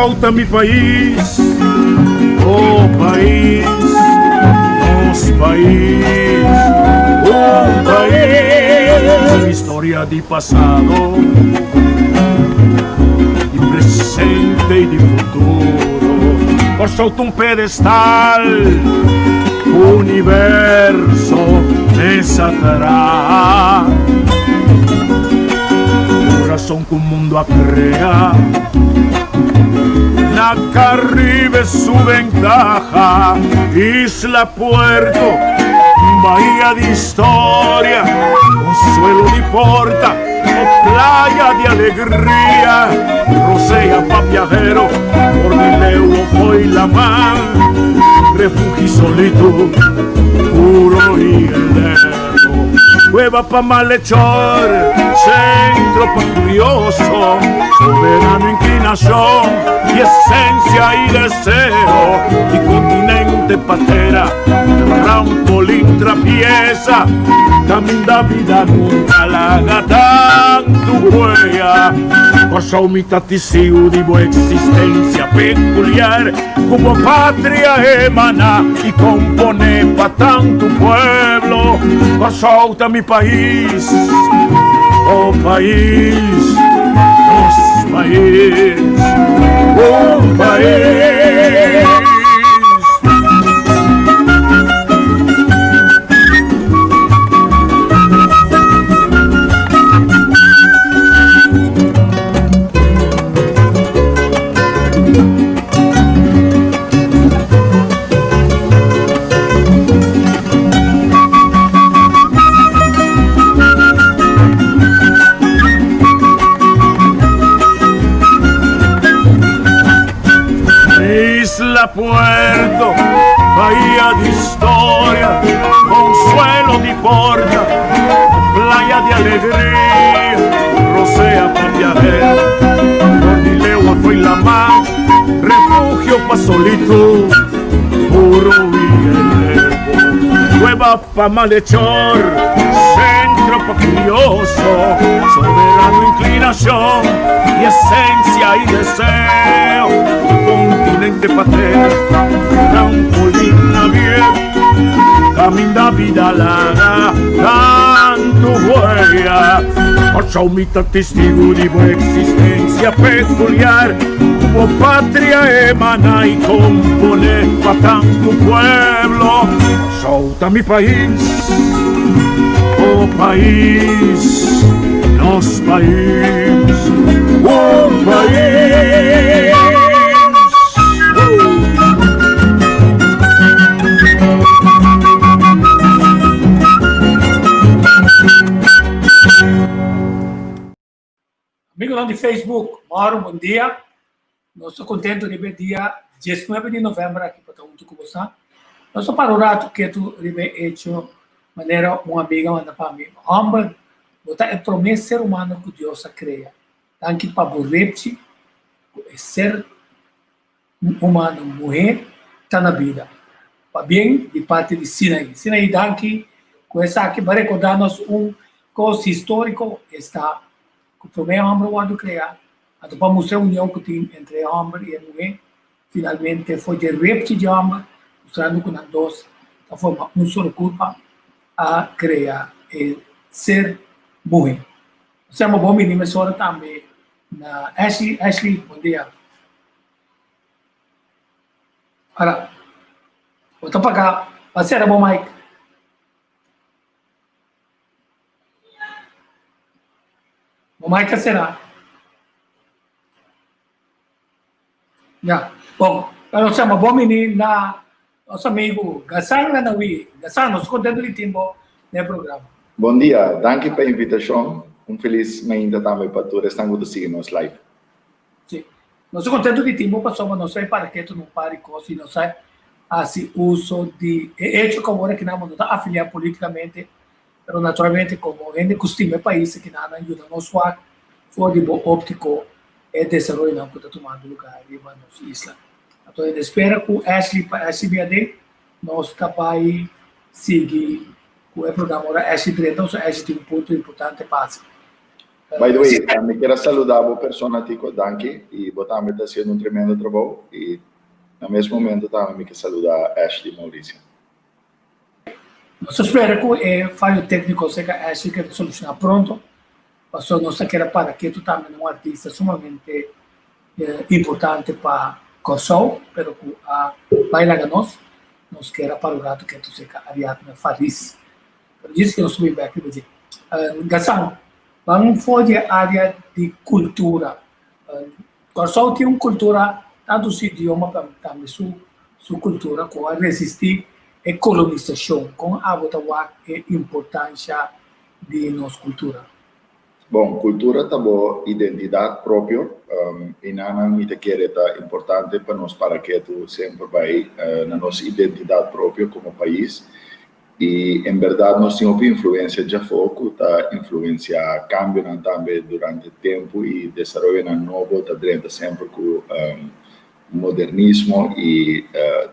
Kòrsou ta mi pais, oh pais, nos pais, un pais. Historia di pasado, di presente i di futuro. Kòrsou ta un pedestal, universo mesa traha. Kurason ku mundu a krea. Na Caribe su ventaha, isla puerto, bahia di historia, consuelo di porta o playa di alegria, rosea pa viajero, for di leu o fo'i laman, refugio y solitud, puro y eterno. Cueva pa malhechor, centro pa curioso, soberano inclinación y esencia y deseo, y continente patera, trampolín trapieza, caminda vida nunca laga tantu huella. Kòrsou mi ta tisiu di bo existencia peculiar. Ku bo patria emaná i komponé pa tantu pueblo. Kòrsou ta mi pais, bo pais, nos pais, un pais. Isla Puerto, bahía de historia, consuelo di porta, playa de alegría, rosea pa viajero, for di lewa fo'i lamá. Refugio pa solitud, puro y eterno. Cueva pa malhechor, centro pa curioso, soberano inclinación y esencia y deseo. Continente patera, trampolín abierto, caminda vida laga tantu huella. Kòrsou mi ta testigu di bo eksistensia pekuliar, ku bo patria emaná i komponé pa tantu pueblo. Kòrsou ta mi pais, bo pais, nos pais, un pais. Amigonan di Facebook, mòru bon dia. Nos ta kontentu riba e dia diesnuebe di novèmber aki pa ta huntu ku boso. Nos ta para un ratu ketu riba e echo manera un amiga manda pa mi, Hòmber, bo ta e promé ser humano ku Dios a krea. Danki pa bo repchi ku e ser humano muhé ta na bida. Pabien di parti di Sinaí. Sinaí danki ku esaki bo a rekordá nos un kos históriko, esta ku promé hòmber a wòrdu kreá, anto pa mustra e union ku tin entre e hòmber i e muhé, finalmente for dje repchi dje hòmber, mustrando ku nan dos ta forma un solo kurpa, a krea e ser muhé. Nos yama bon bini mesora tambe na Ashley. Ashley, bon dia. Ora, bo ta paga, ba sera bo mic. Bo mic a sera. Ya, bon, pero nos yama bon bini na nos amigu Gasan Lanawi. Gasan, nos contento di tin bo den e programa. Bon dia, danki pa e invitashon. Un felis mainta tambe pa tur esnan ku ta sigui nos live. Sí, nos ta contento di tin bo pasobra nos sa e paraketo no par di cos y nos sa haci uso di e hecho cu awor akinan bo no ta afilia politicamente, pero naturalmente como hende cu stima e pais akinan nan yuda nos wak for di bo optico e desaroyonan cu ta tumando lugar riba nos isla. Anto en espera cu Ashley pa Ashley bin aden, nos ta bay sigui cu e programa ora Ashley drenta, pasobra Ashley tin un punto importante pa haci. By the way, mi kier a saluda bo persona, Tico, danki, y bo tambe ta haciendo un tremendo trabou y na mes momento tambe mi kier saluda Ashley Mauricio. Nos ta spera cu e fayo tecnico cerca Ashley keda soluciona pronto, pasobra nos ta keda para ketu tambe na un artista sumamente importante pa Kòrsou, pero cu a bai laga nos. Nos kier a para un rato ketu cerca Ariadna Faris. Pero djis cu nos subi bek riba dje. Gasan, ban for di e area di cultura. Kòrsou tin un kultura, tantu su idioma pero tambe su su kultura ku a resistí e kolonisashon. Kon abo ta wak e importansha di nos kultura? Bon, kultura ta bo identidat propio i nan mi ta kere ta importante pa nos para ketu semper bai na nos identidat propio komo pais. I en bèrdat nos tin hopi influensia djafó ku ta influensiá kambionan tambe durante tempu i desaroyonan nobo ta drenta semper ku modernismo i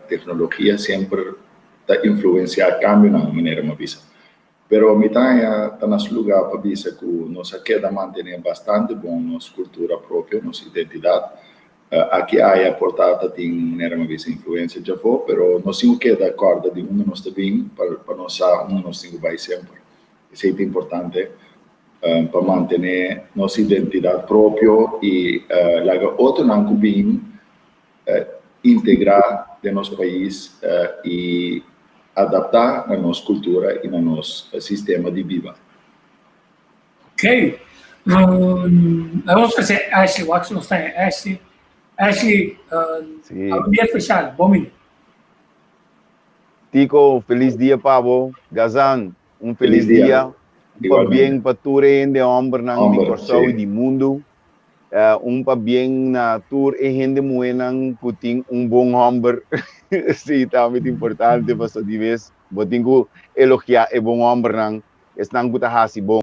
teknologia semper ta influensiá kambionan manera mi a bisa. Pero mi ta haña ta na su lugá pa bisa ku nos a keda mantené bastante bon nos kultura propio, nos identidat. Aki aya por ta ta tin manera mi a bisa influencia djafó, pero nos tin ku keda kòrda di unda nos ta bin pa pa nos sa unda nos tin ku bai semper. Esei ta importante pa mantené nos identidat propio i laga otronan ku bin integrá den nos pais i adaptá na nos kultura i na nos sistema di biba. Ok. Nos ta hasi Ashley, wak si nos ta haña Ashley. Ashley, Sí. un dia especial, bon bini. Tico, feliz dia pa bo. Gazan, un feliz Feliz dia. dia. Un Igualmente. pabien pa tur e hende hombernan di Homber, Kòrsou i sí. di mundu. Un pabien na tur e hende muhénan ku tin un bon hòmber. Sí, tambe ta importante pasobra di bes bo tin ku elogiá e bon hòmbernan, esnan ku ta hasi bon.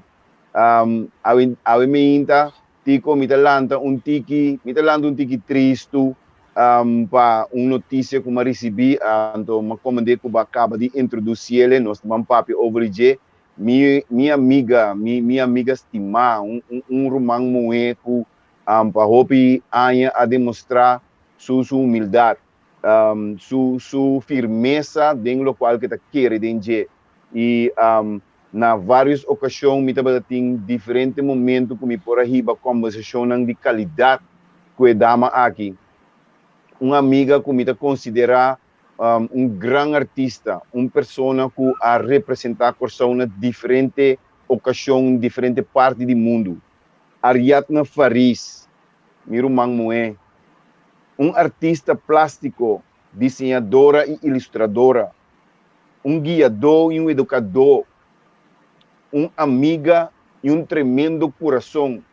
Awe, awe meinta, Tico, mi ta lanta un tiki, mi ta lanta un tiki tristu pa un notisia ku mi a risibí, anto mi a komand'é ku bo a kaba di introdusiel, nos ta ban papia over di dje. Mi, mi amiga, mi, mi amiga stimá, un, un, un ruman muhé ku pa hopi aña a demostrá su, su humildat, su, su firmesa den lokual ku e ta kere den dje. I na vários okashon mi tabata tin diferente momento ku mi por a hiba kòmbersashonnan di kalidat ku e dama aki. Un amiga ku mi ta konsiderá un gran artista, un persona ku a representá Kòrsou na diferente okashon, diferente parti di mundu. Ariadna Faris, mi ruman muhé, un artista plástiko, diseñadora i ilustradora. Un guiadó i un edukadó, un amiga i un tremendo kurason,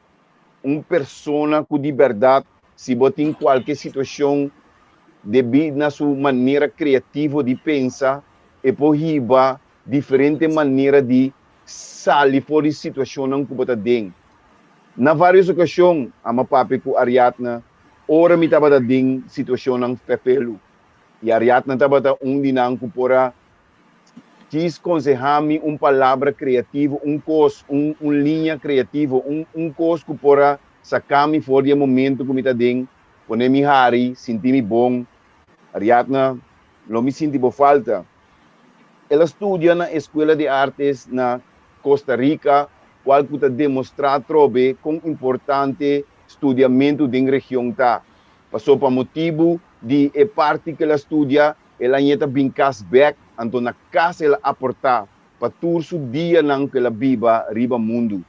un persona ku di bèrdat si bo tin kualke situashon debí na su manera kreativo di pensa e por hiba diferente manera di sali for di situashonnan ku bo ta den. Na vários okashon ama papia ku Ariadna ora mi tabata den situashonnan fefelu. I Ariadna tabata un di nan ku por a djis konsehá mi un palabra kreativo, un kos, un un liña kreativo, un un kos ku por a saka mi for di e momento ku mi ta aden, pone mi hari, sinti mi bon. Ariadna, lo mi sinti bo falta. El a studia na Escuela de Artes na Costa Rica, kual ku ta demostrá atrobe kon importante studiamentu den region ta. Paso pa motibu di e parti ku el a studia, el a ñeta bin kas bèk, anto na kas el a aportá pa tur su dianan ku el a biba riba mundu.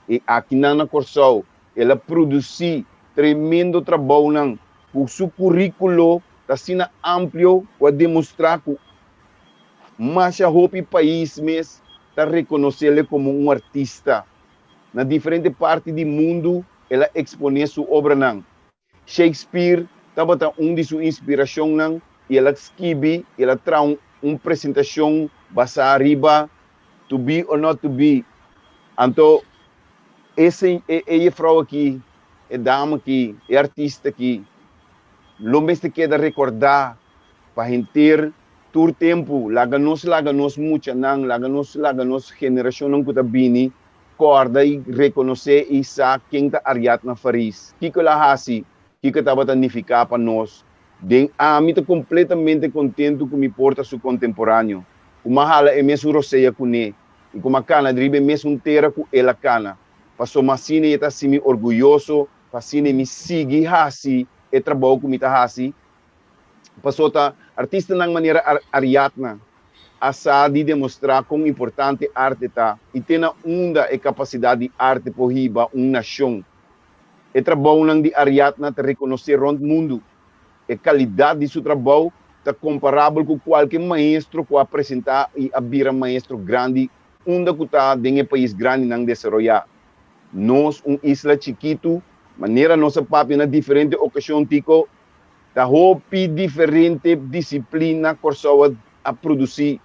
I akinan na Kòrsou el a produsí tremendo trabounan ku su kuríkulo ta asina amplio ku a demostrá ku masha hopi pais mes ta rekonos'el komo un artista. Na diferente parti di mundu el a eksponé su obranan. Shakespeare tabata un di su inspirashonnan i el a skibi i el a traha un un presentashon basá riba To be or not to be. Anto e e e jefrou aki, e dama aki, e artista aki lo mester keda rekordá pa henter tur tempu. Laga nos laga nos muchanan, laga nos laga nos generashonnan ku ta bini. kòrda i rekonosé i sa ken ta Ariadna Faris, kiko el a hasi, kiko e tabata nifiká pa nos. Den ami ta kompletamente kontentu ku mi por ta su kontemporáneo, ku m'a hala e mesun rosea kuné i ku m'a kana riba e mesun tera ku el a kana. Pasobra asina e ta hasi mi orguyoso, pa asina mi sigui hasi e trabou ku mi ta hasi. Pasobra ta artistanan manera Ariadna a sa di demostrá kon importante arte ta i te na unda e kapasidat di arte por hiba un nashon. E trabounan di Ariadna ta rekonosé rònt mundu. E kalidat di su trabou ta komparabel ku kualke maestro ku a presentá i a bira maestro grandi unda ku ta den e pais grandinan desaroyá. Nos, un isla chikitu, manera nos a papia na diferente okashon, Tico, Ta hopi diferente disiplina Kòrsou a produsí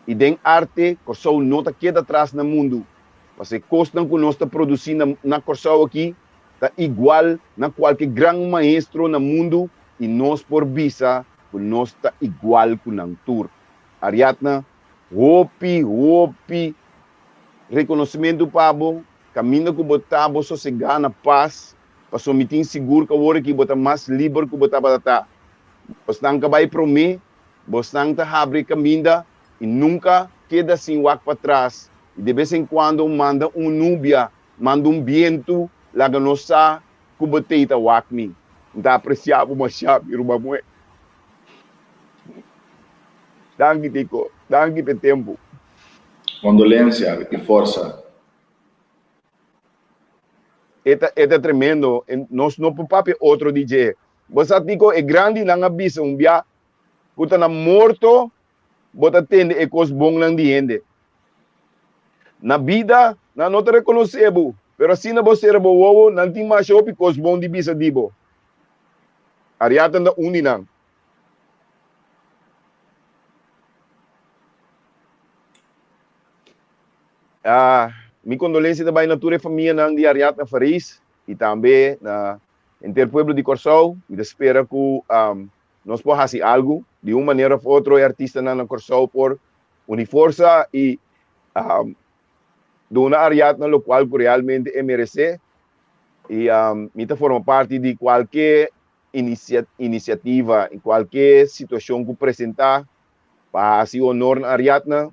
i den arte Kòrsou no ta keda tras na mundu. Pasobra e kosnan ku nos ta produsí na na Kòrsou aki ta igual na kualke gran maestro na mundu i nos por bisa ku nos ta igual ku nan tur. Ariadna, hopi hopi rekonosementu pa bo, kaminda ku bo ta bo sosegá na pas. Pasobra mi tin sigur ku awor aki bo ta mas liber ku bo tabata ta. Bosnan ka bai promé, bosnan ta habri e kaminda i nunka keda sin wak patras. I de bes en kuando manda un nubia, manda un bientu laga nos sa ku bo tei ta wak mi. N ta apresiá bo mashá, mi ruman muhé. Danki, Tico. Danki p'e tempu. Kondolensia i forsa. E ta e ta tremendo. Nos no por papia otro di dje. Bo sa tiko e grandinan a bisa un bia ku ta na morto bo ta tende e kos bonnan di hende. Na bida nan no ta rekonosé bo, pero asina bo sera bo wowo nan tin masha hopi kos bon di bisa di bo. Ariatan ta un di nan. Mi kondolensia ta bai na tur e famianan di Ariadna Faris i tambe na henter pueblo di Kòrsou. Mi ta spera ku nos por hasi algu di un manera òf otro e artistanan na Kòrsou por uni forsa i duna Ariadna lokual ku realmente e meresé. I mi ta forma parti di kualke inisiativa i kualke situashon ku presentá pa hasi honor na Ariadna.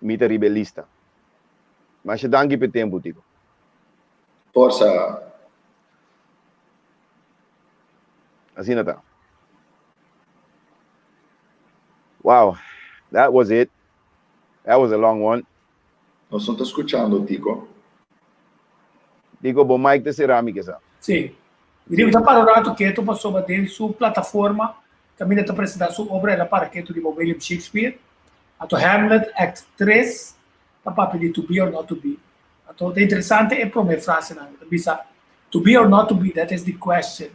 Mi ta riba e lista. Masha danki p'e tempu, Tico. Forsa! Asina ta. Wow, that was it. That was a long one. Nos no ta skuchando, Tico. Tico, bo mic ta será, mi ke sa. Sí. Mi riba ta para un rato ketu pasobra den su plataforma kaminda ta presentá su obra el a para ketu riba William Shakespeare. Anto Hamlet Act 3 ta papia di to be or not to be. Anto ta interesante e promé frasenan. E ta bisa, To be or not to be, that is the question,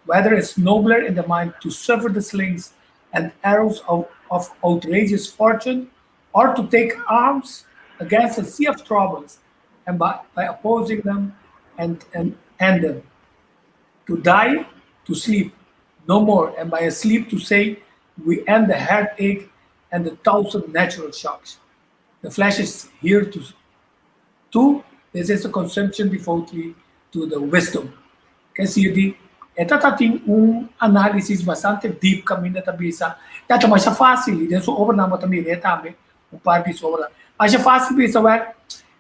whether it's nobler in the mind to suffer the slings and arrows of of outrageous fortune or to take arms against a sea of troubles and by, by opposing them and, and end them. To die, to sleep, no more, and by a sleep to say, we end the heartache and the thousand natural shocks. The flesh is here to, to this is a consumption devoutly to the wisdom. Ke sirbi, e ta tin un análisis bastante deep kaminda ta bisa, ya ta masha fácil, i den su obranan bo ta mir'é tambe, un par di su obranan. Masha fácil bisa wèl,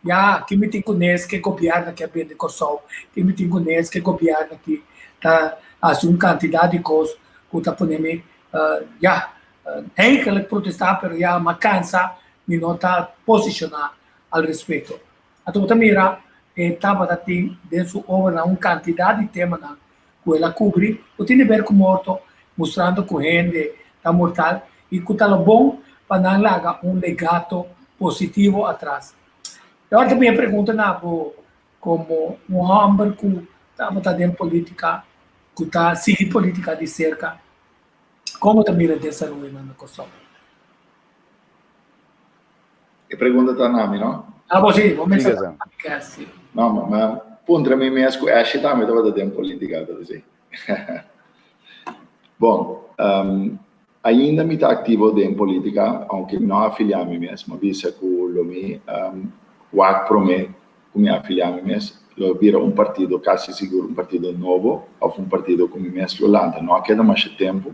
ya, ki mi tin kunes ke gobièrnu aki a bende Kòrsou, ki mi tin kunes ke gobièrnu aki ta hasi un kantidat di kos ku ta pone mi, ya, eigenlijk protestá, pero ya m'a kansa, mi no ta posishoná al respekto. Anto bo ta mira e tabata tin den su obranan un kantidat di temanan ku el a kubri ku tin di ber ku morto, mustrando ku hende ta mortal i ku ta lo bon pa nan laga un legato positivo atras. E ora ta bin e pregunta na bo komo un hòmber ku tabata den politika, ku ta sigui politika di serka, kon bo ta mira desaroyonan na Kòrsou? E pregunta ta na mi, no? Ah, bo sí, bo mester ta sí. No, ma, ma puntra mi mes ku Ashley tambe tabata den politica, ta sí. Bon, um, ainda mi ta activo den politica, aunke mi no a afilia mi mes, mi a bisa ku lo mi um, wak promé ku mi afiliá mi mes. Lo bira un partido kasi sigur un partido nobo òf un partido ku mi mes lo lanta. No a keda masha tempu.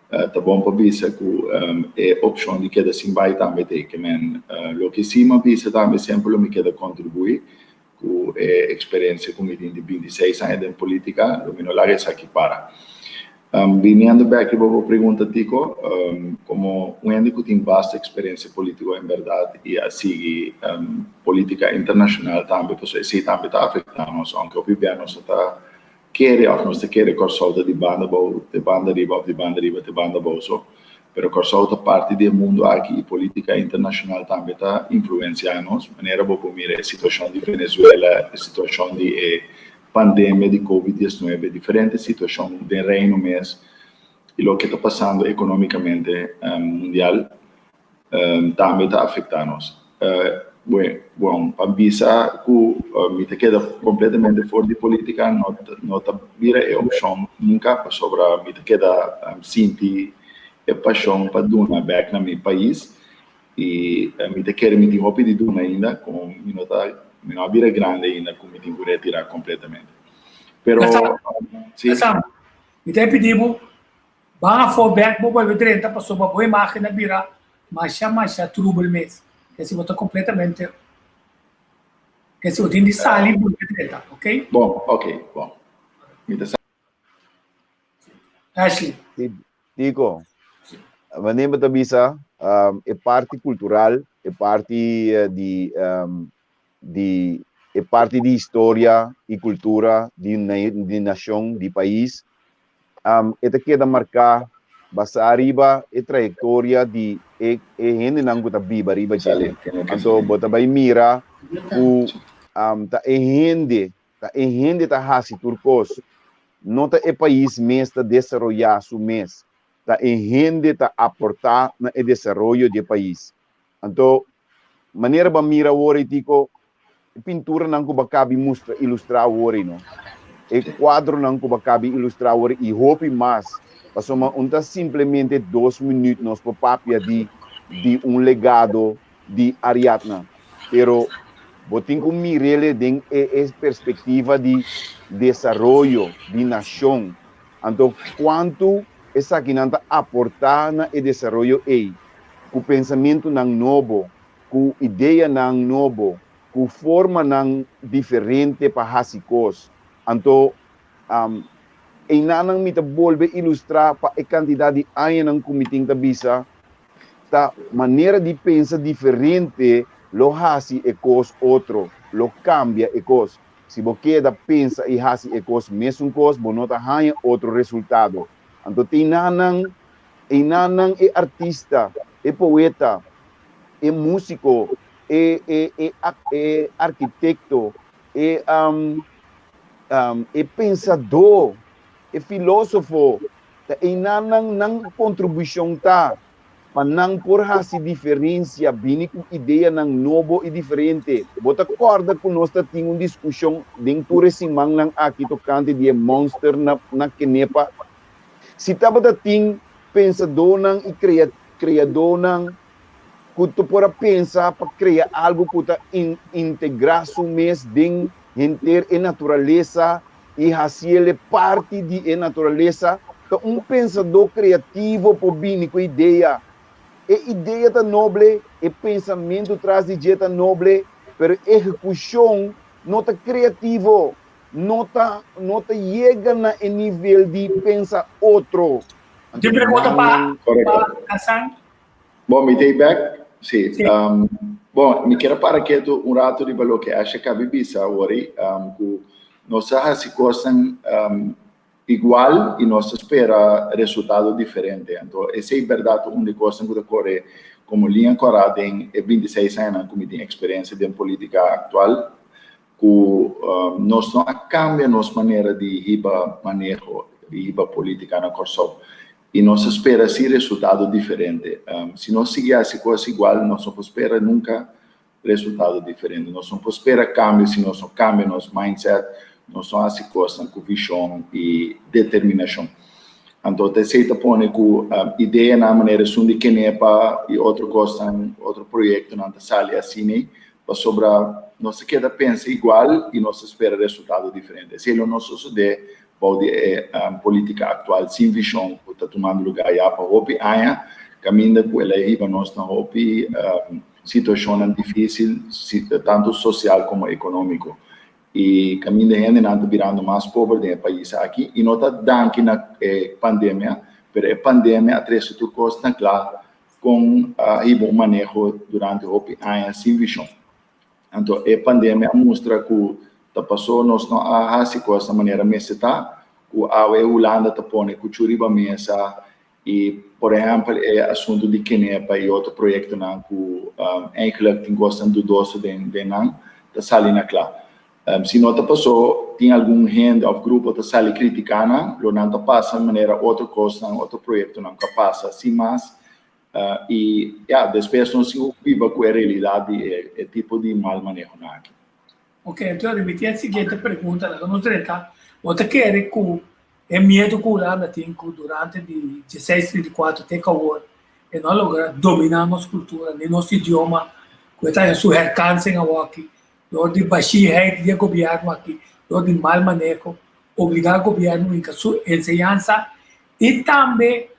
Ta bon pa bisa ku e opshon di keda sin bai tambe ta e ke men. Loke si mi a bisa tambe semper lo mi keda kontribuí ku e eksperensia ku mi tin di 26 aña den polítika, lo mi no laga esaki para. Biniendo bèk riba bo pregunta Tico, komo un hende ku tin basta eksperensia polítiko en bèrdat i a sigui polítika internashonal tambe, pasobra esei tambe ta afektá nos, ounke hopi bia nos no ta kere òf nos ta kere Kòrsou ta di banda abou te banda riba òf di banda riba te banda abou so, pero Kòrsou ta parti di e mundu aki i polítika internashonal tambe ta influensiá nos, manera bo por mira e situashon di Venezuela, e situashon di e pandemia di Covid 19, diferente situashon den Reino mes i loke ta pasando ekonómikamente mundial tambe ta afektá nos. Bon, pa bisa ku mi ta keda kompletamente for di polítika no no ta bira e opshon nunka pasobra mi ta keda sinti e pashon pa duna bèk na mi pais I mi ta kere mi tin hopi di duna ainda, como mi no ta, mi no a bira grandi ainda cu mi tin cu retira completamente. Pero, si. Sam, mi ta pidi bo, ban afo bek bo bolbe drenta pasobra bo imagen a bira masha masha trubel mes. Ke si bo ta completamente, ke si bo tin di sali bolbe drenta, ok? Bon, ok, bon. Mi ta. Ashley. Tico, wanneer bo ta bisa e parti cultural, e parti di di e parti di historia y cultura di di nacion, di pais, e ta keda marca basa riba e trayectoria di e e hendenan cu ta biba riba dje. Anto bo ta bay mira cu ta e hende Ta e hende ta hasi tur kos. No ta e pais mes ta desaroyá su mes. Ta e hende ta aportá na e desaroyo di e pais. Anto, manera bo a mira awor ei, Tico, e pinturanan ku bo a kabi mustra, ilustrá awor ei, no? E kuadronan ku bo a kabi ilustrá awor ei i hopi mas. Pasobra un ta simplemente dos minüt nos por papia di di un legado di Ariadna, pero bo tin ku mir'ele den e e perspektiva di desaroyo di nashon. Anto kuantu esakinan ta aportá na e desaroyo ei, ku pensamentunan nobo, ku ideanan nobo, ku formanan diferente pa hasi kos. Anto einanan mi ta bolbe ilustrá pa e kantidat di añanan ku mi tin ta bisa Ta manera di pensa diferente lo hasi e kos otro, lo kambia e kos. Si bo keda pensa i hasi e kos mesun kos, bo no ta haña otro resultado. Anto te einanan, einanan e artista, e poeta, e músiko, e e e e arkitekto, e e pensadó, e filósofo, Ta einan nan nan kontribushon ta pa nan por hasi diferensia, bini ku ideanan nobo i diferente. Bo ta kòrda ku nos ta tin un diskushon den tur e simannan aki tokante di e mònster na na Kenepa? Si tabata tin pensadónan i krea kreadónan ku ta por a pensa pa krea algu ku ta in integrá su mes den henter e naturalesa i hasiele parti di e naturalesa, ta un pensadó kreativo por bini ku e idea. E idea ta noble, e pensamentu tras di dje ta noble, pero e ehekushon no ta kreativo, no ta no ta yega na e nivel di pensa otro. Anto Tin pregunta pa pa Hassan? Bon, mi ta ei bek. Sí. Bon, mi kier a para ketu un ratu riba loke Asha kabi bisa awor ei, ku nos a hasi kosnan igual i nos ta spera resultado diferente. Anto esei bèrdat ta un di kosnan ku ta kore komo liña kòrá den e 26 añanan ku mi tin eksperensia den polítika aktual, ku nos no a kambia nos manera di hiba maneho, di hiba polítika na Kòrsou. I nos a spera si resultado diferente. Si nos sigui hasi kos igual, nos no por spera nunka resultado diferente. Nos no por spera kambio si nos no kambia nos mindset, nos no hasi kosnan ku vishon i determinashon. Anto ta esei ta pone ku ideanan manera esun di Kenepa i otro kosnan, otro proyektonan ta sali asina ei. Pasobra nos ta keda pensa igual i nos ta spera resultado diferente. Esei lo no sosodé bou di e polítika aktual sin vishon ku ta tumando lugá ya pa hopi aña, kaminda ku el a hiba nos na hopi situashonnan difísil, tantu sosial komo ekonómiko. I kaminda hendenan ta birando mas pober den e pais aki i no ta danki na e pandemia, pero e pandemia a trese tur kos na kla kon a hiba un maneho durante hopi aña sin vishon. Anto e pandemia a mustra ku ta pasó nos no a hasi kos na manera mester ta, ku awe Hulanda ta pone kuchu riba mesa i por ehèmpel e asuntu di Kenepa i otro proyektonan ku eigenlijk tin kosnan dudoso den nan ta sali na kla. Si no ta pasó tin algun hende òf grupo ta sali kritiká nan, lo nan ta pasa manera otro kosnan, otro proyektonan ku a pasa sin mas i ya despues nos tin ku biba ku e realidat di e tipo di mal manehonan aki. Ok, anto mi tin e siguiente pregunta, laga nos drenta. Bo ta kere ku e miedu ku Hulanda tin ku durante di 1634 te ku awor e no a logra dominá nos kultura ni nos idioma, ku e ta haña su herkansing awoki dor di bashiheid di e gobièrnu aki, dor di mal maneho, obligá gobièrnu hinka su enseñansa i tambe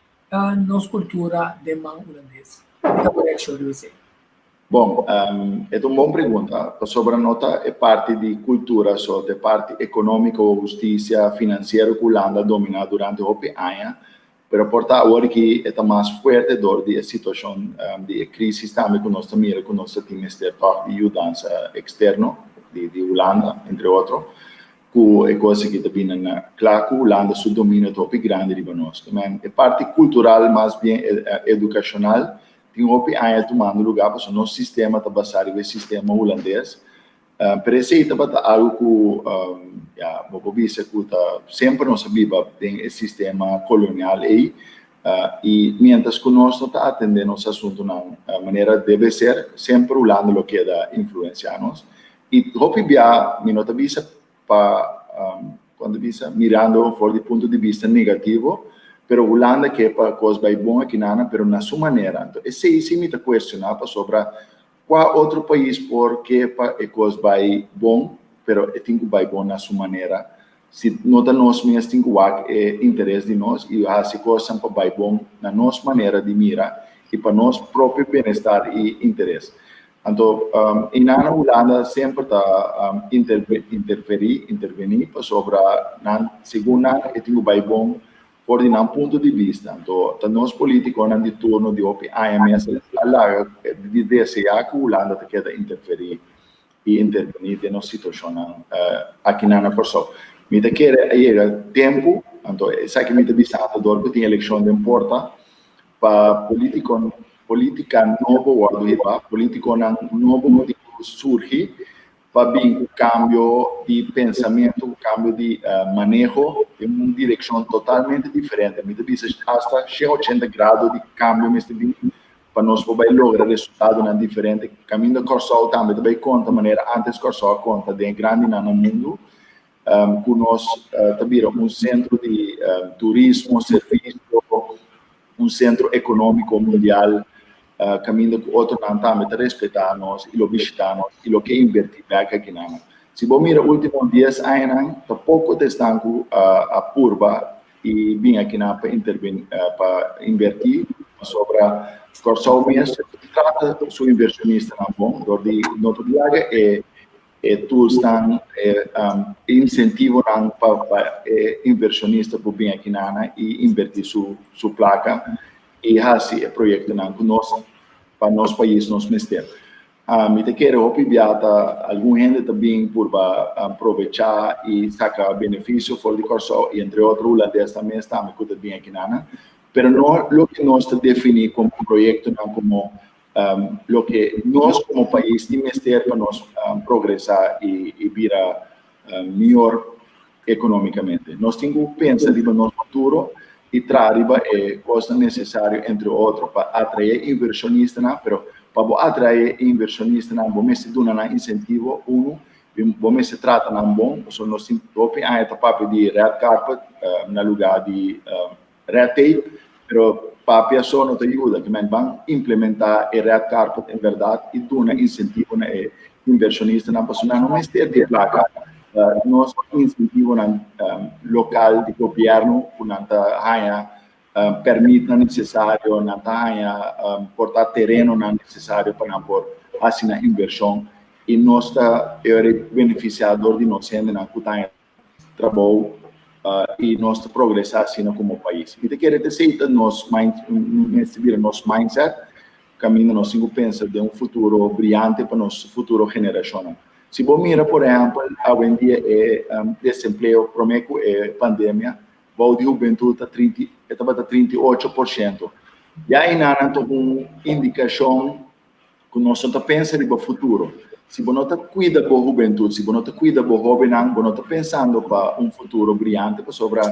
nos kultura den man hulandes. Ki ta bo reakshon riba esei? Bon, e ta un bon pregunta, pasobra no ta e parti di kultura so, ta e parti ekonómiko, hustisia, finansiero ku Hulanda a dominá durante hopi aña, pero por ta awor ki e ta mas fuerte dor di e situashon di e krísis tambe ku nos ta mira ku nos ta tin mester tòg di yudansa eksterno di Hulanda, entre otro, ku e kos aki ta bini na kla ku Hulanda su dominio ta hopi grandi riba nos. E parti kultural mas bien edukashonal Tin hopi aña tumando lugá pasobra nos sistema ta basá riba e sistema hulandes. Pero esei tabata algu ku, ya, bo por bisa ku ta semper nos a biba den e sistema kolonial ei. I miéntras ku nos no ta atendé nos asuntunan manera debe ser, semper Hulanda lo keda influensiá nos. I hopi bia mi no ta bisa pa kon ta bisa, mirando for di punto di bista negativo, pero Hulanda ke pa kos bai bon akinana, pero na su manera. Anto esei si mi ta kuestioná pasobra kua otro pais por ke pa e kos bai bon, pero e tin ku bai bon na su manera. Si no ta nos mes tin ku wak e interes di nos i hasi kosnan pa bai bon na nos manera di mira i pa nos propio bienestar i interes. Anto einan na Hulanda semper ta interferí, intervení, pasobra nan, segun nan, e tin ku bai bon for di nan punto di bista. Anto ta nos polítikonan di turno di hopi aña mes a laga di deseá ku Hulanda ta keda interferí i intervení den nos situashonnan akinan na Kòrsou. Mi ta kere a yega tempu, anto esaki mi ta bisando dor ku tin elekshon den porta, pa polítiko Politica nobo wordo hiba, politiconan nobo cu tin cu surgi pa bin cu cambio di pensamento, cu cambio di maneho den un direccion totalmente diferente. Mi ta bisa hasta 180 grado di cambio mester bin pa nos por bay logra resultadonan diferente. Caminda Corsou tambe ta bay conta manera antes Corsou a conta den e grandinan na mundo, cu nos ta bira un centro di turismo, servicio, un sentro ekonómiko mundial kaminda ku otronan tambe ta respetá nos i lo bishitá nos i lo ke invertí bèk akinan. Si bo mira último dies añanan ta poko ta esnan ku a purba i bin akinan pa pa invertí pasobra Kòrsou mes trata su invershonistanan bon dor di no ta laga e E toolsnan, e insentivonan pa e inversionista por bin akinana i inverti su su plaka i hasi e proyektonan ku nos pa nos pais nos mester. Mi ta kere hopi bia ta algun hende ta bin purba probecha i saka benefisio for di Kòrsou i entre otro hulandesnan mes tambe ku ta bin akinana, pero no loke nos ta defini komo proyektonan komo Loke nos como pais tin mester pa nos progresa y bira mior economicamente. Nos tin cu pensa riba nos futuro y traha riba e cosnan necesario entre otro pa atrae inversionistanan, pero pa bo atrae inversionistanan bo mester duna nan incentivo, uno, bo mester trata nan bon, pasobra nos tin hopi aña ta papia di red carpet na lugar di Red tape, pero papia so no ta yuda, ke men ban implementa e red carpet en berdad i duna incentivo na e invershonistanan pasobra nan no mester di e plaka. Nos insentivonan lokal di gobièrnu ku nan ta haña pèrmitnan nesesario, nan ta haña por ta terenonan nesesario pa nan por hasi nan invershon i nos ta e ora benefisiá dor di nos hendenan ku ta haña trabou i nos ta progresá asina komo pais. Mi ta kere ta esei ta nos mester bira nos mindset kaminda nos tin ku pensa den un futuro briante pa nos futuro generashonnan. Si bo mira por ehèmpel awendia e desempleo promé ku e pandemia bou di hubentut ta trinta e tabata 38%. Ya einan nan ta un indikashon ku nos no ta pensa riba futuro. Si bo no ta kuida bo hubentut, si bo no ta kuida bo hóbennan, bo no ta pensando pa un futuro briante pasobra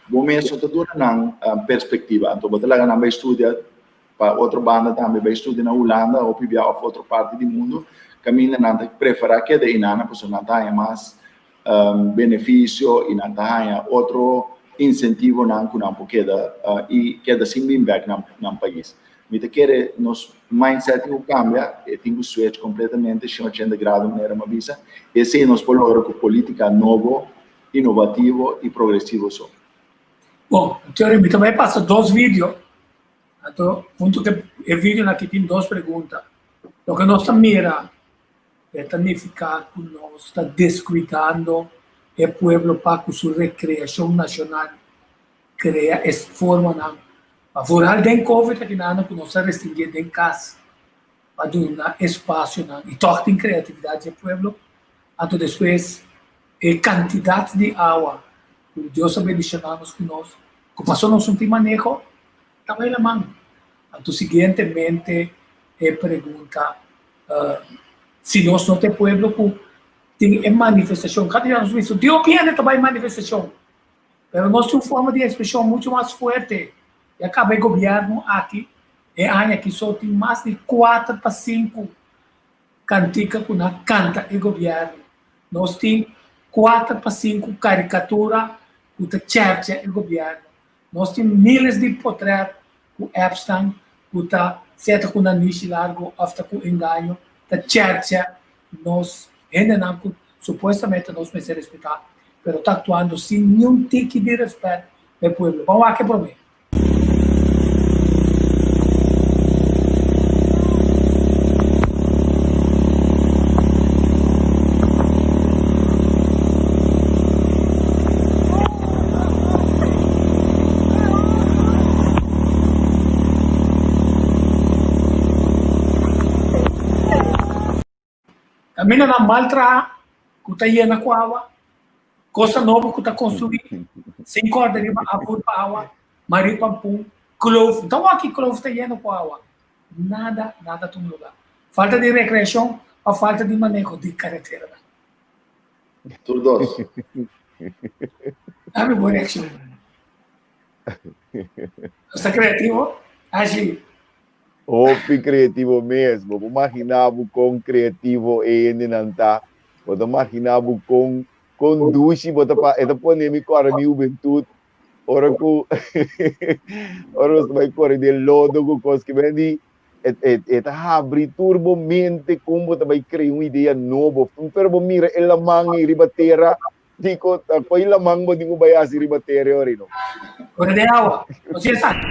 bo mes no ta duna nan perspektiva. Anto bo ta laga nan bai studia pa otro banda tambe, bai studia na Hulanda hopi bia òf otro parti di mundu kaminda nan ta preferá keda einan pasobra nan ta haña mas benefisio i nan ta haña otro insentivonan ku nan por keda i keda sin bin bèk nan pais. Mi ta kere nos mindset tin ku kambia, e tin ku switch kompletamente 180 grado manera mi a bisa. Esei nos por logra ku politika nobo, inovativo i progresivo so. Bon, Antonio, mi ta bai pasa dos video. Anto, huntu ku e videonan aki tin dos pregunta. Loke nos ta mira E ta nifiká ku nos ta deskuidando e pueblo pa ku su rekreashon nashonal, krea es formanan pa vooral den covid aki nan ku nos a restringié den kas pa duna espasionan i tòg tin kreatividat dje pueblo. Anto despues e kantidat di awa ku Dios a bendishoná nos ku nos ku paso nos no tin maneho ta bai laman. Anto siguientemente e pregunta Si nos no ta e pueblo ku tin e manifestashon, kada dia nos bisa, Dios biene ta bai manifestashon, pero nos tin un forma di ekspreshon muchu mas fuerte. Ya kaba e gobièrnu aki, e aña aki so tin mas di kuater pa sinku kantika ku nan kanta e gobièrnu. Nos tin kuater pa sinku karikatura ku ta chèrchè e gobièrnu. Nos tin miles di potrèt ku appsnan ku ta sea ta ku nanishi largu òf ta ku engaño ta chèrchè nos hendenan ku supuestamente nos mester respetá pero ta aktuando sin niun tiki di rèspèt pa e pueblo. Ban wak e promé. Kamindanan mal traha ku ta yena ku awa, kosa nobo ku ta konstruí sin kòrda riba afvoer pa awa, Marie Pampun, Kloof, ta wak Kloof ta yena ku awa. Nada, nada ta un lugá. Falta di rekreashon òf falta di maneho di kareteranan. Tur dos. Dame bo reaccion. Nos ta creativo? Ashley. Hopi creativo mes. Bo por magina bo con creativo e hendenan ta. Bo ta magina bo con con dushi bo ta pa e ta pone mi kòrda mi hubentud ora ku ora nos ta bai kore den lodo ku kos ke men di E, e, e ta habri tur bo mente kon bo ta bai krea un idea nobo. Pero bo mira e laman ei riba tera, diko, ta koi laman bo tin ku bai hasi riba tera e ora ei no. Ora den awa. No si esaki.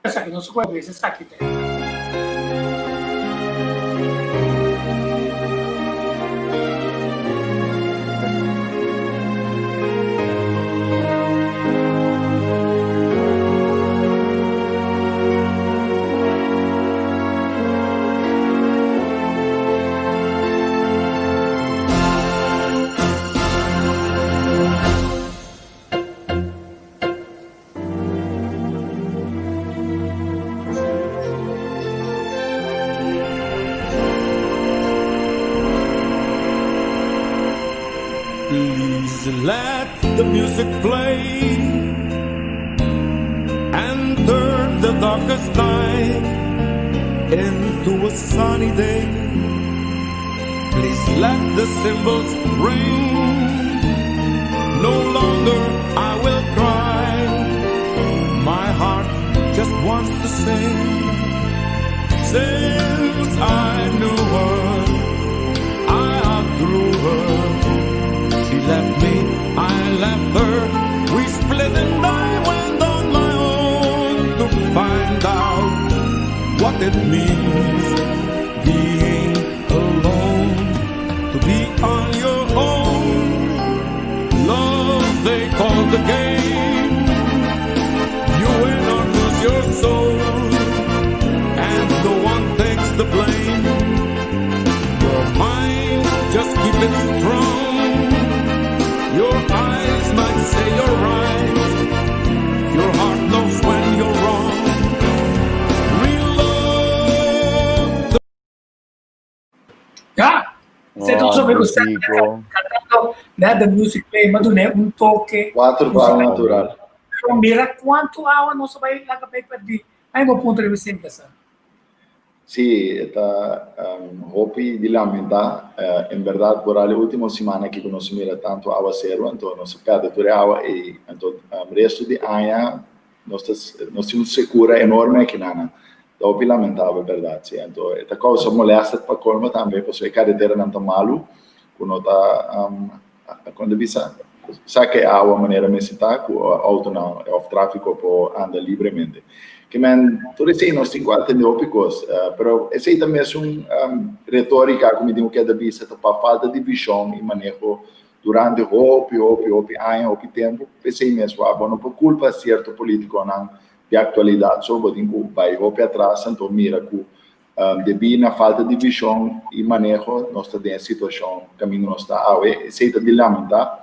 Esaki no su jueves, esaki ta. Please let the music play and turn the darkest night into a sunny day. Please let the cymbals ring. No longer I will cry. same. Since I knew her, I outgrew her. She left me, I left her. We split and I went on my own to find out what it means being alone, to be on your own. Love they call the game. You win or lose your soul, and no one takes the blame. Your mind, just keep it strong. Your eyes might say you're right. Your heart knows when you're wrong. Real love. Ja, Você tá sobre o cantando Let the Music Play, mas não é um toque. Kuater bala natural. Pero mira kuantu awa nos ta bai laga bai pèrdí. Ai, mi punto di bista. Si, ta hopi di lamentá. En berdat, pa e último siman aki ku nos a mira tantu áwaseru, anto nos a pèrdè tur awa i anto resto di aña nos tin un sekura enorme aki na. Ta hopi lamentabel, berdat, si. Anto, ta kousa molèster pa kolmo tambe, pasobra e kareteranan ta malu, ku no ta kuando bisa saka awa manera mester ta, ku outonan òf tráfiko por anda libremente. Ke men, tur esei nos tin ku atendé hopi kos, pero esei tambe ta un retórika ku mi tin ku bisa, ta pa falta di vishon i maneho durante hopi, hopi, hopi aña, hopi tempu. Esei mes, bo no por kulpa sierto polítikonan di aktualidat, so bo tin ku bai hopi atras, anto mira ku debí na falta di vishon i maneho, nos ta den situashon kaminda nos ta awe. Esei ta di lamentá,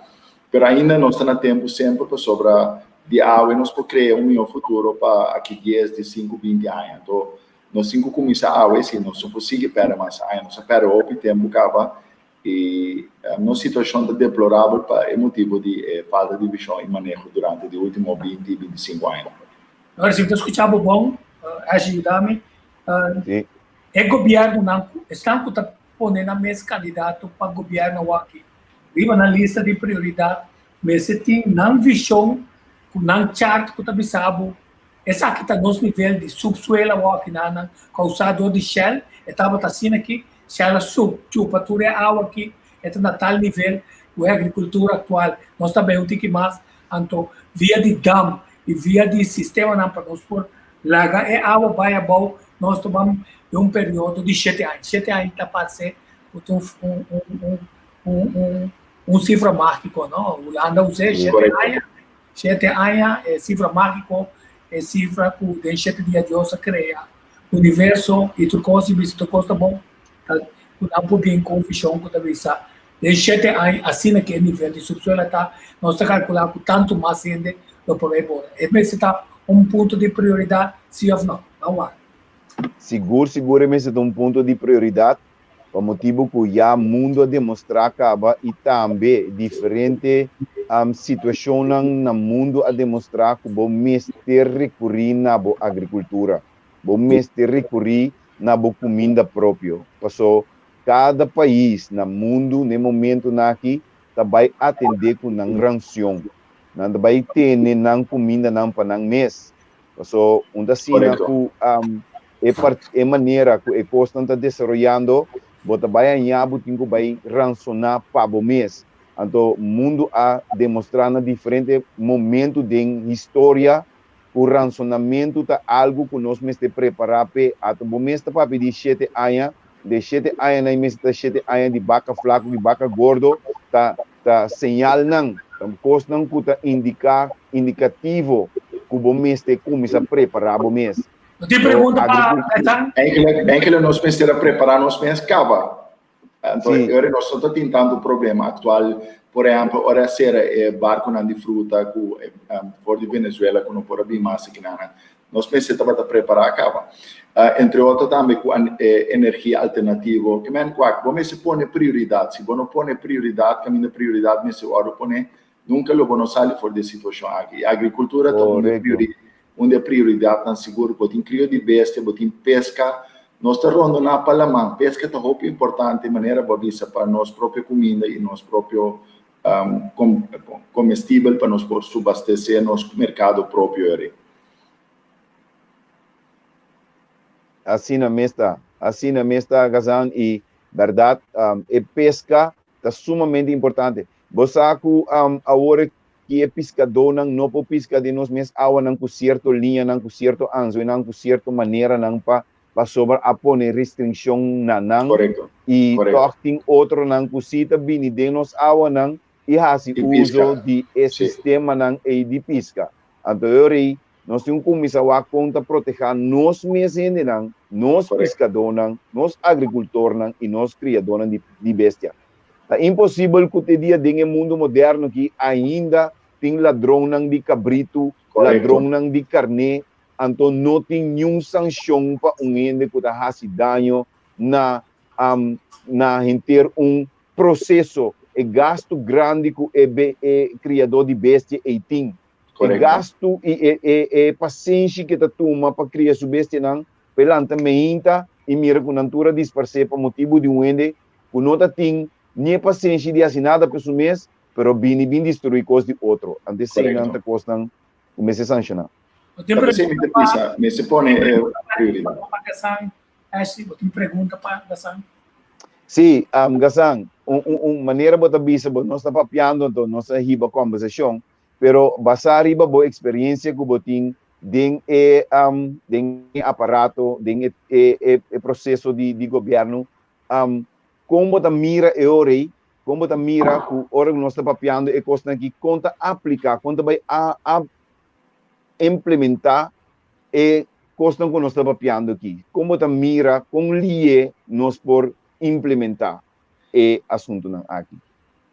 pero ainda nos ta na tempu semper pasobra di awe nos por krea un mihó futuro pa aki 10, di 5, 20 aña. Anto, nos tin ku kuminsá awe, si nos no por sigui pèrdè mas aña, nos a pèrdè hopi tempu kaba i nos situashon ta deplorabel pa e motibu di falta di vishon i maneho durante e último 20, 25 aña. Awor, si mi ta skucha bon, yuda mi. E gobièrnunan ta ku ta pone nan mes kandidato pa gobièrnu aki. Riba na lista di prioridat, mester tin nan vishon, ku nan chart ku ta bisa bo, esaki ta nos nivel di subsuelo aki na kousá di Shell, tabata asina aki, Shell sub, chupa tur e awa aki, ta na tal nivel, ku agrikultura aktual, nos tambe tin ku mas, anto via di dam i via di sistemanan pa nos por laga e awa bai abou, nos ta tumando un periodo di 7 aña. 7 aña ta parse un sifra mágiko, no? Hulanda usa 7 aña. 7 aña e sifra mágiko, e sifra ku den 7 dia Dios a krea universo i tur kos i bisa tur kos ta bon. Ku nan por bin ku vishon ku ta bisa den 7 aña asina ku e nivel di subsuelo ta, nos ta kalkulá ku tantu mas hende lo por bai. Esei ta un punto di prioridat, si òf no? Ban wak. Sigur, sigur, esei ta un punto di prioridat, pa motibu ku ya mundu a demostrá kaba i tambe diferente situashon na mundu a demostrá ku bo mester rekurí na bo agrikultura, bo mester rekurí na bo kuminda propio. Paso kada pais na mundu, na momento aki, ta bai atendé ku nan ranshon. Nan bai tene nan kumindanan pa nan mes. Paso unda asina ku e manera ku e kos ta desaroyando, bo ta bai haña bo tin ku bai ransoná pa bo mes. Anto mundu a demostrá na diferente momento di historia ku ransonamentu ta algu ku nos mester prepará p'e. Anto bo mes ta papia di 7 aña, di 7 aña na mester ta 7 aña di baka flaku, di baka gordo, ta señalnan, ta kosnan ku ta indikativo ku bo mester kuminsá prepará bo mes. Tin pregunta pa Eigenlijk, eigenlijk nos mester prepará nos mes kaba. Anto, awor nos no tin tantu problema aktual. Por ehèmpel, ora sera e barkunan di fruta ku for di Venezuela ku no por bin mas aki nan. Nos mester tabata prepará kaba. Entre otro tambe ku energia alternativo. Ke men kuak, bo mester pone prioridat. Si bo no pone prioridat, kaminda prioridat mester wòrdu pone, nunka lo bo no sali for di e situashon aki. Agrikultura ta un di prioridatnan sigur. Bo tin krio di bestia, bo tin peska. Nos ta rondoná pa laman. Peska ta hopi importante manera bo bisa pa nos propio kuminda i nos propio komestibel pa nos por subastesé nos merkado propio eri. Asina mes ta, asina mes ta Gazan y berdad e pesca ta sumamente importante. Bo sa cu awor ki e piscadornan no por pisca den nos mes awanan cu cierto liñanan, cu cierto anzuenan, cu cierto maneranan pa pasobra a pone restriccion na nan y toch tin otronan cu si ta bini den nos awanan y haci uzo di e sistemanan ey di pisca. Anto e ora ey nos tin cu cuminsa wak con ta proteha nos mes hendenan, nos piscadornan, nos agricultornan y nos criadornan di bestia. Ta imposibel cu te dia den e mundo moderno aki ainda tin ladronnan di cabritu, ladronnan di carné, anto no tin niun sancion pa un hende cu ta haci daño na na henter un proceso, e gasto grandi cu e e criador di bestia ey tin, e gasto y e e e pasenshi cu e ta tuma pa cria su bestianan, pa e lanta meinta y mira cu nan tur a disparce pa motibo di un hende cu no ta tin ni e pasenshi di haci nada pa su mes, pero bini bin destrui cos di otro. Anto eseynan ta cosnan cu mester sanciona. Bo tin pregunta pa Mester pone e prioridad. Pa Gasan, Ashley, bo tin pregunta pa Gasan? Sí, Gasan, un, un, un manera bo ta bisa bo nos ta papiando anto nos a hiba conversacion, pero basá riba bo experiencia cu bo tin den e, den e aparato, den e, e, e, e proceso di, di gobierno, con bo ta mira e ora ei, con bo ta mira cu ora cu nos ta papiando e cosnan aki, con ta aplica, con ta bay a, a implementa e cosnan cu nos ta papiando aki? Con bo ta mira, con lie nos por implementa e asuntonan aki?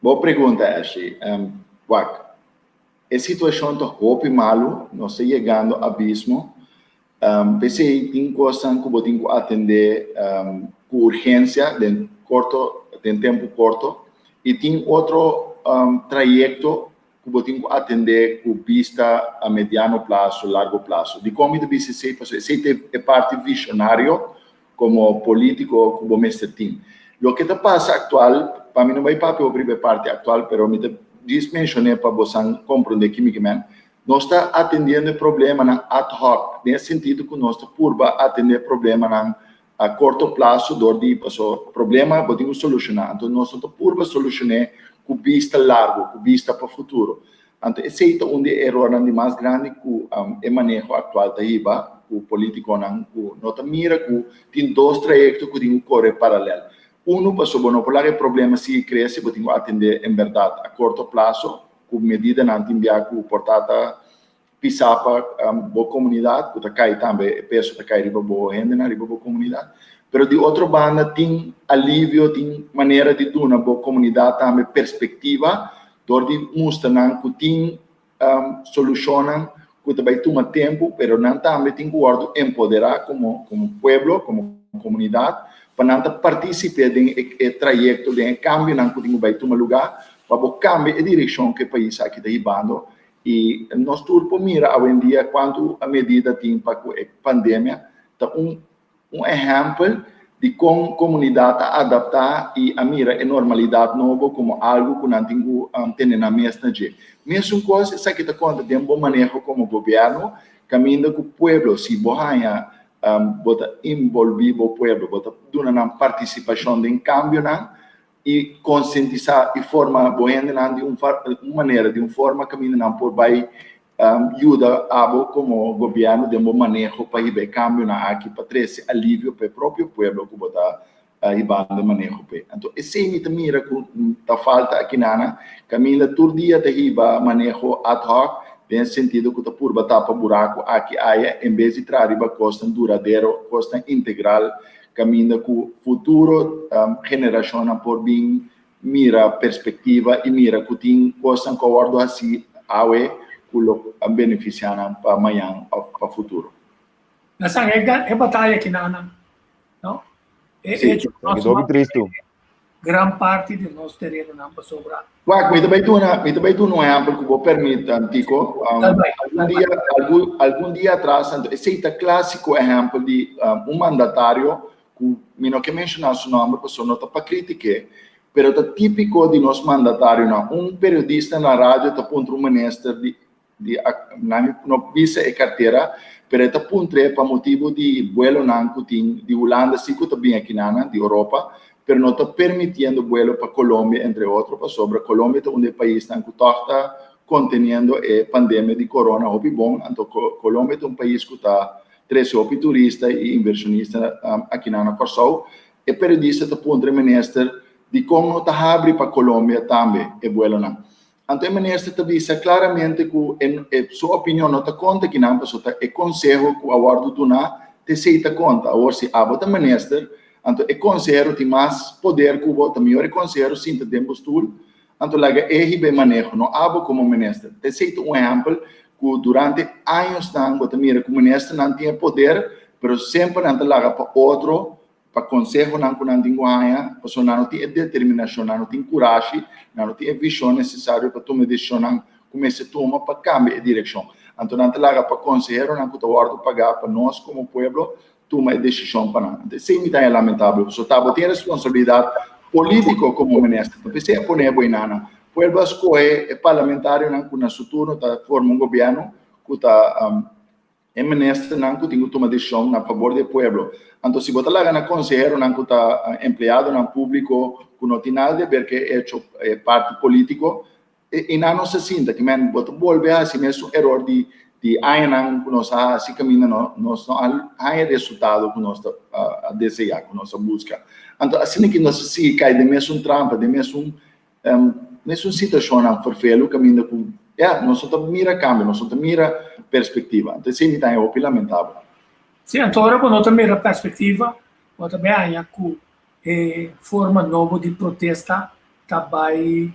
Bo pregunta, Ashley. Wak, e situacion ta hopi malu, nos ta yegando abismo. P'esei tin cosnan cu bo tin cu atende cu urgencia den corto, den tempo corto, y tin otro trayecto ku bo tin ku atendé ku bista a mediano plaso, largo plaso. Dikon mi ta bisa esei? Pasobra esei ta e parti vishonario komo polítiko ku bo mester tin. Loke ta pasa aktual, pa mi no bai papia hopi riba e parti aktual, pero mi ta djis menshoné pa bosan komprondé ki mi ke men, nos ta atendiendo e problemanan ad hoc, den e sentido ku nos ta purba atendé problemanan a korto plaso dor di paso problema bo tin ku solushoná. Anto nos no ta purba solushoné ku bista largu, ku bista pa futuro. Anto esei ta un di e erornan di mas grandi ku e maneho aktual ta hiba, ku politikonan ku no ta mira ku tin dos trayekto ku tin ku kore paralel. Unu, paso bo no por laga e problema sigui krese, bo tin ku atendé en bèrdat a korto plaso ku medidanan tin bia ku por ta ta Pisá pa bo komunidat ku ta kai tambe, e peso ta kai riba bo hendenan, riba bo komunidat. Pero di otro banda tin alivio, tin manera di duna bo komunidat tambe perspektiva dor di mustra nan ku tin solushonnan ku ta bai tuma tempu, pero nan tambe tin ku wòrdu empoderá komo komo pueblo, komo komunidat, pa nan ta partisip'é den e trayekto, den e kambionan ku tin ku bai tuma lugá pa bo kambia e direkshon ku e pais aki ta hibando. I nos tur por mira awendia kuantu medida tin pa ku e pandemia. Ta un un ehèmpel di kon komunidat a adaptá i a mira e normalidat nobo komo algu ku nan tin ku tene nan mes na dje. Mesun kos esaki ta konta den bo maneho komo gobièrnu, kaminda ku pueblo si bo haña bo ta inbolbí bo pueblo, bo ta duna nan partisipashon den kambionan, i konsientisá i forma bo hendenan di un manera, di un forma kaminda nan por bai yuda abo komo gobièrnu den bo maneho pa hiba e kambionan aki pa trese alivio pa e propio pueblo ku bo ta hibando e maneho p'e. Anto esei mi ta mira ku ta falta akinana, kaminda tur dia ta hiba maneho ad hoc den e sentido ku ta purba tapa buraku aki aya en bes di traha riba kosnan duradero, kosnan integral Kaminda ku futuro generashonnan por bin mira perspektiva i mira ku tin kosnan ku a wòrdu hasí awe ku lo benefisiá nan pa mañan òf pa futuro. Na san e bataya kinanan, no? E hecho ku nos gran parti di nos terenonan pasobra. Wak, mi ta bai duna, mi ta bai duna un ehèmpel ku bo permit, Tico. Algun dia, algun, algun dia atras, anto esei ta klásiko ehèmpel di un mandatario ku mi no ke menshoná su nòmber pasobra no ta pa kritik'é, pero ta típiko di nos mandatarionan. Un periodista na radio ta puntra un minister di. di nan no bisa e kartera, pero e ta puntr'é pa motibu di buelonan ku tin di Hulanda si ku ta bin akinanan, di Europa, pero no ta permitiendo buelo pa Colombia entre otro pasobra Colombia ta un di e paisnan ku tòg ta konteniendo e pandemia di corona hopi bon, anto Colombia ta un pais ku ta trese hopi turista i invershonista akinan na Kòrsou. E periodista ta puntra e minister dikon no ta habri pa Colombia tambe e buelonan. Anto e minister ta bisa klaramente ku e su opinion no ta konta kinan pasobra ta e konseho ku a wòrdu duná ta esei ta konta. Awor si abo ta minister anto e konsehero tin mas poder ku bo, ta mihor e konsehero sinta den bo stul anto laga e hiba e maneho, no abo komo minister. Ta esei ta un ehèmpel ku durante añosnan bo ta mira ku ministernan tin e poder pero semper nan ta laga pa otro pa konsehonan ku nan tin ku haña, pasobra nan no tin e determinashon, nan no tin kurashi, nan no tin e vishon nesesario pa tuma e desishonnan ku mester tuma pa kambia e direkshon. Anto nan ta laga pa konseheronan ku ta wòrdu pagá pa nos komo pueblo tuma e desishon pa nan. Anto esei mi ta haña lamentabel, pasobra ta bo tin e responsabilidat polítiko komo minister. Ta p'esei a pone bo enanan. Pueblo a skohe e parlamentarionan ku na su turno ta forma un gobièrnu ku ta E ministernan ku tin ku tuma desishon na fabor di e pueblo. Anto si bo ta laga na konseheronan ku ta empleadonan públiko ku no tin nada di aber ku e echo e parti polítiko, i nan no sa sinta. Ki men bo ta bolbe hasi mesun eror di di añanan ku nos a hasi kaminda no nos no a haña e resultado ku nos ta a deseá, ku nos a buska. Anto asina ki nos a sigui kai den mesun trampa, den mesun Mesun situashonnan ferfelu kaminda ku ya nos no ta mira kambio, nos no ta mira perspektiva. Anto esei mi ta haña hopi lamentabel. Sí, anto ora bo no ta mira perspektiva, bo ta bai haña ku e forma nobo di protesta ta bai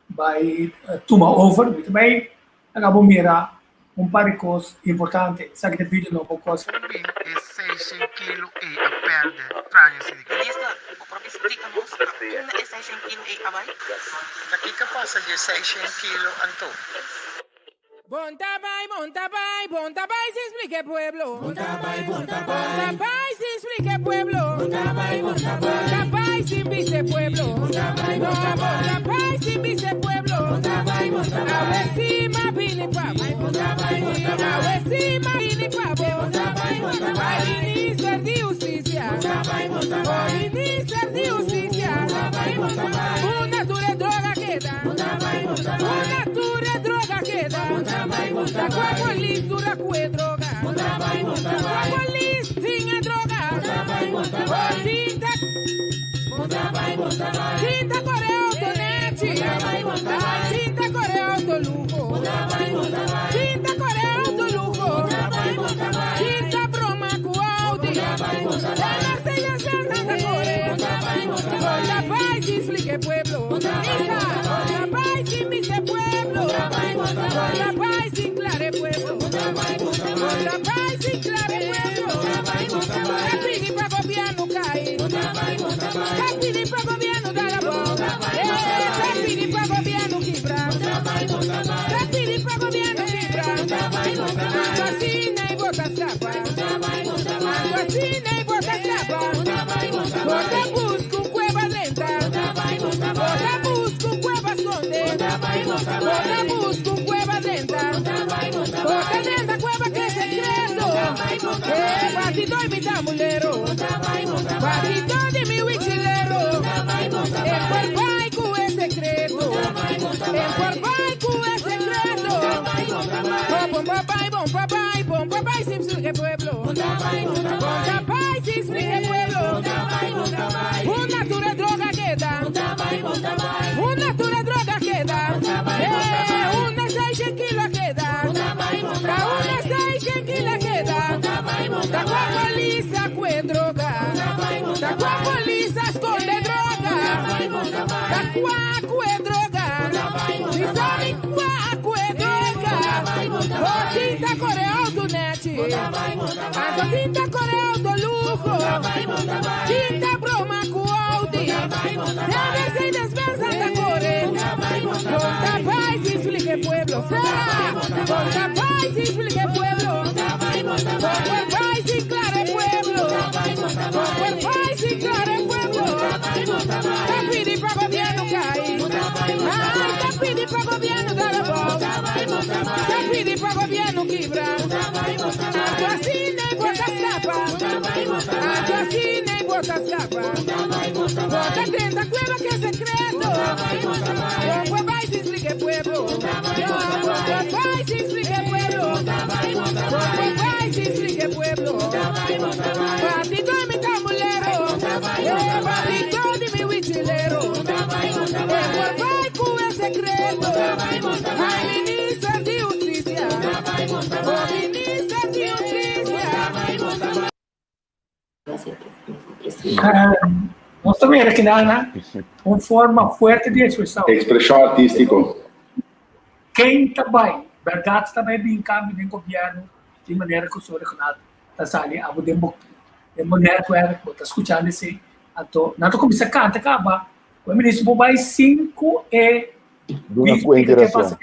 bai tuma over. Mi ta bai laga bo mira un par di kos importante. Esaki ta video nobo kos. Kon bin e seishen kilo ei a pèrdè? Straño si di. Minister, bo por splika nos na unda e seishen kilo ei a bai? Ta kiko a pasa dje seishen kilo anto? Bon ta bai, bon ta bai, bon ta bai sin splika e pueblo. Bon ta bai, bon ta bai, bon ta bai sin splika e pueblo. Bon ta bai, bon ta bai, bon ta bai sin bisa e pueblo. Bon ta bai, bon ta bai, bon ta bai sin bisa e pueblo. Bon ta bai, bon ta bai, awe si m'a bini pa bo. Bon ta bai, bon ta bai, awe si m'a bini pa bo. Bon ta bai, bon ta bai, minister di hustisia. Bon ta bai, bon ta bai, minister di hustisia. Bon ta bai, bon ta bai, unda tur e droga keda. Unda tur e droga keda. Ta kua polis dura ku e droga. Kua polis tin e droga. Oh tinta Tinta kore auto nechi. Tinta kore auto luho. Tinta kore auto luho. Tinta broma ku Audi. E Mercedes Benz anda kore. Bo ta bai sin splika e pueblo. Isa, bo ta bai sin bisa e pueblo. Bo ta bai sin klara e pueblo. Bo ta bai sin klara e pueblo. Ta pidi pa gobierno kai. Ta pidi pa gobierno dal abou. Eh, ta pidi pa gobierno kibra. Ta pidi pa gobierno kibra. Anto asina ei bo ta skapa. Anto asina ei bo ta skapa. Bo ta buska un kueba drenta. Bo ta buska un kueba skonde. Bo ta buska un kueba drenta. Bo ta drenta kueba ke sekreto. E batidó di mi tambulero. Batidó di mi wichilero. E por bai ku e sekreto. E por bai ku e sekreto. Oh, bon pa bai, bon pa bai, bon pa bai sin splika e pueblo. Bon ta bai sin splika e pueblo. Unda tur e droga keda? Unda tur e droga keda? Eh, unda seishen kilo a keda? Ta unda seishen kilo a keda? Ta kua polis a kue droga? Ta kua polis a skonde droga? Ta kua a kue droga? Mi sa mi kua a kue droga. Oh, tinta kore auto nechi. Anto tinta kore auto luho. Tinta broma ku Audi. Den Mercedes Benz anda kore. Konta bai sin splika e pueblo. Sera! Konta bai sin splika e pueblo. Kon por bai sin klara e pueblo. Kon por bai sin klara e pueblo. Ta pidi pa gobierno kai. Ai, ta pidi pa gobierno dal abou. Ta pidi. ta skapa. Bo ta drenta kueba ku e sekreto. Kon bo bai sin splika e pueblo? No, kon bo bai sin splika e pueblo? Kon bo bai sin splika e pueblo? Patito di mi tambulero, eh, patito di mi wichilero. E por bai ku e sekreto. Ai minister di hustisia, oh minister di hustisia. Nos ta mira kinan un forma fuerte di ekspresá. Ekspreshon artístiko. Ken ta bai? Bèrdat ta bai bin kambio den gobièrnu di manera ku Sor Regional ta sali abo den bo den bo nètwèrk, bo ta skuchando esei. Anto nan ta kuminsá kanta kaba ku e minister por bai sin ku e Duna kuenta i rason.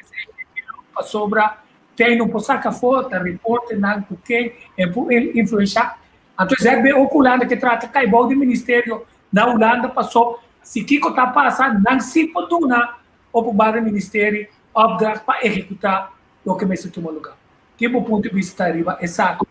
Pasobra Tei no por saca afó, ta reportenan cu ken e por influencia. Anto ZBO cu Hulanda ke trata cay bou di ministerio na Hulanda paso si kico ta pasa nan si por duna openbare ministerie opdracht pa ehecuta loke mester tuma lugar. Ki bo punto di bista ta riba esaki?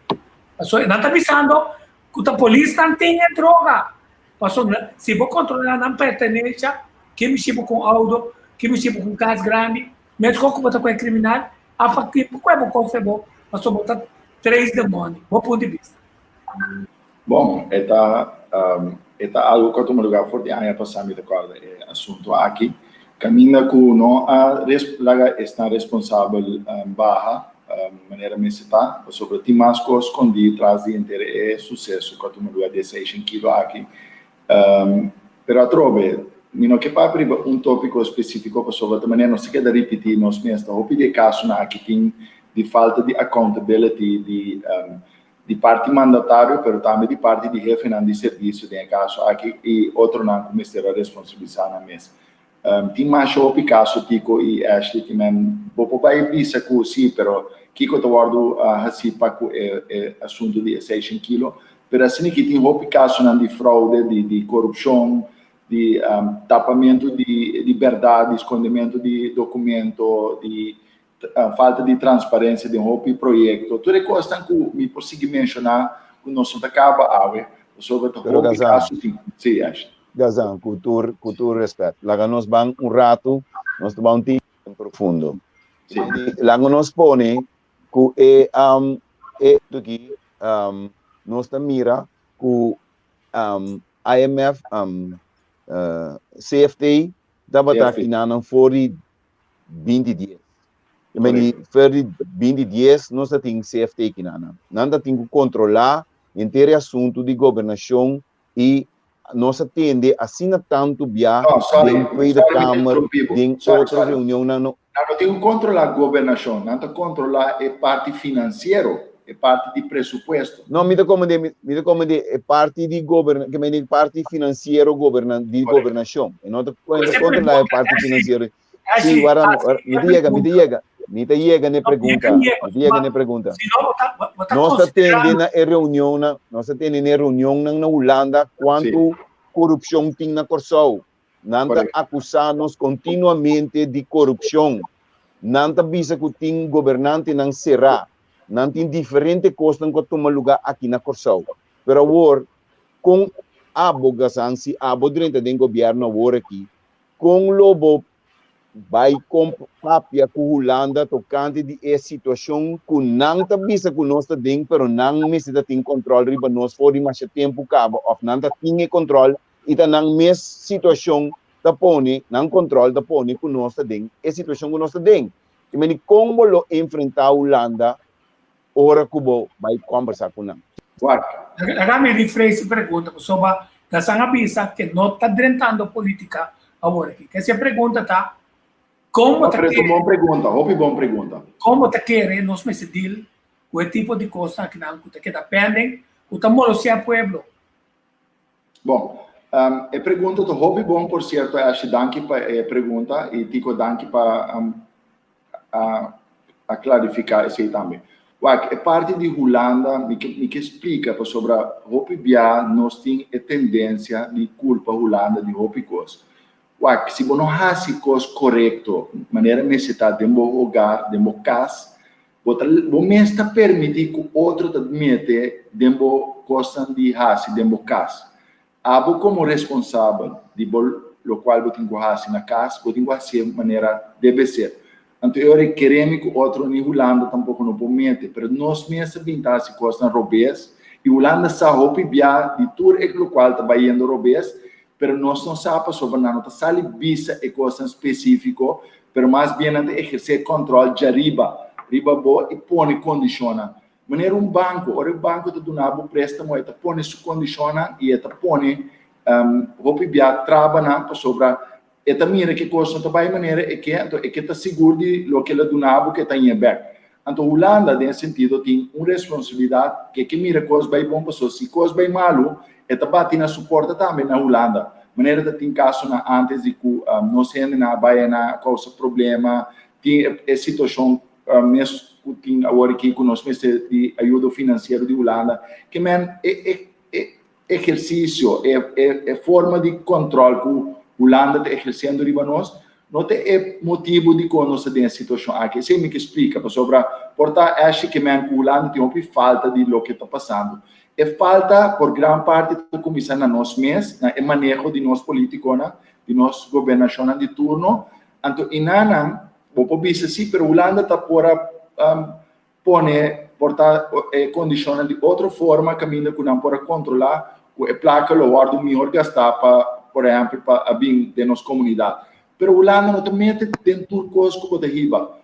Paso nan ta bisando cu ta polisnan tin e droga. Paso si bo controla nan pertenencia, ki mishi bo cu un auto, ki mishi bo cu un cas grandi, Meskos ku bo ta ku e kriminal, a fakti ku e bo kofe bo, pasobra bo ta trace the money. Bo punto di bista. Bon, e ta e ta algo ku a tuma lugar for di aña pasá, mi ta kòrda e asuntu aki. Kaminda ku no a laga esnan responsabel baha manera mester ta, pasobra tin mas kos skondí tras di henter e suseso ku a tuma lugar di e seishen kilo aki. Pero atrobe, mi no ke papia riba un tópiko spesífiko pasobra ta manera nos ta keda ripití nos mes. Ta hopi di e kasonan aki tin di falta di accountability di di parti mandatario pero tambe di parti di hefenan di servisio den e kaso aki i otronan ku mester a responsabilisá nan mes. Tin masha hopi kaso Tico i Ashley ki men bo por bai bisa ku si pero kiko ta wòrdu hasí pa ku e e asuntu di e seishen kilo pero asina ki tin hopi kasonan di fraude di di korupshon di tapamentu di di bèrdat di skondementu di dokumento di falta di transparensia den hopi proyekto tur e kosnan ku mi por sigui menshoná ku nos no ta kaba awe pasobra ta hopi kaso tin si Ashley. Gazan, ku tur ku tur respet, laga nos ban un ratu, nos ta ban un tiki profundo. Sí. Laga nos pone ku e um, e aki um, nos ta mira ku um, IMF, um, uh, CFT tabata CFT. kinanan for di 2010. I meni, Correcto. for di 2010 nos ta tin CFT kinanan. Nan ta tin ku kontrolá henter e asuntu di gobernashon I nos a tende asina tantu bia No, sorry, den Tweede sorry mi ta Kamer, interrumpí bo. den Sorry, otro sorry. reunionnan. No. Nan no tin ku kontrolá gobernashon, nan ta kontrolá e parti finansiero, e parti di presupuesto. No, mi ta komende, mi, mi ta komende e parti di goberna, ke mende parti finansiero goberna, di Correcto. gobernashon. E no ta Ese kontrolá e pregunta, parti Ashley, finansiero. Sí, Ashley, wara, Ashley, wara, mi e ta yega, mi ta pregunta. yega, mi ta yega n'e No, pregunta, yega, yega, mi ta yega ma n'e pregunta. si no bo ta, bo ta Nos ta tende konsiderando. na e reunionnan, nos ta tende na e reunionnan na Hulanda Sí, kuantu korupshon tin na Kòrsou. Nan ta korekto. akusá nos kontinuamente di korupshon. Nan ta bisa ku tin gobernantenan será. Nan tin diferente kosnan ku a tuma lugá aki na Kòrsou. Pero awor, kon abo, Gazan, si abo drenta den gobièrnu awor aki, Kon lo bo bai papia ku Hulanda tokante di e situashon ku nan ta bisa ku nos ta den pero nan mester ta tin kòntròl riba nos for di masha tempu kaba òf nan ta tin e kòntròl i ta nan mes situashon ta pone nan kòntròl ta pone ku nos ta den e situashon ku nos ta den. I meni kon bo lo enfrentá Hulanda ora ku bo bai kòmbersá ku nan? Wak. Laga mi rephrase e pregunta pasobra Gasan a bisa ke no ta drentando politica awor aki. Ke si e pregunta ta kon bo No, ta pero ta un kere bon pregunta, hopi bon pregunta. kon bo ta kere nos mester deal ku e tipo di kosnan akinan ku ta keda pending ku ta molosea pueblo. Bon, e pregunta ta hopi bon por sierto Ashley, danki pa e pregunta i Tico danki pa a klarifiká esei tambe. Wak, e parti di Hulanda mi ke mi ke splika pasobra hopi bia nos tin e tendensia di kulpa Hulanda di hopi kos. Wak, si bo no hasi kos korekto manera mester ta den bo hogar, den bo kas, bo ta bo mes ta permití ku otro ta mete den bo kosnan di hasi den bo kas. Abo komo responsabel di bo lokual bo tin ku hasi na kas, bo tin ku hasié manera debe ser. Anto e ora e kere mi ku otro ni Hulanda tampoko no por mete, pero nos mes a bin ta hasi kosnan robes i Hulanda sa hopi bia di tur e lokual ta bayendo robes, pero nos no sa pasobra nan no ta sali bisa e kosnan spesifiko, pero mas bien nan ta ehersé kòntròl djariba riba bo i pone kondishonnan. Manera un banko, ora e banko ta duna bo préstamo e ta pone su kondishonnan i e ta pone hopi bia trabanan pasobra e ta mira ke kos no ta bai manera e ke, anto e ke ta sigur di loke el a duna bo ke ta haña bèk. Anto Hulanda den e sentido tin un responsabilidat ke ke mira kos bai bon pasobra si kos bai malu e ta bati na su porta tambe na Hulanda. Manera ta tin kasonan ántes di ku nos hendenan a bai einan a kousa problema, tin e situashon mes ku tin awor aki ku nos mester di ayudo finansiero di Hulanda. Ke men e e ehersisio, e e forma di kòntròl ku Hulanda ta ehersendo riba nos, no ta e motibu dikon nos ta den e situashon aki. Esei mi ke splika, pasobra por ta Ashley ke men ku Hulanda tin hopi falta di loke ta pasando. E falta por gran parti ta kuminsá na nos mes, na e maneho di nos polítikonan, di nos gobernashonnan di turno. Anto inanan bo por bisa si, pero Hulanda ta por a pone por ta e kondishonnan di otro forma kaminda ku nan por a kontrolá ku e plaka lo wòrdu mihor gastá pa, por ehèmpel, pa a bin den nos komunidat. Pero Hulanda no ta mete den tur kos ku bo ta hiba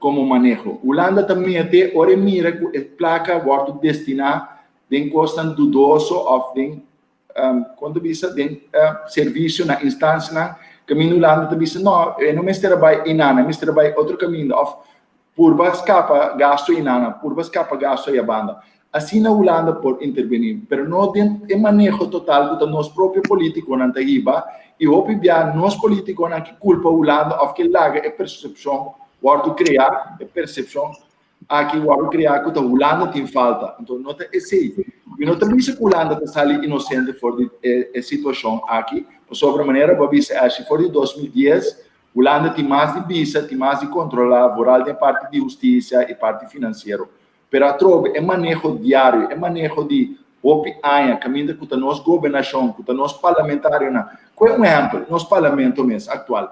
komo maneho. Hulanda ta mete ora e mira ku e plaka wòrdu destiná den kosnan dudoso òf den kon ta bisa den servisio na instansianan kaminda Hulanda ta bisa no e no mester a bai einan e mester a bai otro kaminda òf purba skapa gastu einan purba skapa gastu ei abanda. Asina Hulanda por intervení pero no den e maneho total ku ta nos propio politikonan ta hiba i hopi bia nos politikonan ke kulpa Hulanda òf ke laga e persepshon wòrdu kreá e persepshon Aki wòrdu kreá ku ta Hulanda tin falta. Anto no ta esei. Mi no ta bisa ku Hulanda ta sali inosente for di e situashon aki, pasobra manera bo a bisa Ashley, for di 2010 Hulanda tin mas di bisa, tin mas di kontrolá, vooral den parti di hustisia i parti finansiero. Pero atrobe e maneho diario, e maneho di hopi aña kaminda ku ta nos gobernashon, ku ta nos parlamentarionan. Kue un ehèmpel, nos parlamento mes aktual.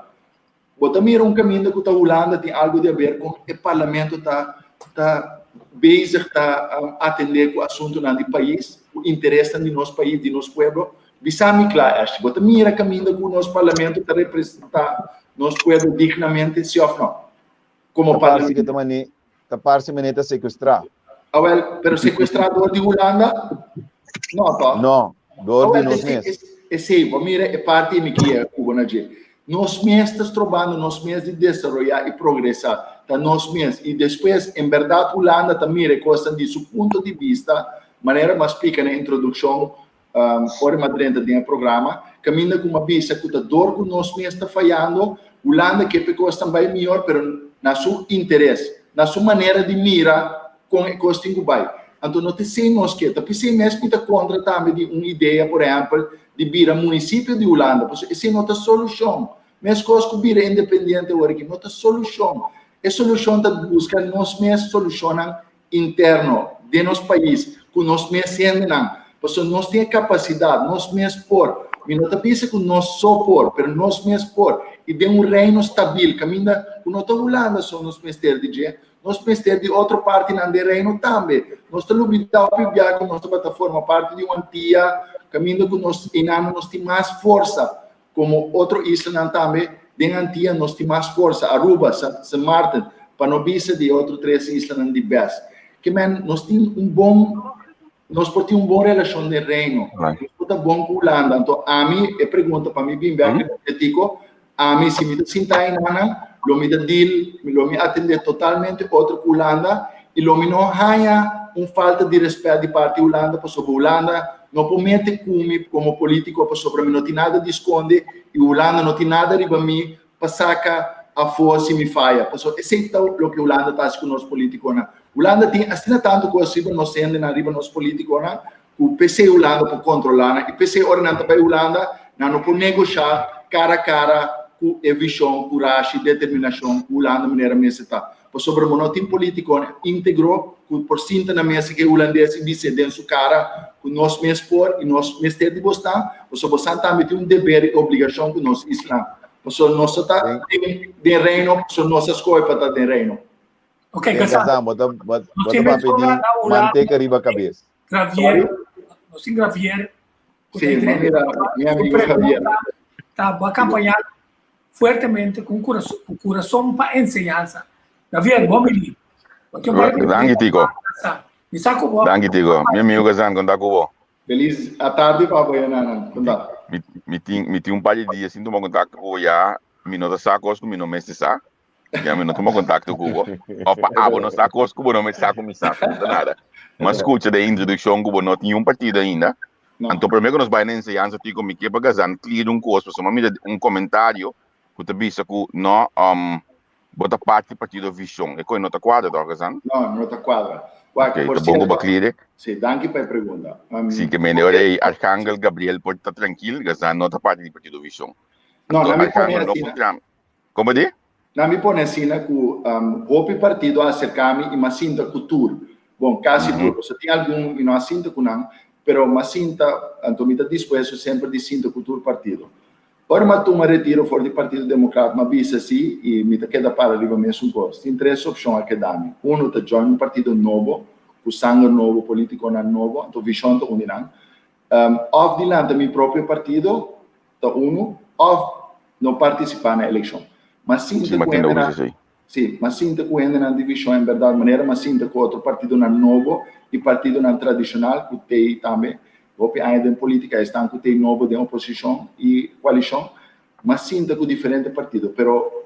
Bo ta mira un kaminda ku ta Hulanda tin algu di haber kon e parlamento ta ta bezig ta atendé ku asuntunan di pais, ku interesnan di nos pais, di nos pueblo? Bisa mi kla, Ashley, bo ta mira kaminda ku nos parlamento ta representá nos pueblo dignamente, si òf no? Komo Ta parse ke ta mane, ta parse mane ta sekuestrá. Awel, pero sekuestrá dor di Hulanda? No, tòg? No, dor di nos mes. Esei, bo mira e parti mi kier ku bo na dje. Nos mes ta strobando nos mes di desaroyá i progresá. Ta nos mes. I despues, en bèrdat Hulanda ta mira e kosnan di su punto di bista, manera mi a splika na introdukshon ora mi a drenta den e programa, kaminda ku mi a bisa ku ta dor ku nos mes ta fayando, Hulanda ke pa e kosnan bai mihor, pero na su interes, na su manera di mira kon e kos tin ku bai. Anto no ta esei nos ke. Ta p'esei mes mi ta kontra tambe di un idea, por ehèmpel, di bira munisipio di Hulanda, pasobra esei no ta solushon. Meskos ku bira independiente awor aki no ta solushon. E solushon ta buska nos mes solushonnan interno den nos pais, ku nos mes hendenan, pasobra nos tin e kapasidat, nos mes por. Mi no ta bisa ku nos so por, pero nos mes por. I den un reino stabil, kaminda ku no ta Hulanda so nos mester di dje, Nos mester di otro partinan den Reino tambe. Nos ta lubidá hopi bia ku nos tabata forma parti di un Antia, kaminda ku nos einan nos tin mas forsa komo otro islanan tambe. Den Antia nos tin mas forsa, Aruba, Sint Maarten, pa no bisa di e otro tres islanan di bes. Ke men nos tin un bon, nos por tin un bon relashon den Reino. Nos por ta bon ku Hulanda. Anto ami, e pregunta pa mi bin bèk riba Tetico, Ami si mi ta sinta enanan, lo mi ta deal, lo mi atendé totalmente otro ku Hulanda i lo mi no haña un falta di rèspèt di parti Hulanda pasobra Hulanda no por mete ku mi komo polítiko pasobra mi no tin nada di skonde i Hulanda no tin nada riba mi pa saka afó si mi faya. Pasobra esei ta loke Hulanda ta hasi ku nos polítikonan. Hulanda tin asina tantu kos riba nos hendenan, riba nos polítikonan ku p'esei Hulanda por kontrolá nan i p'esei ora nan ta bai Hulanda nan no por negoshá kara kara ku e vishon, kurashi, determinashon ku Hulanda manera mester ta. Pasobra bo no tin politiconan integro cu por sinta na mesa cu e Hulandes y bis'é den su cara cu nos mes por y nos mester di bosnan, pasobra bosnan tambe tin un deber y obligacion cu nos isla. Pasobra nos ta ta den Reino, pasobra nos a scoge pa ta den Reino. Ok, Den Kazan, bo ta bo ta papia di manteca riba cabes. Javier, nos tin Javier. Sí, mira, mi amigo Javier. Ta bo acompaña fuertemente cu un corazón, cu corazón pa enseñanza. Javier, bon bini. Danki, Tico. Mi sa cu bo. Danki, Tico. Mi amigo Kazan, conta cu bo. Feliz a tarde pa bo, Yanana. Conta. Mi, mi, mi tin un par di dia sin tuma contacto cu bo ya. Mi no ta sa cos cu mi no mester sa. Ya mi no tuma contacto cu bo. Of pa abo no sa cos cu bo no mester sa cu mi sa. No ta nada. Ma scucha de introduccion cu bo no tin un partido ainda. No. Anto prome cu nos bai na enseñansa Tico mi ke pa Gazan clear un cos pasobra mi mira un comentario cu ta bisa cu no um, bo ta parti partido Vision. E coi no ta cuadra toch Gazan? No, no ta cuadra. Wak, Ok, por ta bon cu bo cierto, clear. sí, danki pa e pregunta. Um, Sí, ke mende ora ei Arcangel Gabriel por ta tranquil, Gazan no ta parti di partido Vision. No, Anto na mi pone Arcangel no asina. puntra mi. Como di? Na mi pone asina ku hopi partido a aserká mi i m'a sinta ku tur. Bon, kasi tur. Pasobra tin algun mi no a sinta ku nan, pero m'a sinta, anto mi ta dispuesto semper di sinta ku tur partido. Ora m'a tuma retiro for di Partido Demokrat m'a bisa si i mi ta keda para riba mesun kos. Tin tres opshon a keda mi. Uno ta join un partido nobo, ku sanger nobo, politikonan nobo, anto Vishon ta un di nan. Òf di lanta mi propio partido, ta unu, òf no partisipá na elekshon. Ma sinta ku hendenan, sí, ma sinta ku hendenan di vishon en bèrdat, manera ma sinta ku otro partidonan nobo i partidonan tradishonal ku t'ei tambe hopi aña den polítika, esnan ku t'ei nobo den oposishon i koalishon, ma sinta ku diferente partido. Pero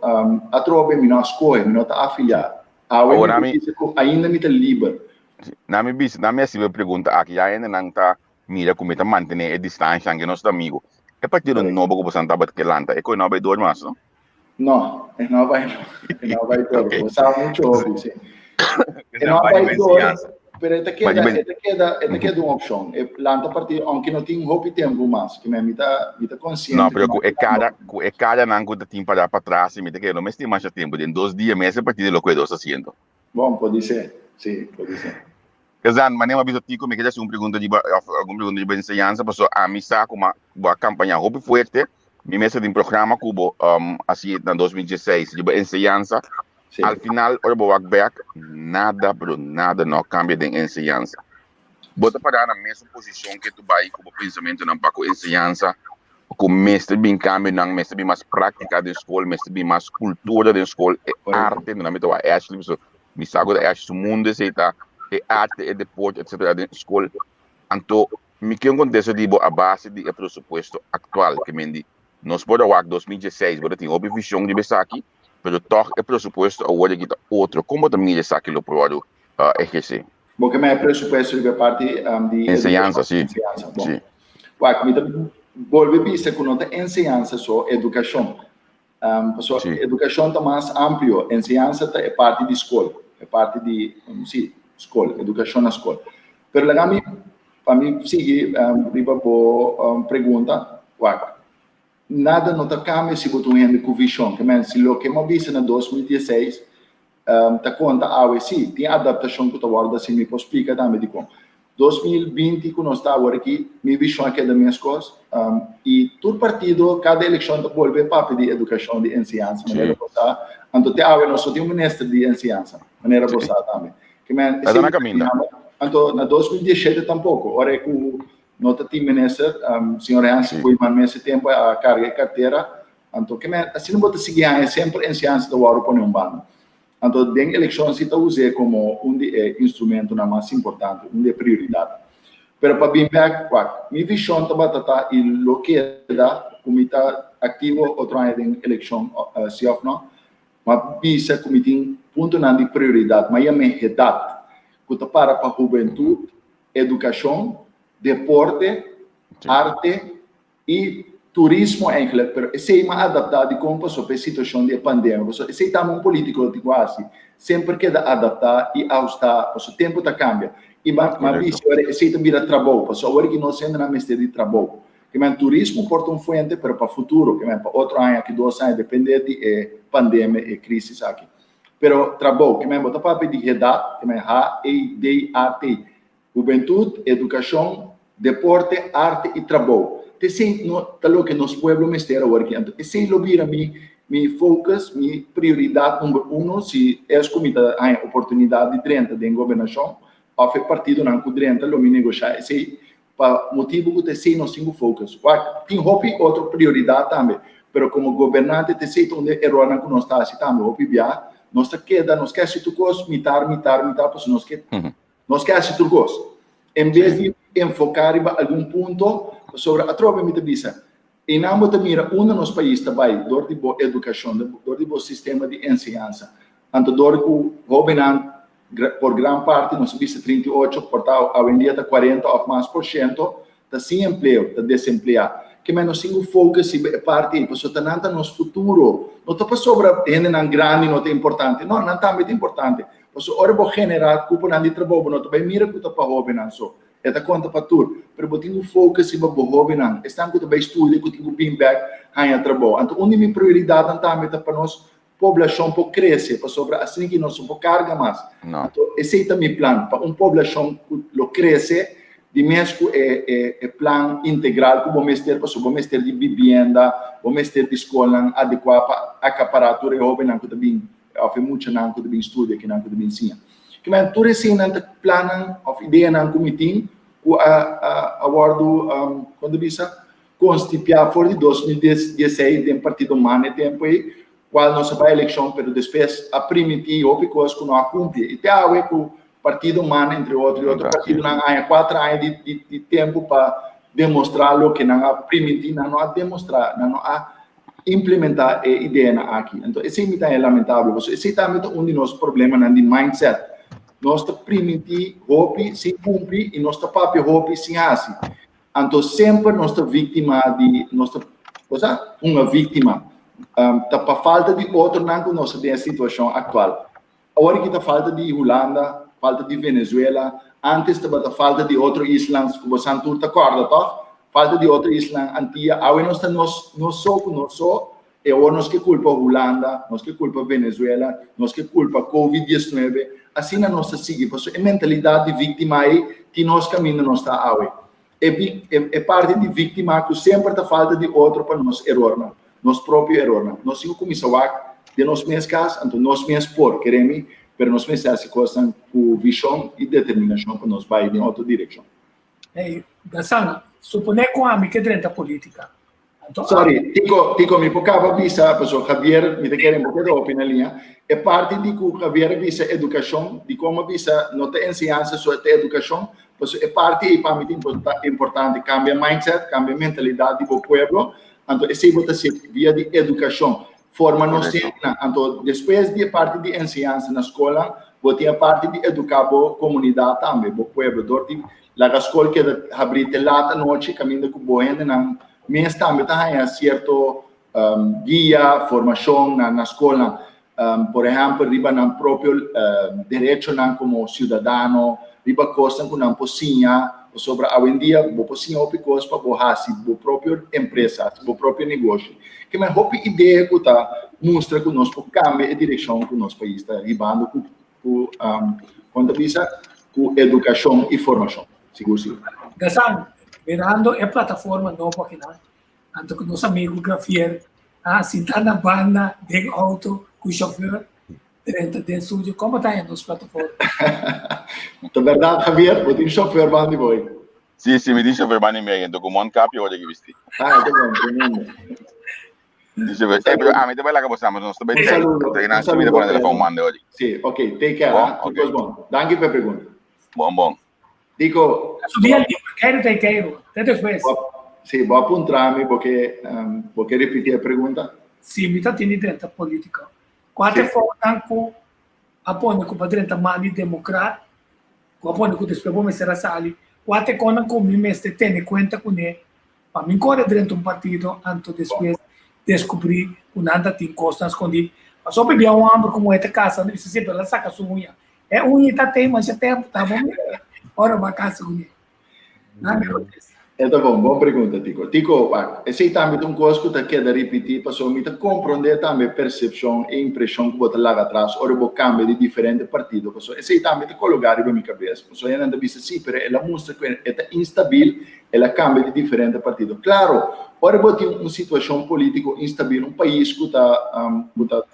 atrobe mi no a skohe, mi no ta afiliá. Awe mi por bisa ku ainda mi ta liber. Na mi bisa, na mi hasi e pregunta aki, ya hendenan ta mira ku mi ta mantené e distansha anke nos ta amigo. E partido nobo ku bosan tabata ke lanta, e koe no a bai door mas, no? No, e no a bai no. E no a bai door. Ok. Bo sa mucho hopi, si. E no a Bai bai door, enseñansa. pero e ta Bai keda, ben. e ta keda, e ta keda un opshon. E lanta partido, aunke no tin hopi tempu mas, ke mi ta, mi ta No, konsiente pero ku ku e kara, ku e karanan ku ta tin para patras, mi ta kere no mester masha tempu. Den dos dia mes e partido lo koe dos asiento. Bon, podisé. Si, podisé. Kazan, manera mi a bisa Tico, mi kere hasi un pregunta riba, of algun pregunta riba enseñansa, pasobra ami sa ku ma bo a kampaña hopi fuerte, mi mes a tin programa ku bo um, hasi na 2016 riba enseñansa. Sí. Al final, ora bo wak bek, nada, pero nada no a kambia den enseñansa. Bo ta pará na mesun posishon ke tu bai ku bo pensamentunan pa ku enseñansa, ku mester bin kambionan, mester bin mas práktika den skol, mester bin mas kultura den skol, e arte, no mi ta wak Ashley, pasobra mi sa ku ta Ashley su mundu esei ta e arte, e deporte, etcetera den skol. Anto mi ke un kontesto di bo a base di e presupuesto aktual, ke men di nos por a wak 2016 bo ta tin hopi vishon riba esaki, pero tòg e presupuesto awor aki ta otro. Kon bo ta mira esaki lo por wòrdu ehersé? Bo ke mei presupuesto riba e parti di Enseñansa, si. Enseñansa, bon. Si. Wak, mi ta bolbe bisa ku no ta enseñansa so, edukashon. Pasobra Si. edukashon ta mas amplio, enseñansa ta e parti di skol, e parti di, si, skol, edukashon na skol. Pero laga mi, pa mi sigui riba bo pregunta, wak, nada no ta kambia si bo ta un hende ku vishon. Ke men, si loke mi a bisa na 2016 ta konta awe, si, tin adaptashon ku ta wòrdu hasi, mi por splika tambe dikon. 2020 ku nos ta awor aki, mi vishon a keda meskos, i tur partido, kada elekshon ta bolbe papia di edukashon, di enseñansa, manera bo sa. Anto te awe nos no tin un minister di enseñansa, manera bo sa tambe. Ke men, Ta na kaminda. Anto na 2017 tampoko, ora ku no ta tin minister, señor Hensley Koeiman mes e tempu a karga e kartera. Anto ke men, asina bo ta sigui haña semper enseñansa ta wòrdu pone un banda. Anto den elekshon si ta us'é komo un di e instrumentonan mas importante, un di e prioridatnan. Pero pa bin bèk, wak, mi vishon tabata ta i lo keda ku mi ta aktivo otro aña den elekshon si òf no, m'a bisa ku mi tin puntonan di prioridat, m'a yam'é hedat, ku ta para pa hubentut, edukashon, deporte, arte i turismo eigenlijk, pero esei m'a adaptá dikon pasobra pa e situashon di e pandemia, pasobra esei tambe un politiko tin ku hasi, semper keda adaptá i ahustá pasobra tempu ta kambia. I m'a m'a bisa ora esei ta bira trabou, pasobra awor ki nos hendenan mester di trabou. Ke men turismo por ta un fuente, pero pa futuro, ke men pa otro aña, aki dos aña, depende di e pandemia, e krisis aki. Pero trabou, ke men bo ta papia di HEDAT, ke men H-E-D-A-T, Hubentut, Edukashon, Deporte, Arte i Trabou. Ta esei no ta loke nos pueblo mester awor aki. Anto esei lo bira mi mi focus, mi prioridat number uno si es ku mi ta haña oportunidat di drenta den gobernashon òf e partidonan ku drenta lo mi negoshá esei pa motibu ku ta esei nos tin ku focus. Wak, tin hopi otro prioridat tambe, pero komo gobernante ta esei ta un di e erornan ku nos ta hasi tambe hopi bia. Nos ta keda, nos ke hasi tur kos mitar, mitar, mitar pasobra nos ke Nos ke hasi tur kos. En bes di enfoká riba algun punto, pasobra atrobe mi ta bisa, einan bo ta mira unda nos pais ta bai dor di bo edukashon, dor di bo sistema di enseñansa. Anto dor ku hóbennan por gran parti, nos a bisa 38, por ta awendia ta 40 òf mas por shento, ta sin empleo, ta desempleá. Ke men nos tin ku focus riba e parti ei, pasobra ta nan ta nos futuro. No ta pasobra hendenan grandi no ta importante, no, nan tambe ta importante. Pasobra ora bo generá kuponan di trabou, bo no ta bai mira ku ta pa hóbennan so, e ta konta pa tur. Pero bo tin ku focus riba bo hóbennan, esnan ku ta bai studia, ku tin ku bin bèk haña trabou. Anto un di mi prioridatnan tambe ta pa nos poblashon por krese, pasobra asina ki nos no por karga mas. Anto esei ta mi plan, pa un poblashon ku lo krese di mes ku e e e plan integral ku bo mester, pasobra bo mester di bibienda, bo mester di skolnan adekuá pa akapará tur e hóbennan ku ta bin òf e muchanan ku ta bin studia, kinan ku ta bin siña. Kimen tur eseinan ta plannan òf ideanan ku mi tin ku a a a wòrdu kon ta bisa konstipiá for di 2016 den partido man e tempu ei, kual nos a bai elekshon pero despues a primintí hopi kos ku no a kumpli. I te awe ku partido man entre otro i otro partidonan a haña kuater aña di di di tempu pa demostrá loke nan a primintí, nan no a demostrá, nan no a implementá e ideanan aki. Anto esei mi ta haña lamentabel pasobra esei tambe ta un di nos problemanan di mindset. Nos ta primintí hopi sin kumpli i nos ta papia hopi sin hasi. Anto semper nos ta víktima di, nos ta, cosa? Hunga víktima. Ta pa falta di otronan ku nos ta den e situashon aktual. Awor aki ta falta di Hulanda, falta di Venezuela, antes tabata falta di otro islan ku bosan tur ta kòrda tòg? Falta di otro islan Antia, awe nos ta nos nos so ku nos so, e awor nos ke kulpa Hulanda, nos ke kulpa Venezuela, nos ke kulpa Covid 19, asina nos ta sigui pasobra e mentalidat di víktima ei tin nos kaminda nos ta awe. E e parti di víktima ku semper ta falta di otro pa nos erornan, nos propio erornan. Nos tin ku kuminsá wak den nos mes kas, anto nos mes por, kere mi, pero nos mester hasi kosnan ku vishon i determinashon pa nos bai den otro direkshon. Hey, Gasan, suponé ku ami ke drenta polítika. Anto, Sorry, Tico, Tico, mi por kaba bisa, paso Javier, mi ta kere un poquito hopi na liña. E parti di ku Javier a bisa edukashon, di kon a bisa no ta enseñansa so ta edukashon, paso e parti ei pa mi ta importante, kambia mindset, kambia mentalidat di bo pueblo, anto esei bo ta hasi via di edukashon. Forma nos hendenan. Anto despues di e parti di enseñansa na skolnan, bo tin e parti di eduká bo komunidat tambe, bo pueblo. Dor di laga skol keda habrí te lat anochi kaminda ku bo hendenan mes tambe ta haña sierto guia, formashon na skolnan. Por ehèmpel riba nan propio derechonan komo siudadano, riba kosnan ku nan por siña, pasobra awendia bo por siña hopi kos pa bo hasi bo propio empresa, hasi bo propio negoshi. Ke men hopi idea ku ta mustra ku nos por kambia e direkshon ku nos pais ta hibando ku ku kon ta bisa ku edukashon i formashon. Sigur sigur. Gasan, mirando e plataforma nobo akinan, Anto ku nos amigu Gravier a sinta na banda den auto ku chauffeur drenta den studio. Komo ta nos plataforma? Ta berdad Javier, bo tin chauffeur banda di bo ei? Si, si, mi tin chauffeur banda di mi ei, anto ku mondkapje ora ki bisti. Ah, ta bon, tremendo. Si, chauffeur. Eh, pero ami ta bai laga bo sa, nos ta bai Un saludo, Anto un einan saludo, mi ta pone telefon Pedro. manda ori. Si, ok, take care, Bon, ah. ok. Tur kos bon. Danki pa e pregunta. Bon, bon. Dico. Su dia liber, keiru ta keiru. Te despues. Sí, bo a puntra mi, bo ke, um, bo ke repiti e pregunta? Sí, mi ta tini drenta politica. Kua te foutnan ku a pone ku pa drenta man di demokrat, ku a pone ku despues bo mester a sali, kua te konan ku mi mester tene kuenta kuné pa mi kore drenta un partido anto despues deskubrí ku nan ta tin kosnan skondí. Pasobra bia un hòmber ku muhé ta kasa, nan bisa semper el a saka su uña. E uña ta te masha tempu, ta bon mira. Ora bo a kasa kuné. Nan mi kontesta. E ta bon, bon pregunta, Tico. Tico, wak, esei tambe ta un kos ku ta keda ripití pasobra mi ta komprondé tambe e persepshon, e impreshon ku bo ta laga atras ora bo kambia di diferente partido, pasobra esei tambe ta kologá riba mi kabes. Pasobra hendenan ta bisa, sí, pero el a mustra ku e ta instabil, el a kambia di diferente partido. Klaro, ora bo tin un situashon polítiko instabil, un pais ku ta ku ta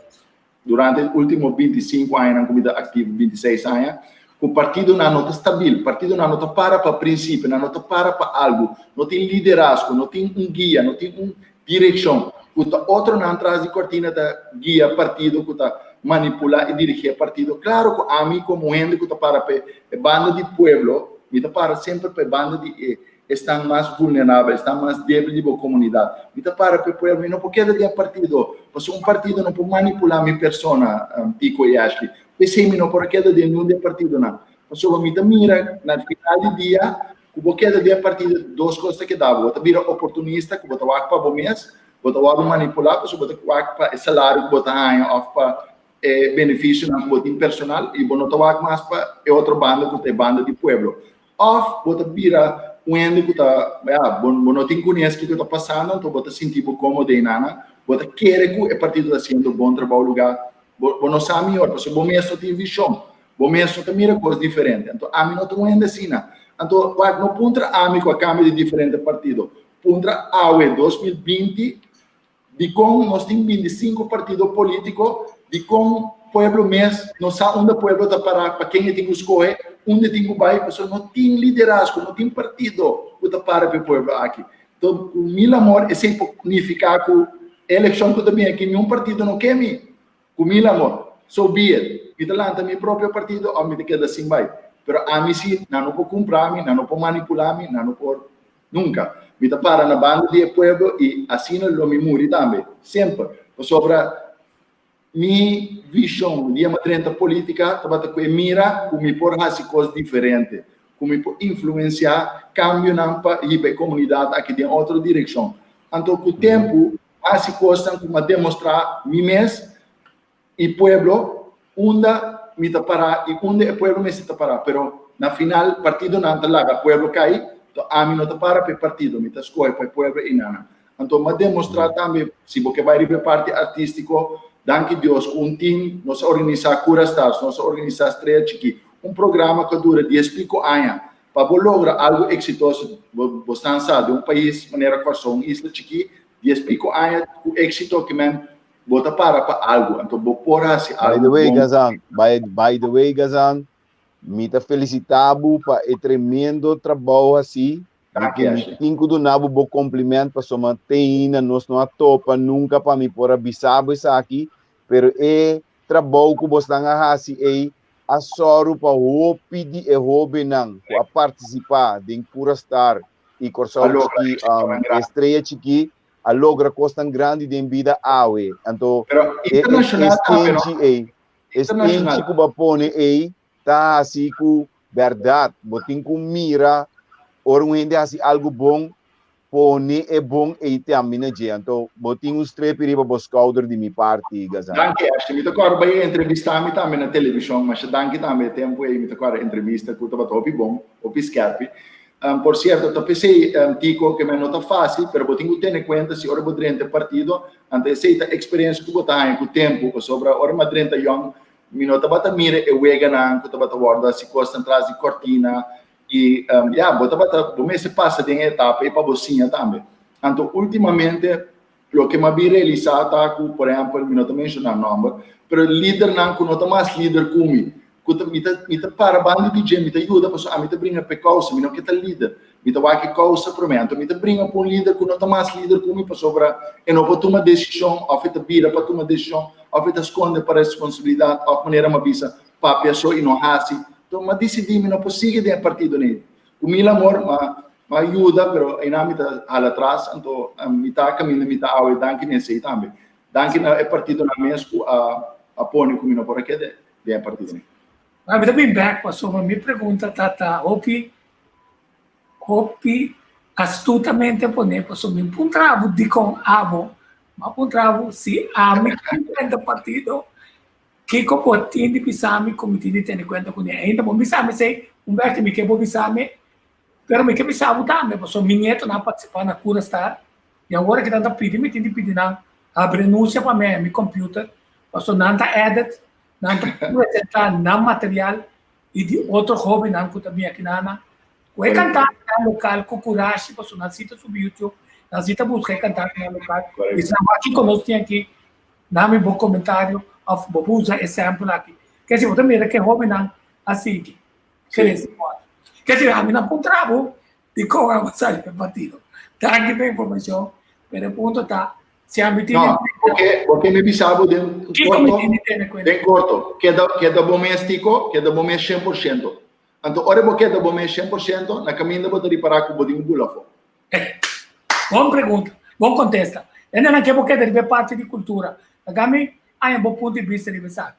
Durante e ultimo 25 añanan ku mi ta aktivo, 26 aña, ku partidonan no ta stabil, partidonan no ta para pa prinsipio, nan no ta para pa algu, no tin liderazgo, no tin un guia, no tin un direkshon, ku ta otronan tras di kortina ta guia partido, ku ta manipulá i dirigí e partido. Klaro ku ami komo hende ku ta para pa e banda di pueblo, mi ta para semper pa e banda di e Esnan mas vulnerabel, esnan mas débil di bo komunidat. Mi ta para pa e pueblo, mi no por keda den partido, pasobra un partido no por manipulá mi persona, Tico i Ashley. P'esei mi no por a keda den niun di e partidonan, pasobra mi ta mira na final di dia ku bo keda den e partido, dos kos ta keda bo, bo ta bira oportunista ku bo ta wak pa bo mes, bo ta wòrdu manipulá pasobra bo ta wak pa e salario ku bo ta haña òf pa e benefisionan ku bo tin personal i bo no ta wak mas pa e otro banda ku ta e banda di pueblo. Òf bo ta bira un hende ku ta, ya, bo bo no tin kunes kiko ta pasando, anto bo ta sinti bo kómodo einana, bo ta kere ku e partido ta hasiendo bon trabou lugá bo bo no sa mihor, pasobra bo mes no tin vishon, bo mes no ta mira kos diferente. Anto ami no ta un hende asina. Anto wak no puntra ami ku a kambia di diferente partido, puntra awe 2020 Dikon nos tin 25 partido polítiko? Dikon pueblo mes no sa unda pueblo ta pará, pa ken e tin ku skohe, unda e tin ku bai? Pasobra no tin liderazgo, no tin partido ku ta para pa e pueblo aki. Enton, ku mil amor, esei por nifiká ku e elekshon ku ta bini aki niun partido no ke mi. Ku mil amor, so be it. Mi ta lanta mi propio partido òf mi ta keda sin bai. Pero ami si, nan no por kumpra mi, nan no por manipulá mi, nan no por Nunca. Mi ta para na banda di e pueblo y asina lo mi muri tambe. Semper. Pasobra mi vision dia mi a drenta politica tabata cu e mira cu mi por haci cos diferente, cu mi por influencia cambionan pa hiba e comunidad aki den otro direccion. Anto cu tempo haci cosnan cu mi a demostra mi mes y pueblo unda mi ta para y unda e pueblo mester ta para, pero na final partidonan ta laga pueblo cay, to ami no ta para pa e partido, mi ta scoge pa e pueblo y nana. Anto m'a demostra tambe, si bo ke bay riba e parti artistico, danki Dios cu un team nos a organisa Cura Stars, nos a organisa Estrella Chiki, un programa cu a dura dies pico aña, pa bo logra algo exitoso, bo bo stan sa, den un pais manera Corsou, un isla chiki, dies pico aña cu exito ke men Bo ta para pa algu, anto bo por hasi By the algu way, bon. Gazan, by, by the way, Gazan, mi ta felicita bo pa e tremendo trabou hasi. Mi Danki, ku mi Ashley. tin ku duna bo bo compliment pasobra te ainda nos no a topa nunca pa mi por a bisa bo esaki, pero e trabou ku bosnan a hasi ei a sòru pa hopi di e hóbennan ku a partisipá den Cura Star i A Kòrsou logra Chikí, éksitonan grandi. Estrella Chikí, a logra kosnan grandi den bida awe. Anto Pero e, e, e internacional tambe, no? stenchi ei, e stenchi Internacional. ku bo pone ei ta hasi ku bèrdat bo tin ku mira ora un hende hasi algu bon, pone e bon ei tambe na dje. Anto bo tin un strepi riba bo skouder di mi parti, Gazan. Danki Ashley, mi ta kòrda bai entrevistá mi tambe na televishon, masha danki tambe e tempu ei mi ta kòrda entrevista ku tabata hopi bon, hopi skèrpi. Um, por cierto, ta pesey, um, Tico, que men no ta fácil, pero bo tin cu tene cuenta si ora bo drenta partido, anto esey ta experiencia cu bo ta haña cu tempo, pasobra ora mi a drenta yong, mi no tabata mira e weganan cu tabata wordo haci cosnan tras di cortina, y, um, ya, bo tabata, bo mester pasa den e etapa ey pa bo siña tambe. Anto ultimamente, loke mi a bin realisa ta cu, por ehempel, mi no ta menciona nomber, pero lidernan cu no ta mas lider cu mi, Ku ta mi ta mi ta para banda di dje, mi ta yuda pasobra ami ta bringa pa e kousa, mi no ke ta lider. Mi ta wak e kousa promé. Anto mi ta bringa pa un lider ku no ta mas lider ku mi pasobra e no por tuma desishon òf e ta bira pa tuma desishon òf e ta skonde pa responsabilidat òf manera mi a bisa papia so i no hasi. Anto mi a disidí mi no por sigui den e partido nei. Ku mil amor mi a yuda pero einan mi ta hala atras anto mi ta kaminda mi ta awe danki na esei tambe. Danki na e partidonan mes ku a pone ku mi no por a keda den e partido. Ma mi ta bin bek pasobra mi pregunta ta ta hopi hopi astutamente pone pasobra mi puntra bo dikon abo, mi a puntra bo si ami tin kuenta partido kiko bo tin di bisa mi ku mi tin di tene kuenta kuné. Ainda bo bisa mi esei un bek mi ke bo bisa mi. Pero mi ke bisa bo tambe, pasobra mi nietonan a partisipá na Cura Star, i awor ki nan ta pidi, mi tin di pidi nan habri renunsia pa mi mi computer, pasobra nan ta edit, nan ta presentá nan material i di otro hóbennan ku ta bin aki nan. Ku e kantantenan lokal ku kurashi, pasobra nan si ta subi YouTube, nan si ta buska e kantantenan lokal, i sa wak kiko nos tin aki, Dame bo komentario òf bo por usa e sample aki. Ke si bo ta mira ke hóbennan a sigui krese mòda. Ke si ami no puntra bo dikon abo sali pa e partido. Danki pa e informashon, pero e punto ta si ami tin No, bo ke bo ke mi bisa bo den Kiko mi korto, tin di tene kuenta? den korto, keda keda bo mes Tico, keda bo mes 100%. Anto ora bo keda bo mes 100%, na kaminda bo ta ripará ku bo tin un bula afó. Bon pregunta, bon kontesta. Hendenan ke bo keda riba e parti di kultura. Laga mi haña bo punto di bista riba esaki.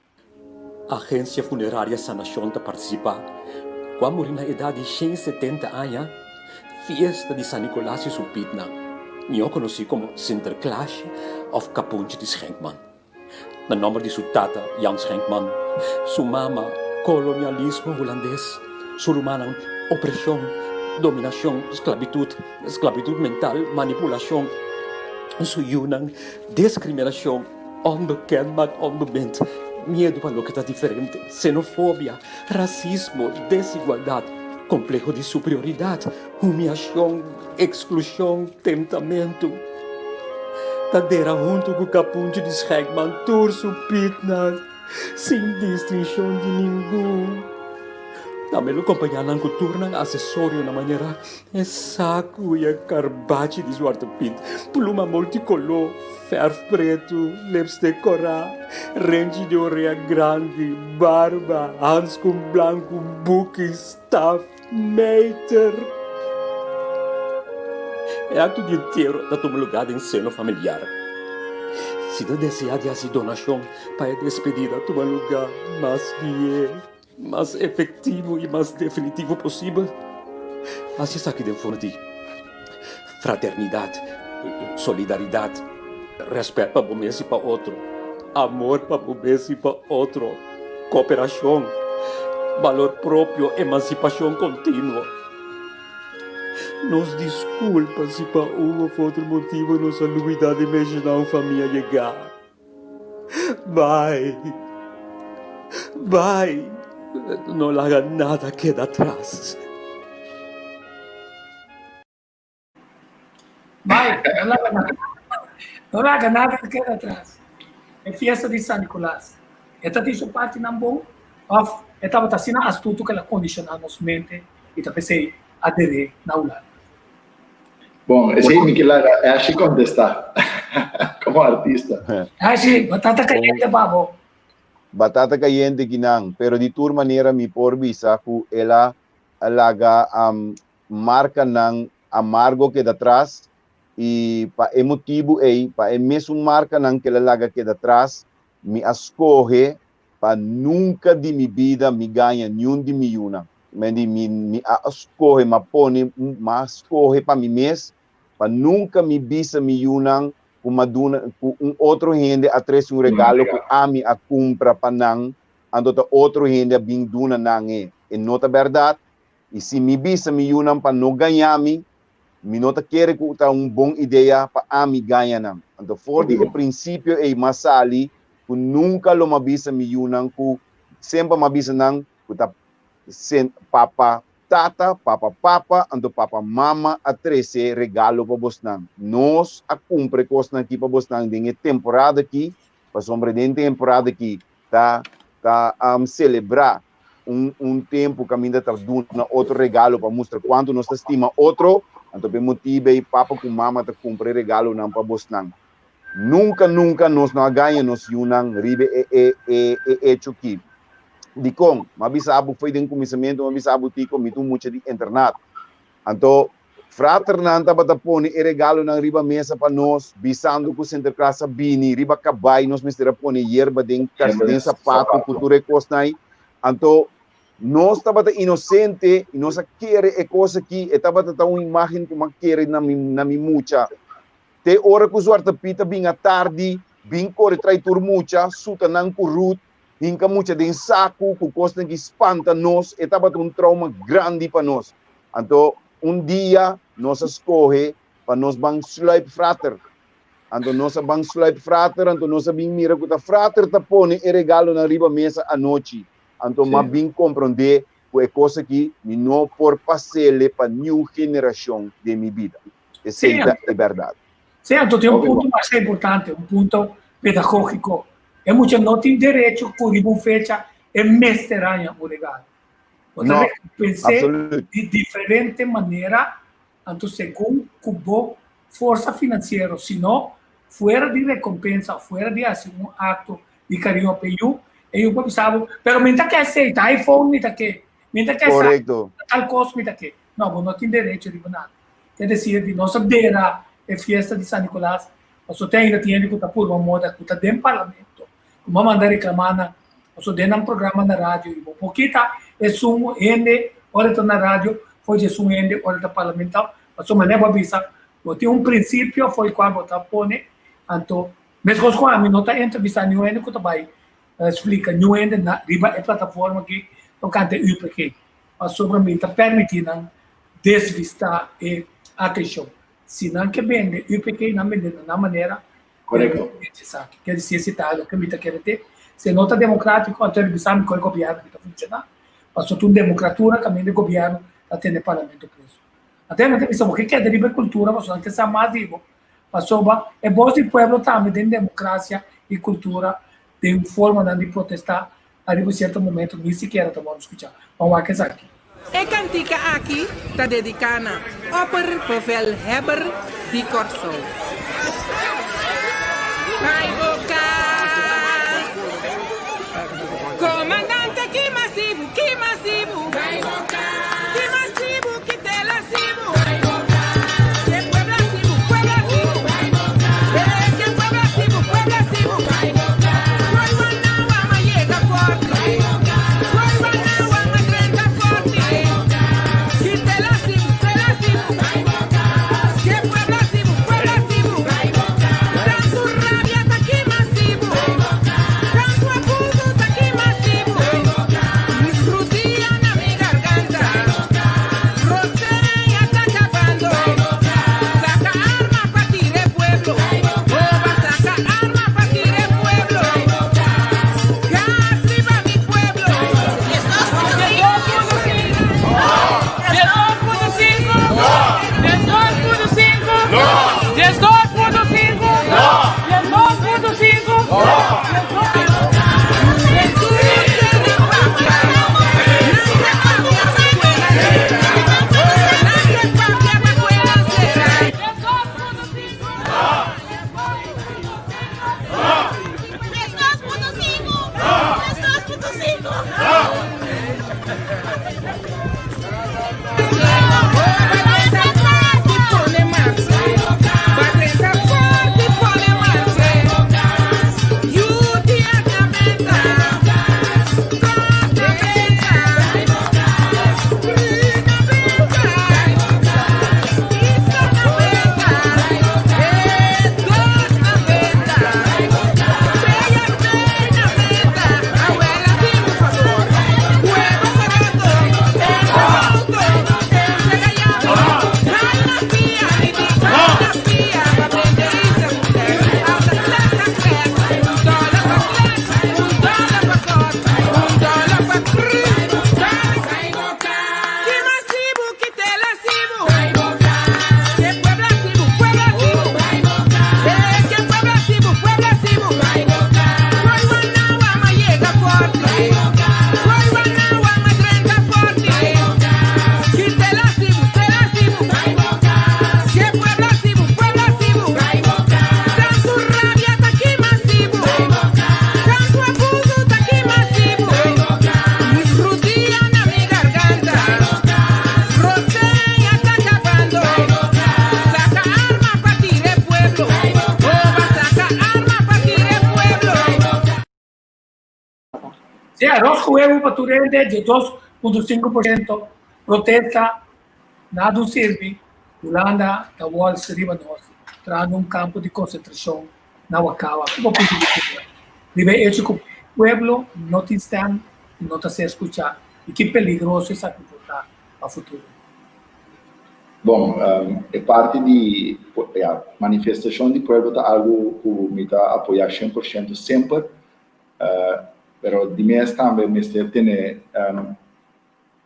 Agencia Funeraria Sanacion ta participa cu a muri na edad di 170 aña fiesta di San Nicolas y su pitnan, mihor conoci como Sinterklaasje of Kapoentje di Schenkman. Na nomber di su tata Jan Schenkman, su mama kolonialismo hulandes, su rumannan opreshon, dominashon, sklabitut, sklabitut mental, manipulashon, su yunan diskriminashon, onbekend maakt onbemind, miedu pa loke ta diferente, xenofobia, rasismo, desigualdat, kompleho di superioridat, humiashon, Eksklushon, tentamentu. Ta dera huntu ku kapunchi di Schijkman tur su pitnan, sin distinshon di ningun. Tambe lo kompañá nan ku tur nan asesorio na manera e saku i e karbachi di Zwarte Piet, pluma multikoló, fèrf pretu, lipstik kòrá, renchi di orea grandi, barba, hanskun blanku, buki, staf. Meter. E akto di entiero ta tuma lugá den seno familiar. Si ta deseá di hasi donashon pa e despedida tuma lugá mas bié, mas efektivo i mas definitivo posibel, hasi esaki den forma di fraternidat, solidaridat, rèspèt pa bo mes i pa otro, amor pa bo mes i pa otro, kooperashon, balor propio, emansipashon kontinuo. Nos diskulpa si pa un òf otro motibu nos a lubidá di menshoná un famia yegá. Bai, bai, no laga nada keda atras. Bai, no laga nada. No laga nada keda atras. E fiesta di San Nicolas. E ta tin su partinan bon of e tabata asina astuto ku el a kondishoná nos mente i ta p'esei a der'é na Hulanda? Bon, esei mi ke laga Ashley kontestá komo artista. Ashley, batata kayente pa bo. Batata kayente kinan, pero di tur manera mi por bisa ku el a laga markanan amargo keda tras i pa e motibu ei, pa e mesun markanan ku el a laga keda tras, mi a skohe pa nunka di mi bida mi gaña niun di mi yunan. Mi di mi mi a skohe, mi a pone, mi a skohe pa mi mes pa nunka mi bisa mi yunan ku mi a duna, ku un otro hende a trese un regalo ku ami a kumpra pa nan, anto ta otro hende a bin duna nan e. E no ta bèrdat. I si mi bisa mi yunan pa no gaña mi, mi no ta kere ku ta un bon idea pa ami gaña nan. Anto for di e prinsipio ei m'a sali ku nunka lo m'a bisa mi yunan ku semper m'a bisa nan ku ta papa tata, papa papa, anto papa mama a trese regalo pa bosnan. Nos a kumpra e kosnan aki pa bosnan den e temporada aki, pasobra den e temporada aki ta ta selebrá un un tempu kaminda ta duna otro regalo pa mustra kuantu nos ta stima otro, anto pa e motibu ei papa ku mama ta kumpra e regalonan pa bosnan. Nunka nunka nos no a gaña nos yunan riba e e e e echo ki. Dikon? Mi a bisa bo fo'i den kuminsamentu, mi a bisa bo Tiko, mi ta un mucha di internat. Anto fraternan tabata pone e regalonan riba mesa pa nos, bisando ku Sinterklaas a bini riba kabai, nos mester a pone yerba den den sapato ku tur e kosnan ei. Anto nos tabata inosente i nos a kere e kos aki, e tabata ta un imágen ku mi a kere na mi na mi mucha. Te ora ku Zwarte Piet a bin atardi, bin kore trai tur mucha, suta nan ku Ruth, hinka mucha den saku ku kosnan ki spanta nos, e tabata un trauma grandi pa nos. Anto. Un dia nos a skohe pa nos ban sluip frater. Anto nos a ban sluip frater, anto nos a bin mira ku ta frater ta pone e regalonan riba mesa anochi. Anto m'a bin komprondé ku e kos aki mi no por pas'ele pa niun generashon den mi bida. Esei ta e bèrdat. Sí, anto tin un punto masha importante, un punto pedagógiko. E mucha no tin derecho ku riba un fecha e mester haña un regalo. Bo ta rekompens'é di diferente manera, anto segun ku bo forsa finansiero, si no, fuera di rekompensa òf fuera di hasi un akto di kariño pa e yu, e yu por bisa bo, pero mi ta ke esei, ta iPhone mi ta ke, mi ta ke esaki, tal kos mi ta ke. No, bo no tin derecho riba nada. Ke desir di nos a dera e fiesta di San Nicolas, pasobra te ainda tin hende ku ta purba moda ku ta den parlamento, ku bo a manda reklamá nan, pasobra den nan programa na radio i bo por kita esun hende ora e ta na radio for di esun hende ora e ta parlamental, pasobra manera bo a bisa bo tin un prinsipio for di kua bo ta pone, anto meskos ku ami no ta entrevistá niun hende ku ta bai splika niun hende na riba e plataforma aki tokante UPG, pasobra mi ta permití nan desvistá e atenshon. Si nan ke bende UPG nan bende na nan manera, Korekto. Esaki ker disi esi ta loke mi ta kere te. Si e no ta demokratiko, anto e bisa mi ku e gobièrnu mi ta funshoná. Pasobra ta un demokratura kaminda e gobièrnu ta tene parlamento preso. Anto e no ta bisa bo ke keda riba e kultura pasobra nan ke sa mas di bo. Pasobra e bos di pueblo tambe den demokrasia i kultura den formanan di protestá Ariba cierto momento ni sikiera ta wòrdu skuchá. Ban wak esaki. E kantika aki ta dediká na Opperbevelhebber di Kòrsou. Bai bo kas, komandante kima sibu, kima sibu. Bai bo kas, kima sibu, kitela sibu. Bai bo kas, ke puebla sibu, puebla sibu. Bai bo kas, ke puebla sibu, puebla sibu. Bai bo Sí, arroz ku huevo pa tur hende, 12.5% protesta, nada un sirbi, Hulanda ta wòls riba nos, trahando un kampo di konsentrashon na Wakawa. Ku bo punto di bista riba e echo ku pueblo no tin stèm i no ta ser skuchá i ki peligroso esaki por ta pa futuro? Bon, e parti di ya manifestashon di pueblo ta algu ku mi ta apoyá shen por shento semper, pero di mes tambe mester tene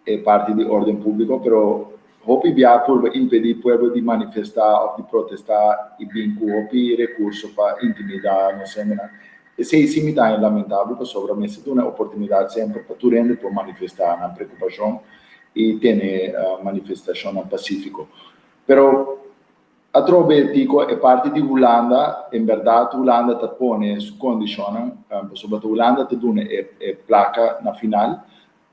e parti di orden públiko, pero hopi bia purba impedí pueblo di manifestá òf di protestá i bin ku hopi rekurso pa intimidá nos hendenan. Esei sí mi ta haña lamentabel pasobra mester duna oportunidat semper pa tur hende por manifestá nan preokupashon i tene manifestashonnan pasífiko. Pero atrobe Tico e parti di Hulanda, en bèrdat Hulanda ta pone su kondishonnan pasobra ta Hulanda ta duna e plaka na final.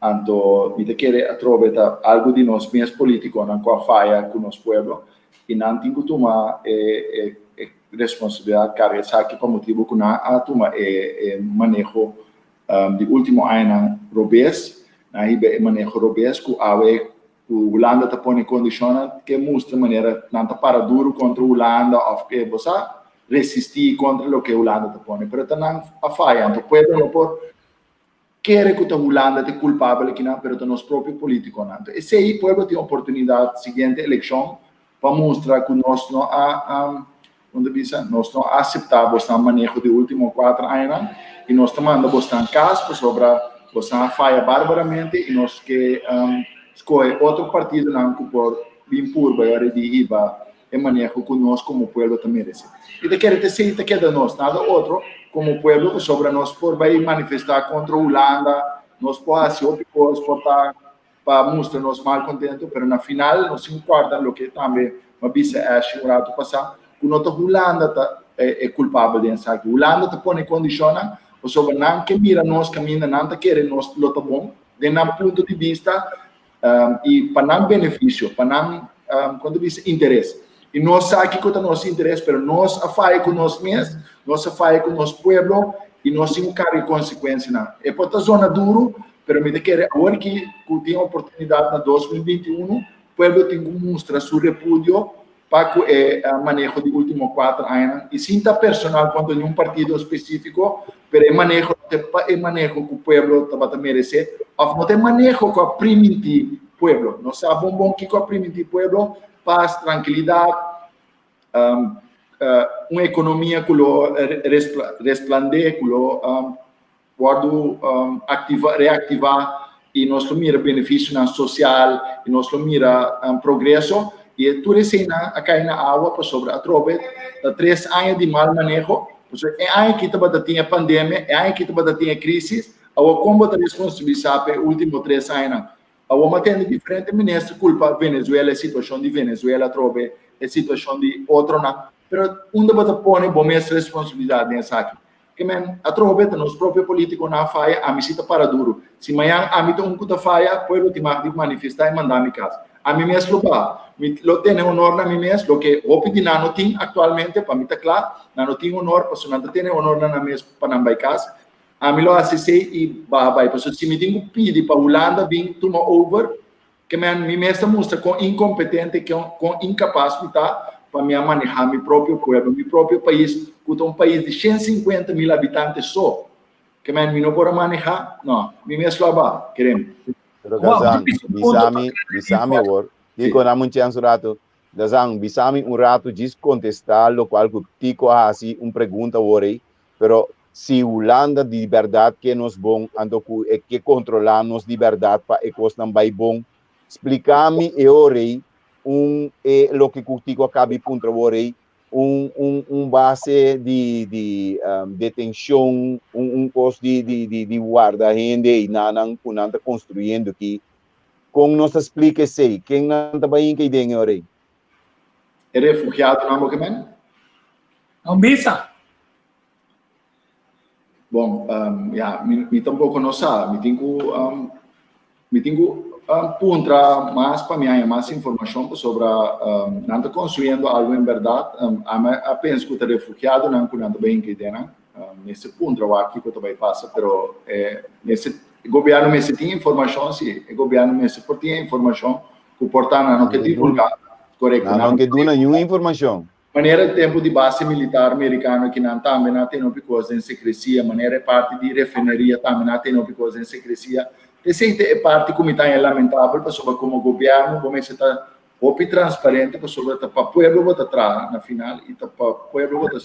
Anto mi ta kere atrobe ta algu di nos mes politiconan cu a faya cu nos pueblo y nan tin cu tuma e responsabilidad carga esaki pa motibo cu nan a tuma e maneho di ultimo añanan robes, nan a hiba e maneho robes cu awe cu Hulanda ta pone condicionnan ke mustra manera nan ta para duro contra Hulanda of ke bo sa resisti contra loke Hulanda ta pone pero ta nan a faya anto pueblo no por Kere ku ta Hulanda ta e kulpabel akinan pero ta nos propio politikonan. Anto esei pueblo tin oportunidat siguiente elekshon pa mustra ku nos no a kon ta bisa nos no a aseptá bosnan maneho di ultimo kuater añanan i nos ta manda bosnan kas pasobra bosnan a faya barbaramente i nos ke skohe otro partidonan ku por bin purba i ora di hiba e maneho ku nos komo pueblo ta meresé. I ta kere ta esei ta keda nos, nada otro, komo pueblo pasobra nos por bai manifestá kontra Hulanda, nos por hasi hopi kos por ta pa mustra nos malkontento, pero na final nos tin ku kòrda loke tambe mi a bisa Ashley un ratu pasá, ku no ta Hulanda ta e kulpabel den esaki. Hulanda ta pone kondishonnan pasobra nan ke mira nos kaminda nan ta kere nos lo ta bon den nan punto di bista i pa nan benefisio, pa nan, kon ta bisa, interes. I nos sa kiko ta nos interes, pero nos a faya ku nos mes, nos a faya ku nos pueblo i nos tin ku karga e konsekuensianan. E por ta zona duru, pero mi ta kere awor ki ku tin oportunidat na 2021, pueblo tin ku mustra su repudio pa ku e maneho di ultimo kuater añanan i sin ta personal kontra niun partido spesífiko, pero e maneho no ta pa e maneho ku pueblo tabata meresé òf no ta e maneho ku a primintí pueblo. Nos sa bon bon kiko a primintí pueblo, pas, trankilidat, un ekonomia ku lo resplandé, ku lo Wòrdu aktivá, reaktivá i nos lo mira benefisionan sosial i nos lo mira progreso i e tur eseinan a kai na awa pasobra atrobe ta tres aña di mal maneho pasobra e aña aki tabata tin e pandemia e aña aki tabata tin e krisis awor kon bo ta responsabilisá pa e último tres añanan awor mi a tende diferente minister kulpa Venezuela e situashon di Venezuela atrobe e situashon di otronan pero unda bo ta pone bo mes responsabilidat den esaki Ke men, atrobe ta nos propio politiconan a faya, ami si ta para duro. Si mañan ami ta un cu ta faya, pueblo tin mag di manifesta y manda mi cas. Ami mes lo baha. Mi lo tene honor na mi mes, loke hopi di nan no tin actualmente, pa mi ta cla, nan no tin honor, pasobra nan ta tene honor na nan mes pa nan bay cas. Ami lo haci esey y baha bay. Pasobra si mi tin cu pidi pa Hulanda bin tuma over, Ke men, mi mes ta mustra kon inkompetente, kon inkapas mi ta pa mi a manehá mi propio pueblo, mi propio pais, ku ta un pais di 150 mil habitante so. Ke men, mi no por a manehá? No, mi mes lo a ba, kere mi. Pero Gazan, bisa mi, bisa mi awor, Tico, dame un chèns un ratu. Gazan, bisa mi un ratu djis kontestá lokual ku Tico a hasi un pregunta awor ei, pero Si Hulanda di bèrdat ke nos bon, anto ku e ke kontrolá nos di bèrdat pa e kosnan bai bon. Splika mi e ora ei un e loke ku Tico a kabi puntra bo ora ei, un un un base di di detenshon, un un kos di di di di warda hende einan ku nan ta konstruyendo aki. Kon nos ta splika esei? Ken nan ta bai hinka ei den e ora ei? E refugiadonan bo ke men? No bisa. Bon, um, ya, mi, mi tampoko no sa. Mi tin ku, um, mi tin ku um, puntra mas pa mi haña mas informashon pasobra um, nan ta konstruyendo algu en bèrdat. Um, ami a pensa ku ta refugiadonan ku nan ta bai hinka idenan. Um, mester puntra wak kiko ta bai pasa, pero eh, mester, e gobièrnu mester tin informashon, si, e gobièrnu mester por tin e informashon ku por ta nan no ke divulgá. Korekto. Nan no ke duna niun informashon. Manera e tempu di base militar merikano ki nan tambe nan a tene hopi kos den sekresia, manera e parti di refineria tambe nan a tene hopi kos den sekresia. Esei ta e parti ku mi ta haña lamentabel pasobra komo gobièrnu bo mester ta. hopi transparente pasobra ta pa pueblo bo ta traha na final i ta pa pueblo bo ta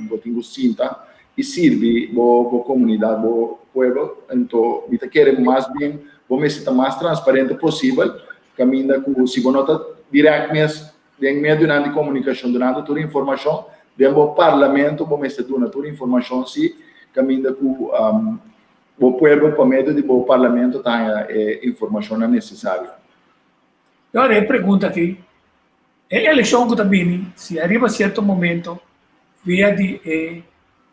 bo tin ku sinta i sirbi bo bo komunidat bo pueblo. Anto mi ta kere mas bien bo mester ta mas transparente posibel kaminda ku si bo no ta dirèkt mes den medionan di komunikashon dunando tur informashon den bo parlamento bo mester duna tur informashon si kaminda ku bo pueblo pa medio di bo parlamento ta haña e informashonnan nesesario. E ora e pregunta aki, e elekshon ku ta bini, si ariba sierto momento via di e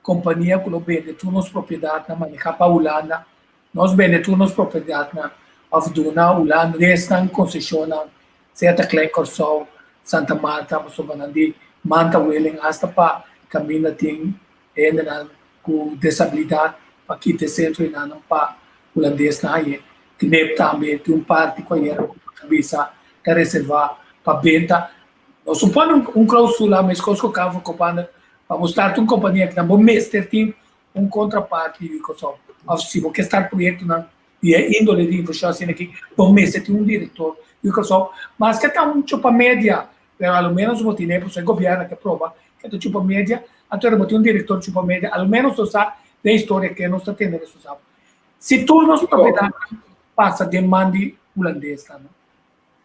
kompania ku lo bende tur nos propiedatnan manehá pa Hulanda, nos bende tur nos propiedatnan òf duna hulandesnan konseshonnan, sea ta Klein Kòrsou, Santa Marta, pasobra nan di Manta Wheeling asta pa kaminda tin hendenan ku desabilidat pa kita e sentro i nan pa hulandesnan hañ'é. Knip tambe tin un parti ku ayera ku ta bisa ta reservá pa benta. Nos no pone un klausula meskos ku Kamer van Koophandel pa bo start un kompania ku nan bo mester tin un kontraparti di Kòrsou òf si bo ke start proyektonan di e índole di invershon asina aki bo mester tin un direktor di Kòrsou. Maske ta un chupa media Pero a lo menos bo tine, pasobra e gobierno ke proba ke ta chupa media, anto ora bo tin un director chupa media, a lo menos nos sa den historia ke nos ta tene responsabel. Si tur nos propiedadnan pasa den man di hulandesnan,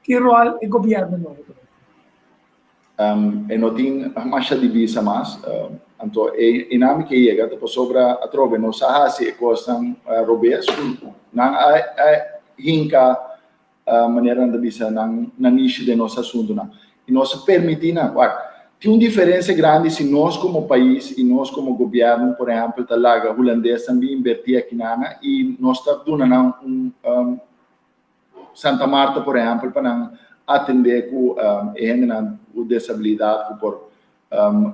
ki rol e gobierno nobo ta bai tin? E no tin masha di bisa mas. Anto e inami ke yega ta pasobra atrobe nos a hasi e kosnan robes ku nan a hinka manera nan ta bisa nan nanishi den nos asuntunan i nos a permití nan. Wak, tin un diferensia grandi si nos komo pais i nos komo gobièrnu, por ehèmpel, ta laga hulandesnan bin inbertí akinana i nos ta duna nan un Santa Marta, por ehèmpel, pa nan atendé ku e hendenan ku desabilidat ku por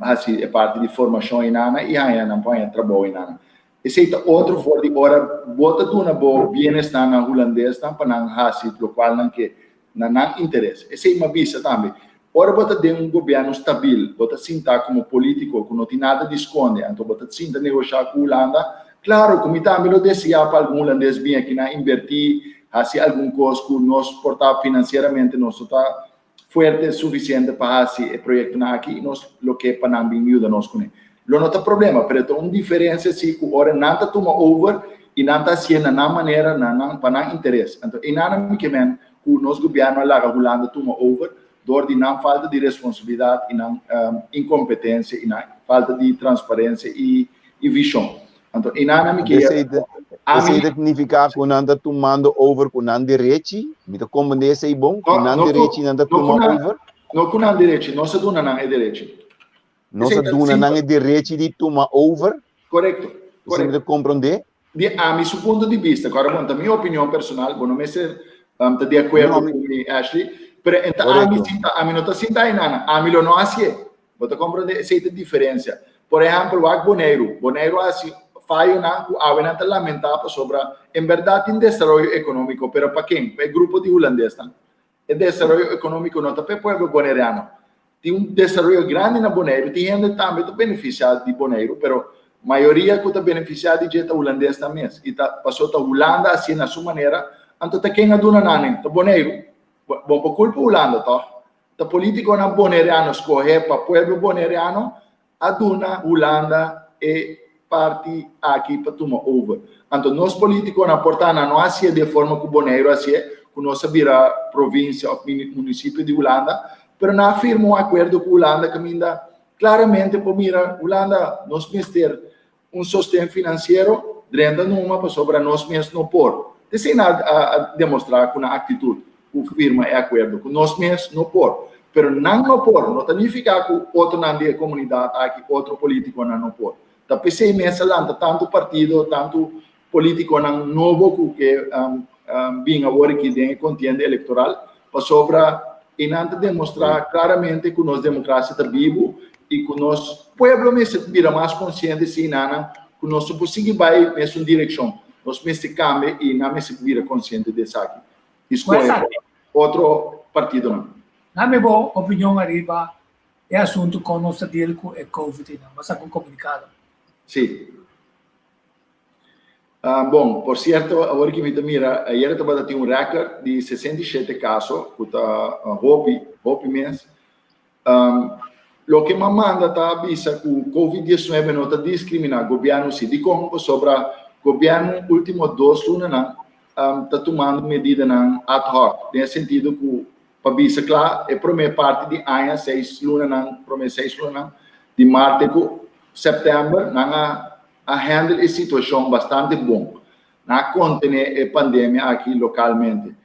hasi e parti di formashon einana i haña nan por haña trabou einana. Esei ta otro for di ora bo ta duna bo bienesnan na hulandesnan pa nan hasi lokual nan ke na nan interes. Esei m'a bisa tambe. Ora bo ta den un gobièrnu stabil, bo ta sinta komo polítiko ku no tin nada di skonde, anto bo ta sinta negoshá ku Hulanda, klaro ku mi tambe lo deseá pa algun hulandes bin aki nan inbertí, hasi algun kos ku nos por ta finansieramente nos no ta fuerte sufisiente pa hasi e proyektonan aki i nos lo ke pa nan bin yuda nos kuné. Lo no ta problema, pero ta un diferensia si ku ora nan ta tuma over i nan ta hasié na nan manera, na nan, pa nan interes. Anto einan mi ke men ku nos gobièrnu a laga Hulanda tuma over dor di nan falta di responsabilidat i nan inkompetensia i nan falta di transparensia i vishon. Anto einan mi ke Esei ta, esei ta signifiká ku nan ta tumando over ku nan derechi? Mi ta komprendé esei bon? Ku nan derechi nan ta tuma over? No ku nan derechi, nos a duna nan e derechi. Nos a duna nan e derechi di tuma over? Korekto, korekto. Esei mi ta komprendé? Di ami su punto di bista, ku ora bon ta mi opinion personal, bo no mester ta di akuerdo ku mi, Ashley, pero e ta ami sinta, ami no ta sinta einan, ami lo no hasié. Bo ta komprendé? Esei ta diferensia. Por ehèmpel, wak Boneiru. Boneiru a hasi fayonan ku awe nan ta lamentá pasobra en bèrdat tin desaroyo ekonómiko, pero pa ken? Pa e grupo di hulandesnan. E desaroyo ekonómiko no ta pa e pueblo boneriano. Tin un desaroyo grandi na Boneiru, tin hende tambe ta benefisiá di Boneiru, pero mayoria ku ta benefisiá di dje ta hulandesnan mes. I ta pasobra ta Hulanda hasié na su manera, anto ta ken a duna nan e? Ta Boneiru. Bo por kulpa Hulanda tòg? Ta politiconan boneriano scohe pa pueblo boneriano a duna Hulanda e parti aki pa tuma over. Anto nos politiconan por ta nan no hacié di e forma cu Boneiru hacié, cu nos a bira provincia of municipio di Hulanda, pero nan a firma un acuerdo cu Hulanda caminda claramente por mira Hulanda nos mester un sosten financiero drenta numa pasobra nos mes no por. Esei nan a demostra cu nan actitud cu firma e acuerdo cu nos mes no por. Pero nan no por no ta nifica cu otronan di e comunidad aki, otro politiconan no por. Ta p'esei mes a lanta tanto partido, tanto politiconan nobo cu ke bin awor aki den e contienda electoral pasobra einan ta demostra claramente cu nos democracia ta bibu y cu nos pueblo mester bira mas consciente si nanan cu nos no por sigui bay mesun direccion, nos mester cambia y nan mester bira consciente di esaki y scoge otro partidonan. Dame bo opinion ariba e asunto con nos ta deal cu e covid einan. Bo a saca un comunicado. Si. Bon, por sierto, awor ki mi ta mira, ayera tabata tin un record di 67 kaso, ku ta hopi, hopi mes. Loke m'a manda ta bisa ku Covid 19 no ta diskriminá, gobièrnu si. Dikon? Pasobra gobièrnu último dos lunanan ta tumando medidanan ad hoc, den e sentido ku pa bisa kla e promé parti di aña, seis lunanan, promé seis lunanan, di mart te ku sèptèmber, nan a a handle e situashon bastante bon. Nan a kontené e pandemia aki lokalmente.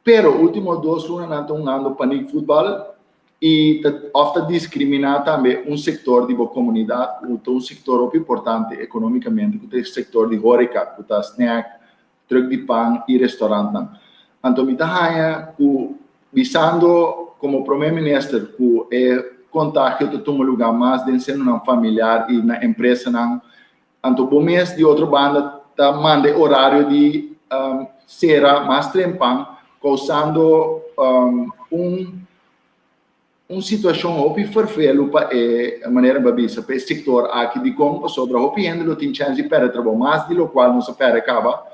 Pero ultimo dos luna nan ta hungando panic futbal y ta of ta discrimina tambe un sector di bo comunidad cu ta un sector hopi importante economicamente cu ta e sector di horeca cu ta snack, truck di pan y restaurantnan. Anto mi ta haya cu bisando como Prome Minister cu e contagio ta tuma lugar mas den senonan familiar y na empresanan. Anto bo mes di otro banda ta manda e orario di sera mas trempan, kousando un un situashon hopi ferfelu pa e manera bo a bisa, pa e sektor aki. Dikon? Pasobra hopi hende lo tin chèns di pèrdè trabou, mas di lokual nos a pèrdè kaba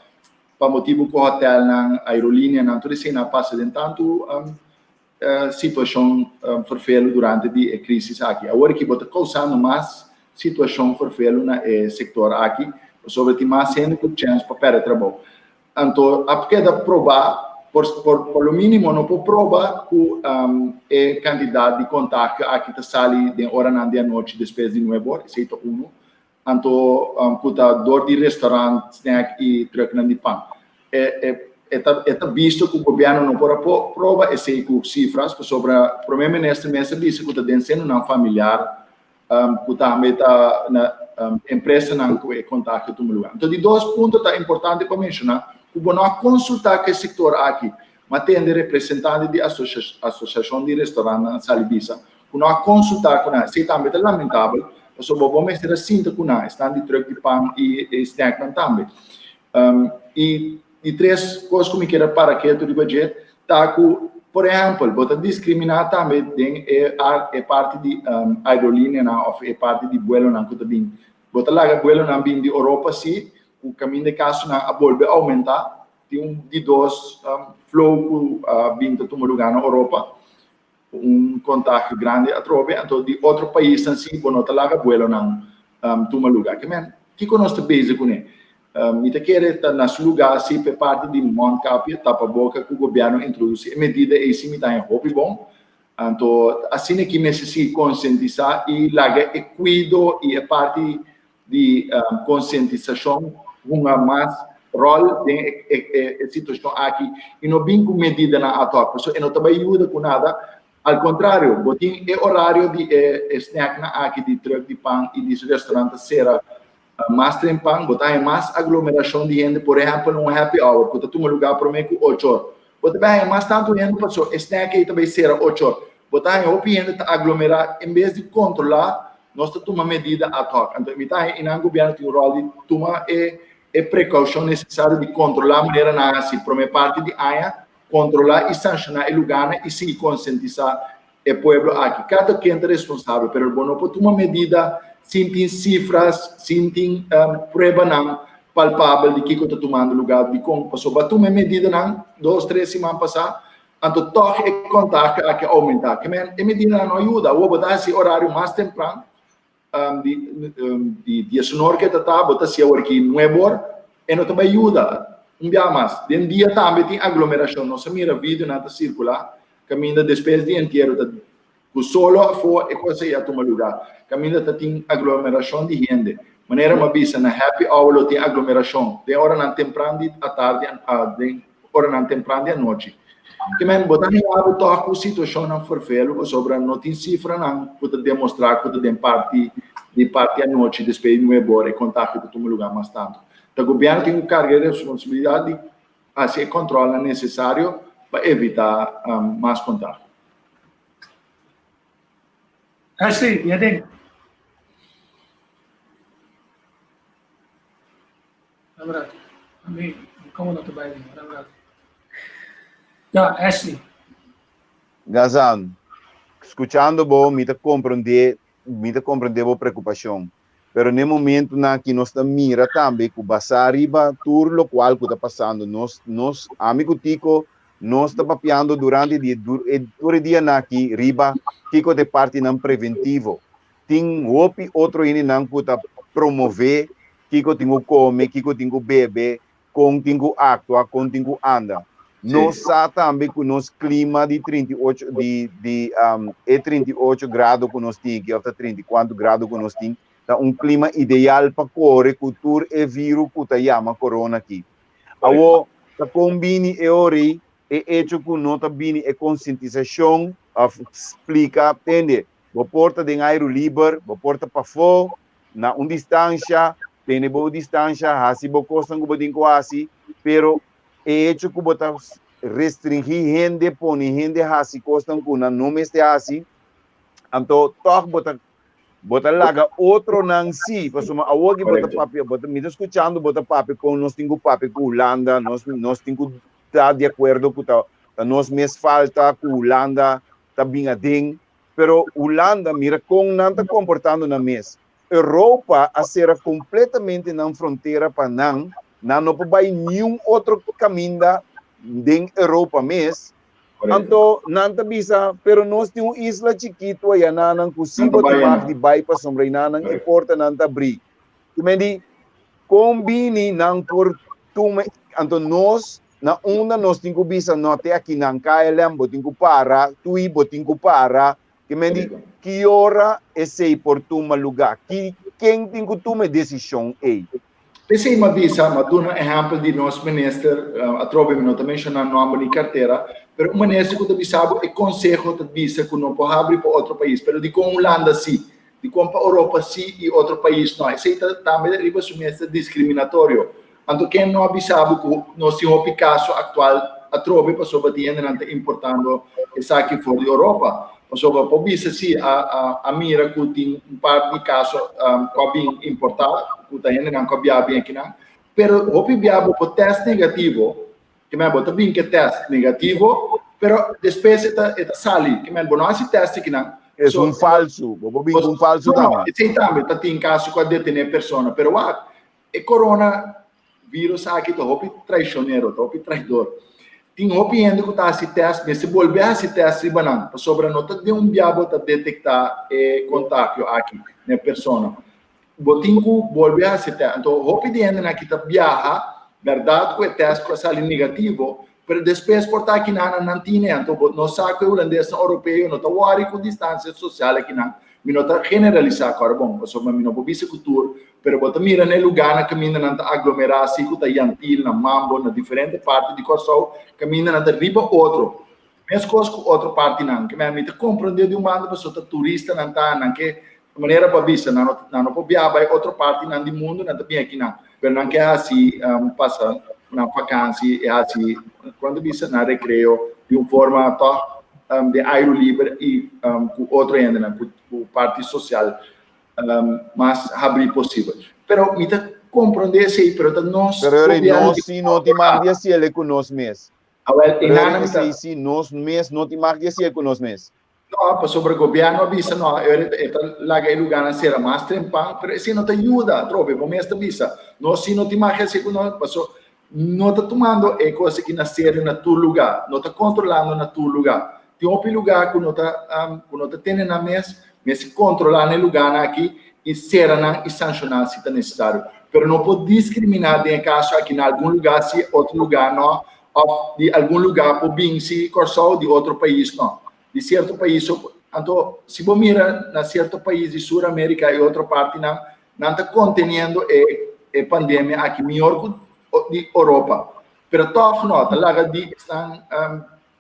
pa motibu ku hotèlnan, aerolíneanan, tur esei nan a pasa den tantu situashon ferfelu durante di e krisis aki. Awor ki bo ta kousando mas situashon ferfelu na e sektor aki, pasobra tin mas hende ku chèns pa pèrdè trabou. Anto a keda probá, por por lo mínimo no por proba ku e kantidat di kontagio aki ta sali den oranan di anochi despues di nuebe or, esei ta unu. Anto ku ta dor di restaurant, snack i trucknan di pan. E e ta e ta bisto ku gobièrnu no por a proba esei ku sifras pasobra prome minister mes a bisa ku ta den senonan familiar ku tambe ta na empresanan ku e kontagio tuma lugar. Anto di dos punto ta importante pa menshoná ku bo no a konsultá ku e sektor aki, ma tende representante di asosiashon di restaurantnan a sali bisa ku no a konsultá ku nan. Esei tambe ta lamentabel, pasobra bo mester a sinta ku nan, esnan di trùk di pan i e snèknan tambe. I di tres kos ku mi kier a para ketu riba dje ta ku, por ehèmpel, bo ta diskriminá tambe den e e parti di aerolíneanan òf e parti di buelonan ku ta bin. Bo ta laga buelonan bin di Oropa sí, ku kaminda e kasonan a bolbe oumentá, tin un di dos flow ku a bin ta tuma lugá na Oropa. Un kontagio grandi atrobe, anto di otro paisnan si bo no ta laga buelonan tuma luga. Ke men, kiko nos ta bezig kuné? Mi ta kere ta na su luga si p'e parti di mondkapje, tapaboka, ku gobièrnu introdusí e medida ei si mi ta haña hopi bon. Anto asina ki mester sigui konsientisá i laga e kuido i e parti di konsientisashon hunga mas ròl den e situashon aki i no bin ku medidanan ad hoc pasobra e no ta bai yuda ku nada. Al kontrario, bo tin e orario di e snèknan aki di trùk di pan i di restaurant ta sera mas trempan, bo ta haña mas aglomerashon di hende, por ehèmpel un happy hour ku ta tuma lugá promé ku ocho or. Bo ta bai haña mas tantu hende pasobra e snèk ei ta bai sera ocho or. Bo ta haña hopi hende ta aglomerá en bes di kontrolá Nos ta tuma medida ad hoc. Anto mi ta haña einan gobièrnu tin un ròl di tuma e e prekoushon nesesario di kontrolá manera nan hasi promé parti di aña, kontrolá i sanshoná e lugánan i sigui konsientisá e pueblo aki. Kada ken ta responsabel, pero bo no por tuma medida sin tin sifras, sin tin pruebanan palpabel di kiko ta tumando lugá, dikon. Pasobra bo a tuma e medidanan dos, tres siman pasá, Anto tòg e kontagio aki a oumentá. Ke men e medidanan no a yuda. Awor bo ta hasi orario mas tempran, di di diesunor ke ta ta, bo ta hasi awor ki nuebe or, e no ta bai yuda. Un bia mas, den dia tambe tin aglomerashon. Nos a mira videonan ta sirkulá kaminda despues di entiero ta Ku solo afó e kos ei a tuma lugá. Kaminda ta tin aglomerashon di hende. Manera mi a bisa, na happy hour lo tin aglomerashon den oranan tempran di atardi den oranan tempran di anochi. Ke men, bo ta haña bo tòg ku situashonnan ferfelu pasobra no tin sifranan ku ta demostrá ku ta den parti di parti anochi despues di nuebe ora e kontagio ta tuma lugá mas tantu. Ta gobièrnu tin ku karga e responsabilidat di hasi e kòntròlnan nesesario pa evitá mas kontagio. Ashley, ya den. Dame rato. A mi, como no te bai bien? Dame rato. Ja, Ashley. Gazan, skuchando bo, mi ta komprondé, mi ta komprondé bo preokupashon. Pero n'e momentunan aki nos ta mira tambe ku basá riba tur lokual ku ta pasando, nos, nos, ami ku Tico, nos ta papiando durante di e tur e dianan aki riba kiko ta e partinan preventivo. Tin hopi otro hendenan ku ta promové kiko tin ku kome, kiko tin ku bebe, kon tin ku aktua, kon tin ku anda. Nos sa tambe ku nos klima di 38 di di e 38 grado ku nos tin aki òf ta trinta i kuantu grado ku nos tin ta un klima ideal pa kore ku tur e viru ku ta yama korona aki. Awor ta kon bini e ora ei e echo ku no ta bini e konsientisashon òf splika tende bo por ta den airu liber, bo por ta pafó na un distansha, tene bo distansha, hasi bo kosnan ku bo tin ku hasi, pero E hecho ku bo ta restringí hende, pone hende hasi kosnan ku nan no mester hasi, anto tòg bo ta bo ta laga otronan sí, pasobra awor ki bo ta papia, bo ta mi ta skuchando bo ta papia kon nos tin ku papia ku Hulanda, nos nos tin ku ta di akuerdo ku ta ta nos mes falta ku Hulanda ta bin aden, pero Hulanda mira kon nan ta komportando nan mes. Europa a sera kompletamente nan frontera pa nan, nan no por bai niun otro kaminda den Europa mes, anto nan ta bisa, pero nos tin un isla chikitu aya nanan ku si bo ta mag di bai pasobra enanan e portanan ta abrí. Ki men di, kon bini nan por tuma, anto nos na unda nos tin ku bisa no te akinan KLM bo tin ku para, tui bo tin ku para, Ki men di, ki ora esei por tuma lugá? Ki, ken tin ku tuma e desishon ei? P'esei m'a bisa, m'a duna ehèmpel di nos minister, atrobe mi no ta menshoná nòmber ni kartera, pero un minister ku ta bisa bo e konseho ta bisa ku no por habri pa otro pais, pero dikon Hulanda sí? Dikon pa Oropa sí i otro pais no? Esei ta tambe riba su mes ta diskriminatorio. Anto ken no a bisa bo ku nos tin hopi kaso aktual atrobe pasobra tin hendenan ta importando esaki for di Oropa? Pasobra por bisa si a a a mira ku tin un par di kaso ku a bin importá ku ta hendenan ku a bia bin akinan. Pero hopi bia bo por tèst negativo, ke men bo ta bin ke tèst negativo, pero despues e ta e ta sali. Ke men bo no hasi tèst akinan. Es un falsu, bo por bin ku un falsu tambe. No, esei tambe ta tin kaso ku a detené persona, pero wak, E corona virus aki ta hopi traicionero, ta hopi traidor. Tin hopi hende cu ta haci test, mester bolbe haci test riba nan, pasobra no ta den un bia bo ta detecta e contagio aki na e persona. Bo tin cu bolbe haci test. Anto hopi di hendenan aki ta biaha, berdad cu e test cu a sali negativo, pero despues por ta aki nan nan tine. Anto bo no sa cu e hulandesnan europeo no ta worry cu distancia social akinan. Mi no ta generalisá kòrda bon, pasobra mi no por bisa ku tur, pero bo ta mira na e lugánan kaminda nan ta aglomerá así ku ta Yantil, na Mambo, na diferente parti di Kòrsou, kaminda nan ta riba otro. Meskos ku otro partinan. Ke mi ta komprondé di un banda pasobra ta turistanan ta, nan ke, manera bo a bisa, nan no nan no por biaha bai otro partinan di mundu, nan ta bin akinan. Pero nan ke hasi pasa nan fakansi i hasi, kon ta bisa, nan rekreo di un forma tòg den airu liber i ku otro hendenan, ku parti sosial mas habrí posibel. Pero mi ta komprondé esei, pero ta nos Pero Rey, nos si no tin mag di hasiel ku nos mes. Awel, Pero Rey, esei si nos mes no tin mag di hasiel ku nos mes. No, pasobra gobièrnu a bisa no, e ta laga e lugánan sera mas trempan, pero esei no ta yuda atrobe, bo mes ta bisa. Nos si no tin mag di hasiel ku nos, paso No ta tumando e kos aki na serio na tur lugá, no ta kontrolando na tur lugá. Tin hopi lugá ku no ta ku no ta tene nan mes, mester kontrolá na e lugánan aki i sera nan i sanshoná si ta nesesario. Pero no por diskriminá den e kaso aki na algun lugá si, otro lugá no, òf di algun lugá por bin si Kòrsou, di otro pais no. Di sierto pais so por. Anto si bo mira na sierto pais di Sur Amerika i otro partinan, Nan ta conteniendo e e pandemia aki mihor cu di Europa. Pero toch no, ta laga di esnan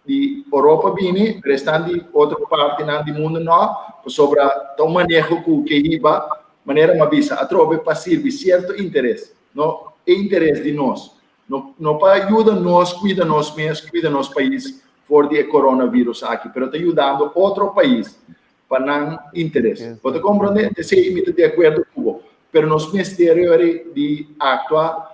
di Europa bini, pero esnan di otro partinan di mundo no, pasobra ta un maneho cu ke hiba, manera mi a bisa atrobe, pa sirbi cierto interes, no e interes di nos. No, no pa yuda nos cuida nos mes, cuida nos pais for di e coronavirus aki, pero ta yudando otro pais. pa nan interes. Bo ta comprende? Esey mi ta di acuerdo cu bo. Pero nos mester yori di actua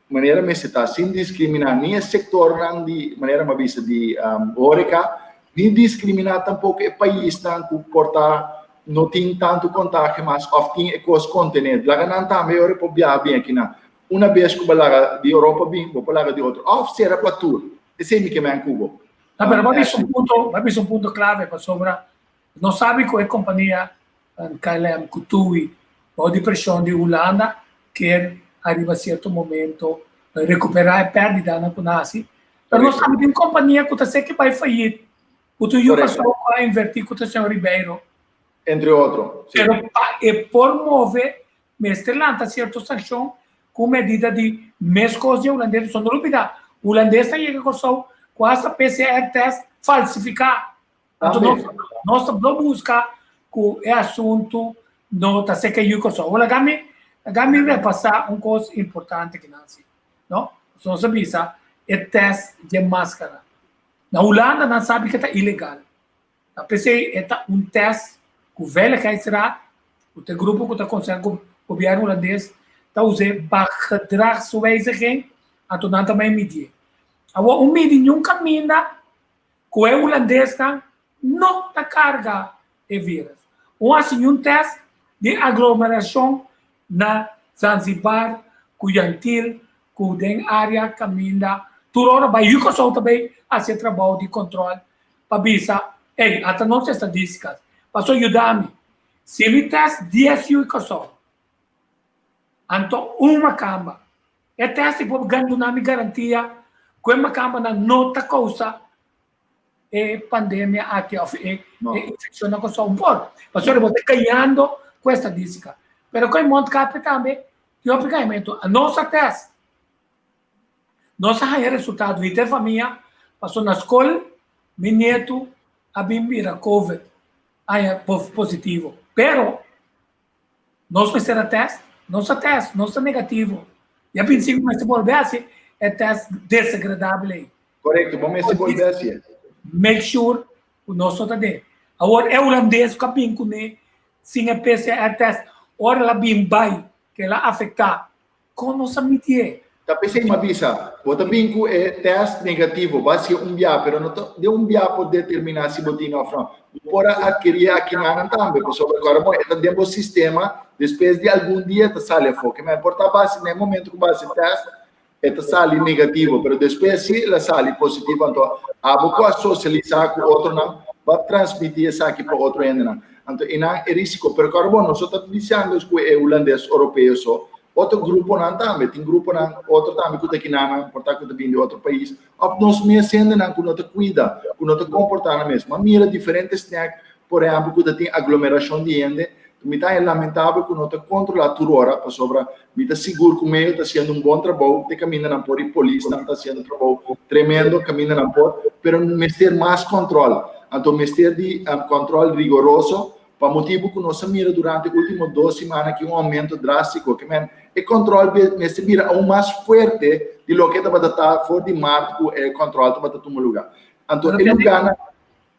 manera mester ta, sin discrimina ni e sectornan di, manera mi a bisa, di horeca, ni discrimina tampoco e paisnan cu por ta. no tin tantu kontagio mas òf tin e kos kontené. Laga nan tambe ora por biaha bin akinan. Una bes ku bo laga di Europa bin, bo por laga di otro. Òf sera pa tur. Esei mi ke men ku bo. No, pero bo a bisa un punto, bo a bisa un punto klave pasobra nos sabi ku e kompania KLM ku TUI bou di preshon di Hulanda kier ariba sierto momento rekuperá e pèrdidanan ku nan hasi. Pero nos tambe tin un kompania ku ta seki bai fayit, ku tin yu pasó ku a invertí ku ta señor Ribeiro. Entre otro, si. Pero pa e por move mester lanta sierto sankshon ku medida di meskos di e hulandes. Pasobra no lubidá, hulandes ta yega Kòrsou ku hasta PCR test falsifiká. Anto nos nos ta blo buska ku e asuntu no ta seka yu Kòrsou. Awor laga mi laga mi repasá un kos importante ki nan hasi, no? Pasobra nos a bisa e test dje maskara. Na Hulanda nan sabi ke ta ilegal. Ta p'esei e ta un test ku Veiligheidsraad, ku ta e grupo ku ta konseha gobièrnu hulandes, ta us'é pa gedragswijziging, anto nan ta bai midié. Awor un midi niun kaminda ku e hulandesnan no ta karga e vírus. Un hasi niun test di aglomerashon na Zanzibar ku Yantil ku den área kaminda tur ora bai yu Kòrsou ta bai hasi e trabou di kòntròl pa bisa, ey, ata nos estadísticas, paso yuda mi, si mi test dies yu Kòrsou, anto un makamba, e test ei por duna mi garantia ku e makambanan no ta kousa e pandemia aki òf e infekshon na Kòrsou? Por, pasobra bo ta gañando ku estadística. Pero ku e mondkapje tambe tin hopi gañamentu. Nos a test. Nos a haña resultado henter famia paso na skol mi nietu a bin bira covid haña positivo pero nos mester a test nos a test nos ta negativo y a bin sin mester bolbe hasi e test desagradabel ei. Korekto, bo mester bolbe hasi e. Make sure ku nos no ta den. Awor e hulandes ku a bin kuné sin e PCR test ora el a bin bai ke el a afektá Kon nos a mitié? Ta p'esei mi a bisa, bo ta bin ku e tèst negativo, bo a hasié un bia, pero no ta den un bia por determiná si bo tin òf no. Bo por a atkirí akinanan tambe, pasobra ku ora bo e ta den bo sistema, despues di algun dia e ta sali afó. Ke men por ta base na e momento ku bo hasi tèst, e ta sali negativo, pero despues si el a sali positivo, anto abo ku a sosialisá ku otronan, bo a transmití esaki pa otro hendenan. Anto einan e risiko. Pero ku ora bo no so ta bisando ku e hulandes oropeo so, Otro gruponan tambe, tin gruponan otro tambe ku ta kinanan, por ta ku ta bini di otro pais, òf nos mes hendenan ku no ta kuida, ku no ta komportá nan mes. M'a mira diferente snack, por ehèmpel, ku ta tin aglomerashon di hende. Mi ta haña lamentabel ku no ta kontrolá tur ora, pasobra mi ta sigur ku medio ta hasiendo un bon trabou, te kaminda nan por i polisnan ta hasiendo trabou tremendo kaminda nan por, pero mester mas kòntròl. Anto mester di kòntròl rigoroso Pa motibu ku nos a mira durante último dos siman aki un oumento drástiko, ke men e kòntròl mester bira aun mas fuerte di loke tabata ta for di mart ku e kòntròl tabata tuma lugá. Anto e lugánan,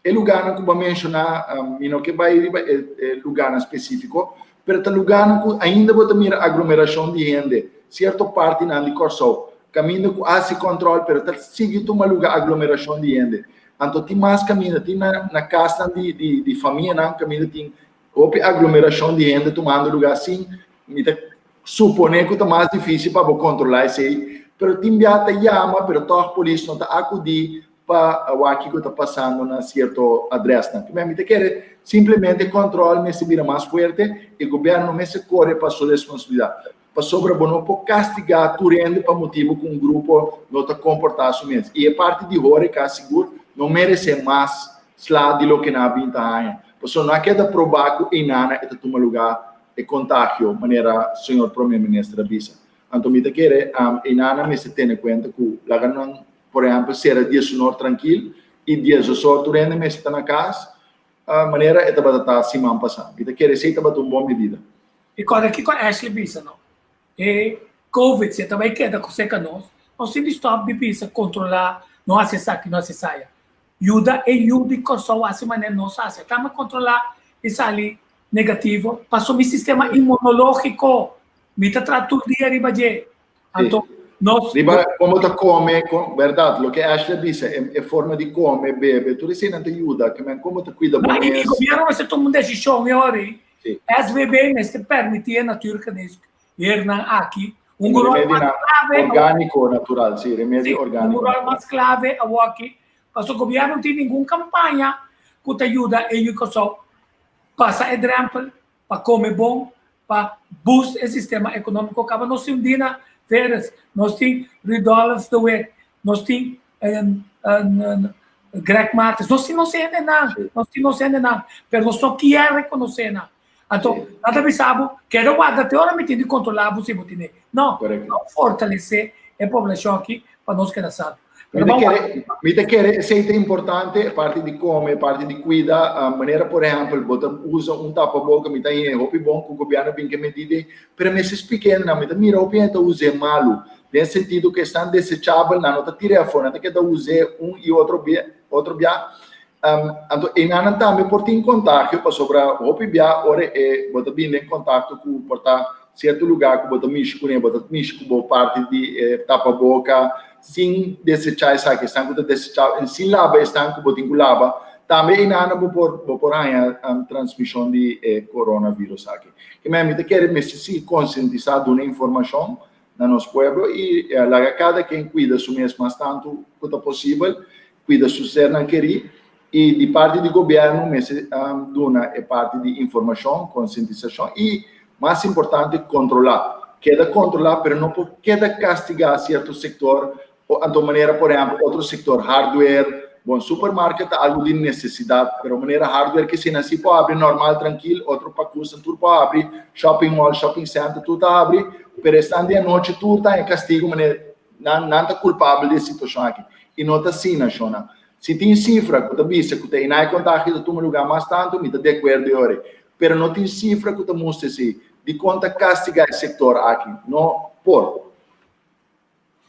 e lugánan ku bo a menshoná, mi no ke bai riba e lugánan spesífiko, pero ta lugánan ku ainda bo ta mira aglomerashon di hende, sierto partinan di Kòrsou, kaminda ku a hasi kòntròl pero ta sigui tuma lugá aglomerashon di hende. Anto tin mas kaminda, tin na na kasnan di di di famianan kaminda tin hopi aglomerashon di hende tumando lugá sin mi ta suponé ku ta mas difísil pa bo kontrolá esei, pero tin bia ta yama pero tòg polis no ta akudí pa wak kiko ta pasando na sierto adrèsnan. Primer mi ta kere simplemente kòntròl mester bira mas fuerte i gobièrnu no mester kore pa su responsabilidat. Pasobra bo no por kastigá tur hende pa motibu ku un grupo no ta komportá su mes. I e parti di hóreka sigur no meresé mas sla di loke nan a bin ta haña. Pasobra no a keda probá ku einana e ta tuma lugá e kontagio, manera señor Prome Minister a bisa. Anto mi ta kere einana mester tene kuenta ku laga nan, por ehèmpel, sera diesunor trankil i diesosor tur hende mester ta na kas, manera e tabata ta siman pasá. Mi ta kere esei tabata un bon medida. I kòrda kiko Ashley bisa no, e covid si e ta bai keda ku seka nos, nos tin di stòp di bisa kontrolá, no hasi esaki, no hasi esaya. Yuda e yu di Kòrsou hasi manera nos hasi. Tamba kontrolá i sali negativo pasobra mi sistema inmunológiko mi ta traha tur dia riba dje. Anto. Nos, Riba kon bo ta kome, kon, bèrdat, loke Ashley a bisa, e, e forma di kome, bebe, tur eseinan ta yuda, ke men kon bo ta kuida bo No, i mes. gobièrnu mester tuma un desishon e ora ei. Sí. SVB mester permití e natuurgeneesheernan aki un Un ròl mas remedionan klave orgániko, natural, sí, remedio Sí, un orgániko ròl natural. mas klave awoki, pasobra gobièrnu no tin ningun kampaña ku ta yuda e yu Kòrsou pasa e drèmpel pa kome bon, pa boost e sistema ekonómiko. Kaba nos tin Dina Veres, nos tin Rudolf de Wit, nos tin Greg Martens, nos tin nos hendenan, nos tin nos hendenan, pero nos no kier rekonosé nan. Anto, nan ta bisa bo, keda warda te ora mi tin di kontrolá bo si bo tene. No, no fortalesé e poblashon aki pa nos keda sano. Mi ta kere, mi ta kere esei ta importante, e parti di kome, e parti di kuida, manera por ehèmpel bo ta usa un tapaboka, mi ta haña e hopi bon ku gobièrnu bin ke medida ei, pero mester splika hende nan, mi ta mira hopi hende ta us'é malu, den sentido ku esnan desechabel, nan no ta tir'é afó, nan ta keda us'é un i otro bia, otro bia, anto einanan tambe por tin kontagio pasobra hopi bia ora e bo ta bin den kontakto ku por ta Sierto lugá ku bo ta mishi kuné, bo ta mishi ku bo parti di e tapaboka sin desechá esaki, esnan ku ta desechá en sin laba esnan ku bo tin ku laba. Tambe einan bo por bo por haña transmishon di e coronavirus aki. Ke men mi ta kere mester sigui konsientisá, duna informashon na nos pueblo i laga kada ken kuida su mes mas tantu ku ta posibel, kuida su sernan kerí i di parti di gobièrnu mester duna e parti di informashon, konsientisashon i mas importante kontrolá. Keda kontrolá pero no por keda kastigá sierto sektor o anto manera por ehèmpel otro sektor hardware, bon supermarket ta algu di nesesidat pero manera hardware kisina si por habri normal trankil otro pakusnan tur por habri, shopping mall, shopping center tur ta habri pero esnan di anochi tur ta haña kastigu manera nan nan ta kulpabel di e situashon aki i no ta asina shona. Si tin sifra ku ta bisa ku ta einan e kontagio ta tuma lugá mas tantu, mi ta di akuerdo e ora ei. Pero no tin sifra ku ta mustra esei. Dikon ta kastigá e sektor aki? No por.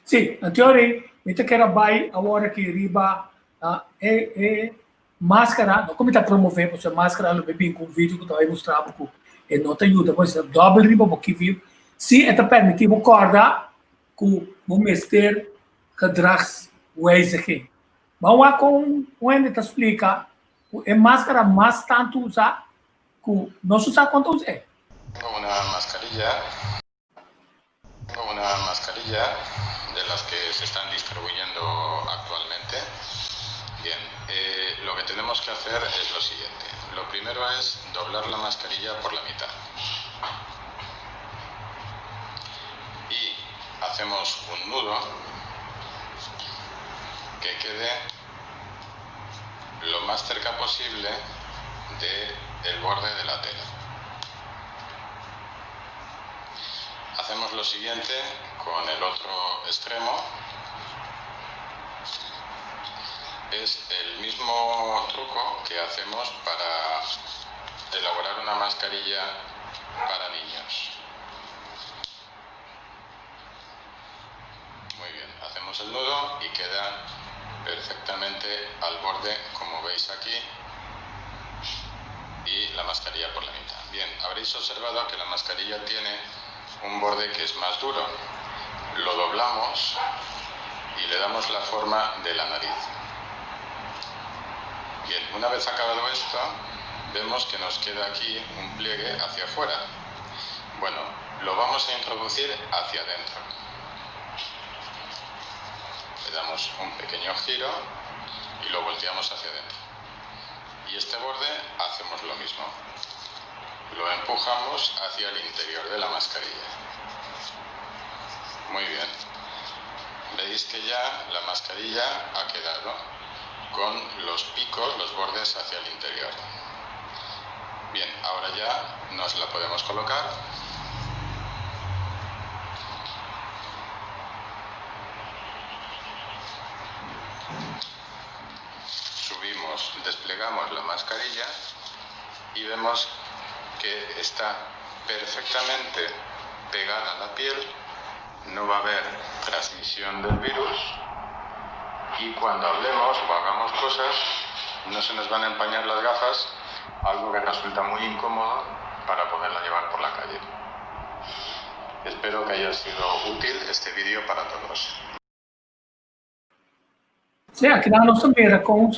Sí, anteori mi ta kere bai awor aki riba e e maskara, no ku mi ta promové pasobra e maskara lo mi bin ku un video ku ta bai mustra bo ku e no ta yuda bo, esei ta dòbel riba bo kivi. Sí e ta permití bo kòrda ku bo mester gedragswijziging. Ban wak kon un hende ta splika ku e maskara mas tantu usá ku nos usa kon ta us'é. Tengo una mascarilla Tengo una mascarilla de las que se están distribuyendo actualmente. Bien, eh, lo que tenemos que hacer es lo siguiente. Lo primero es doblar la mascarilla por la mitad. Y hacemos un nudo que quede lo más cerca posible de el borde de la tela. Hacemos lo siguiente con el otro extremo. Es el mismo truco que hacemos para elaborar una mascarilla para niños. Muy bien, hacemos el nudo y queda perfectamente al borde, como veis aquí, y la mascarilla por la mitad. Bien, habréis observado que la mascarilla tiene un borde que es más duro. Lo doblamos y le damos la forma de la nariz. Bien, una vez acabado esto, vemos que nos queda aquí un pliegue hacia afuera. Bueno, lo vamos a introducir hacia adentro. Le damos un pequeño giro y lo volteamos hacia adentro. Y este borde hacemos lo mismo. Lo empujamos hacia el interior de la mascarilla. Muy bien. Veis que ya la mascarilla ha quedado con los picos, los bordes hacia el interior. Bien, ahora ya nos la podemos colocar. Subimos, desplegamos la mascarilla y vemos que está perfectamente pegada a la piel, no va a haber transmisión del virus y cuando hablemos o hagamos cosas no se nos van a empañar las gafas, algo que resulta muy incómodo para poderla llevar por la calle. Espero que haya sido útil este vídeo para todos. Sí, aki nan nos ta mira kon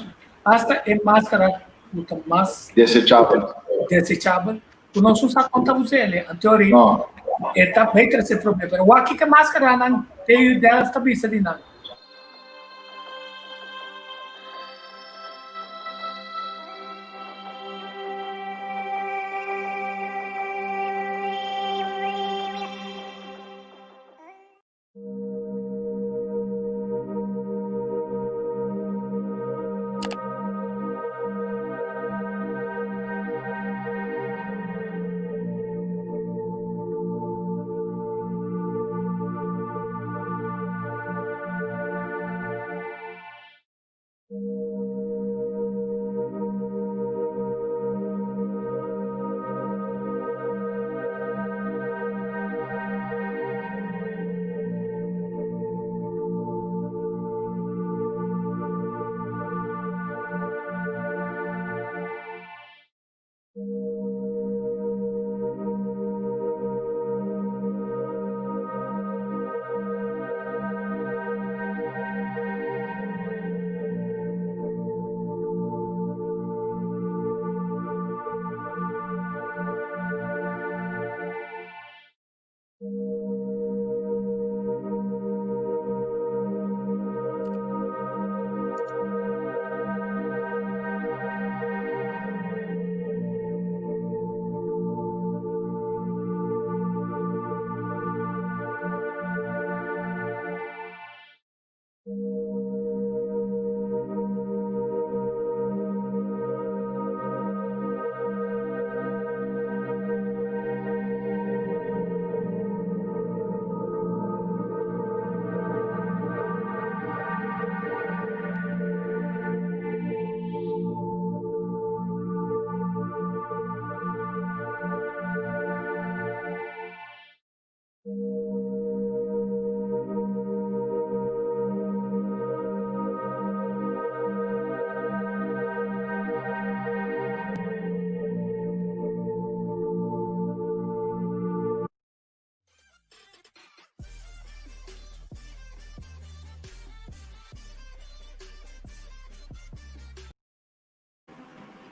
hasta e maskara ku ta mas Desechabel. desechabel, ku nos no sa kon ta usa el. Anto No. e ta bay trese problema. Pero wak kiko maskaranan TU Delft ta bisa di nan.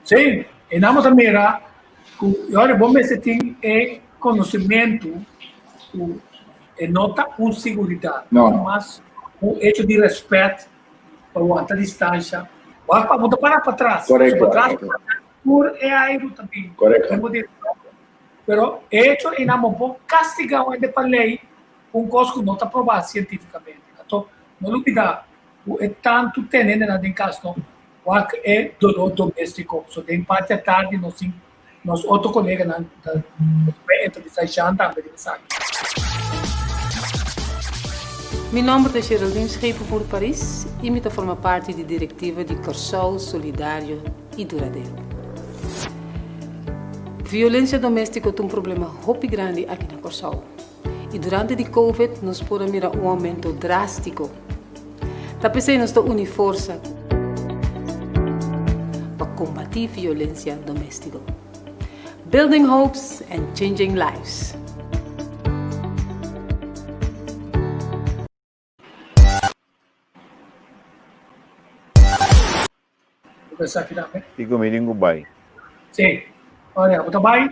Sí, e namo ta mira ku ora bo mester tin e konosementu ku e no ta un siguridat, No. mas un hecho di respet pa wanta distansha. Wak pa bo ta para patras. Korekto. Patras tur e airu ta bin. Korekto. Pero e hecho e namo bo kastiga un hende pa lei un kos ku no ta probá sientifikamente. Anto no lubida ku e tantu tene hendenan den kas no Wak e dolor domestico. So den parti atardi nos tin nos otro coleganan cu ta bay entrevista Jean tambe den esaki. Mi nomber ta Geraldine Schepenboer Paris y mi ta forma parti di directiva di Kòrsou Solidario y Duradero. Violencia domestico ta un problema hopi grandi aki na Kòrsou y durante di Covid nos por a mira un aumento drastico. Ta p'esei nos ta uni forsa pa kombatí violensia doméstiko. Building hopes and changing lives. Kiko mi tin ku bai? Sí. Ora, bo ta bai.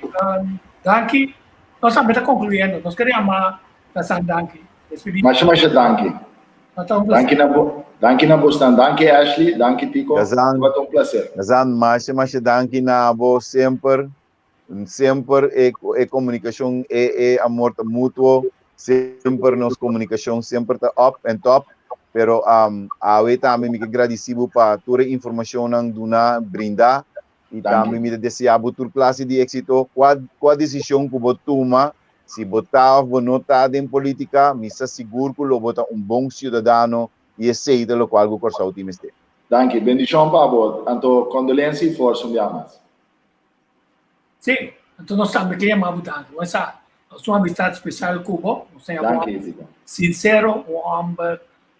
Danki. Nos tambe ta konkluyendo. Nos kere yama Tasan danki. Despedí. Masha masha danki. Danki na bo, danki na bosnan. Danki Ashley, danki Tico. Gazan, Tabata un placer. Gazan, masha masha danki na bo semper. Semper e e komunikashon e e amor ta mutuo. Semper nos komunikashon semper ta up and top. Pero um, awe tambe mi ke gradisi bo pa tur e informashonnan duna, brinda. I tambe mi ta desea bo tur klase di éksito. Kua kua desishon ku bo tuma, si bo ta òf bo no ta den polítika, mi sa sigur ku lo bo ta un bon siudadano i esei ta lokual ku Kòrsou tin mester. Danki. Bendishon pa bo. Anto kondolensia i forsa un bia mas. Sí, anto nos tambe ke yama bo danki. Bo sa, nos tin un amistat spesial ku bo. Nos ta yama Danki, Tico. sinsero, un hòmber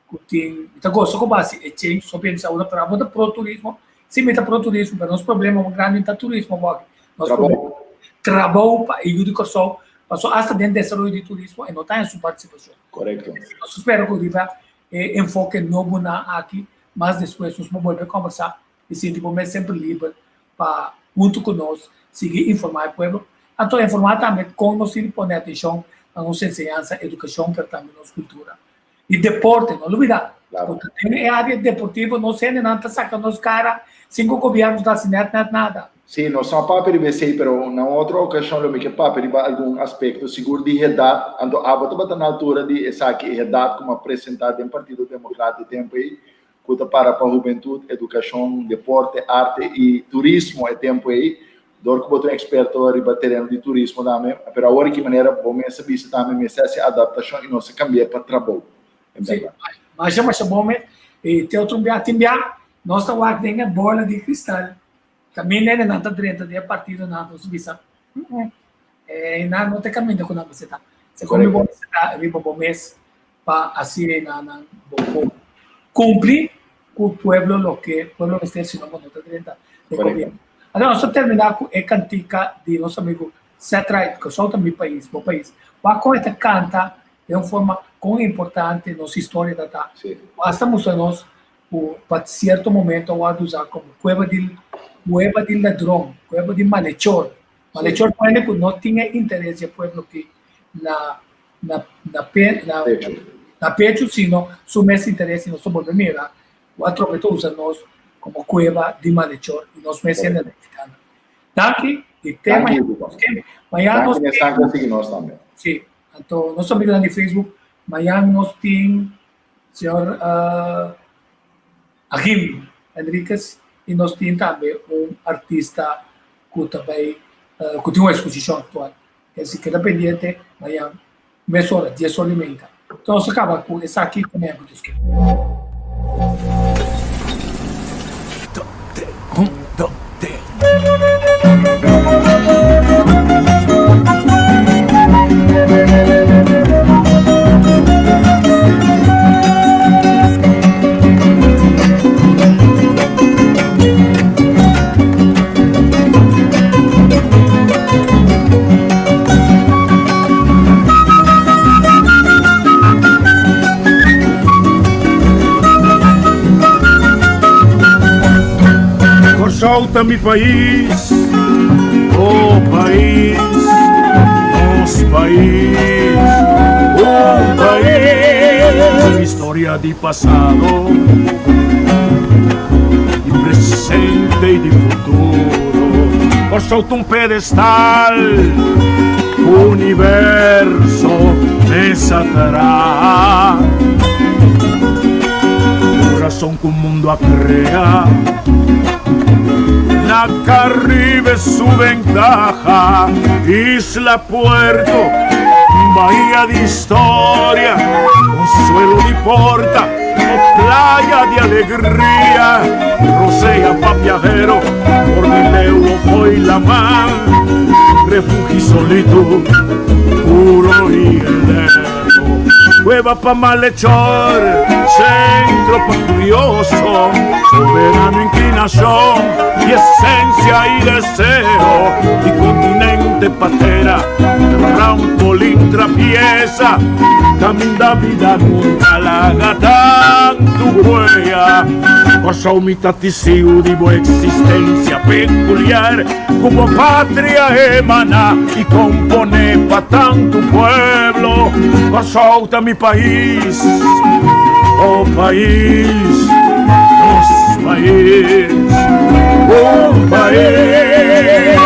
ku tin, mi ta gosa ku bo hasi e change, so pensa ora pero abo ta pro turismo, si mi ta pro turismo, pero nos problema mas grandi no ta turismo bo aki, nos Trabou. problema trabou pa e yu di Kòrsou. Paso hasta den desaroyo di turismo e no ta en su partisipashon. Korekto. Nos ta spera ku riba e enfoke nobonan aki mas despues nos por bolbe kombersá i sinti bo mes semper liber pa huntu ku nos sigui informá e pueblo. Anto informá tambe kon nos tin di pone atenshon na nos enseñansa, edukashon pero tambe nos kultura. I deporte, no lubidá. Claro. Ku den e área deportivo nos hendenan ta saka nos kara sin ku gobièrnu ta hasi nèt nèt nada. Sí, nos no a papia riba esei, pero na un otro okashon lo mi ke papia riba algun aspekto sigur di edat. Anto abo tabata na altura di esaki, e edat ku mi a presentá den Partido Demokrat e tempu ei, ku ta para pa hubentut, edukashon, deporte, arte i turismo e tempu ei. Dor ku bo ta un eksperto riba tereno di turismo tambe, pero awor di ki manera bo mes a bisa tambe mester hasi adaptashon i nos a kambi'é pa trabou, en Sí, bèrdat. masha masha bon mes. I te otro bia, tin bia nos ta wak den e bola di kristal. Kaminda nan ta drenta den e partidonan, nos bisa, E nan no ta kaminda ku nan mester ta. Segun mi bo mester ta riba bo mes pa asina nan bo por kumpli ku pueblo loke pueblo mester sino bo no ta drenta den gobierno. Anto nos ta termina ku e kantika di nos amigu Seth Wright, Kòrsou ta mi pais, bo pais. Wak kon e ta kanta den un forma kon importante nos historia ta ta. Basta mustra nos ku pa sierto momento a wòrdu usa komo kueba di kueba di ladron, kueba di malechor. Malechor ta hende ku no tin e interes di e pueblo ki na na na pe na na pechu sino su mes interes i nos ta bolbe mira ku atrobe ta usa nos komo kueba di malechor i nos mes hende na Mexicana. Danki i te mañana. Mañana nos tin si anto nos amigonan di Facebook mañana nos tin señor Agim Henriquez i nos tin tambe un artista ku ta bai ku tin un eksposishon aktual. Ke si keda pendiente mañan mesora, dies ora i media. Enton nos a kaba ku esaki te mañan ku Dios kere. Kòrsou ta mi pais, oh pais, nos pais, un pais. Historia di pasado, di presente i di futuro. Kòrsou ta un pedestal, universo mesa traha. Kurason ku mundu a krea, na Karibe su bentaha. Isla Puerto, bahia di historia, consuelo di porta, o playa di alegria, rosea pa viajero, por di leu o fo'i laman, refugio solitud, puro y eterno. Cueva pa malhechor, centro pa curioso, soberano inclinación y esencia y deseo, y continente patera, trampolín trapieza, caminda vida nunca laga tantu huella. Kòrsou mi ta tisiu di bo existencia peculiar, ku bo patria emana y compone pa tantu pueblo. Kòrsou ta mi pais, oh pais, nos pais, un pais.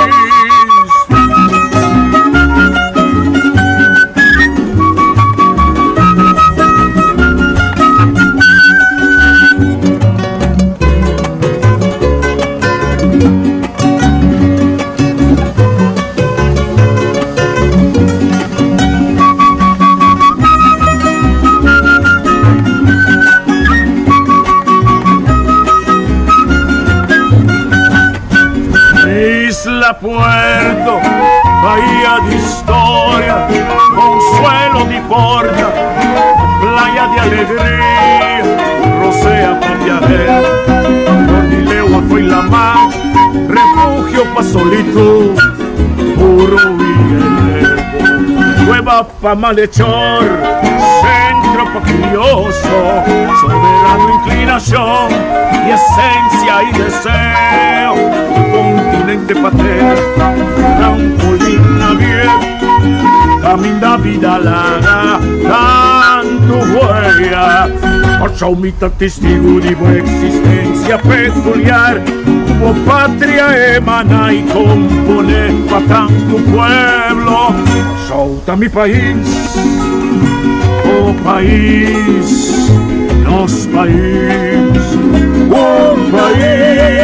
Isla Puerto, bahía de historia, consuelo di porta, playa de alegría, rosea pa viajero, por di lewa fo'i lamá, refugio pa solitud, puro y eterno. Prueba pa malhechor, centro pa curioso, soberano inclinacion y esencia y deseo, continente pater, trampolín abierto, caminda vida laga tanto huella. Kòrsou mi ta testigu di bo existencia peculiar, ku bo patria emana y compone pa tantu pueblo. Kòrsou ta mi pais, bo pais, nos pais, un pais.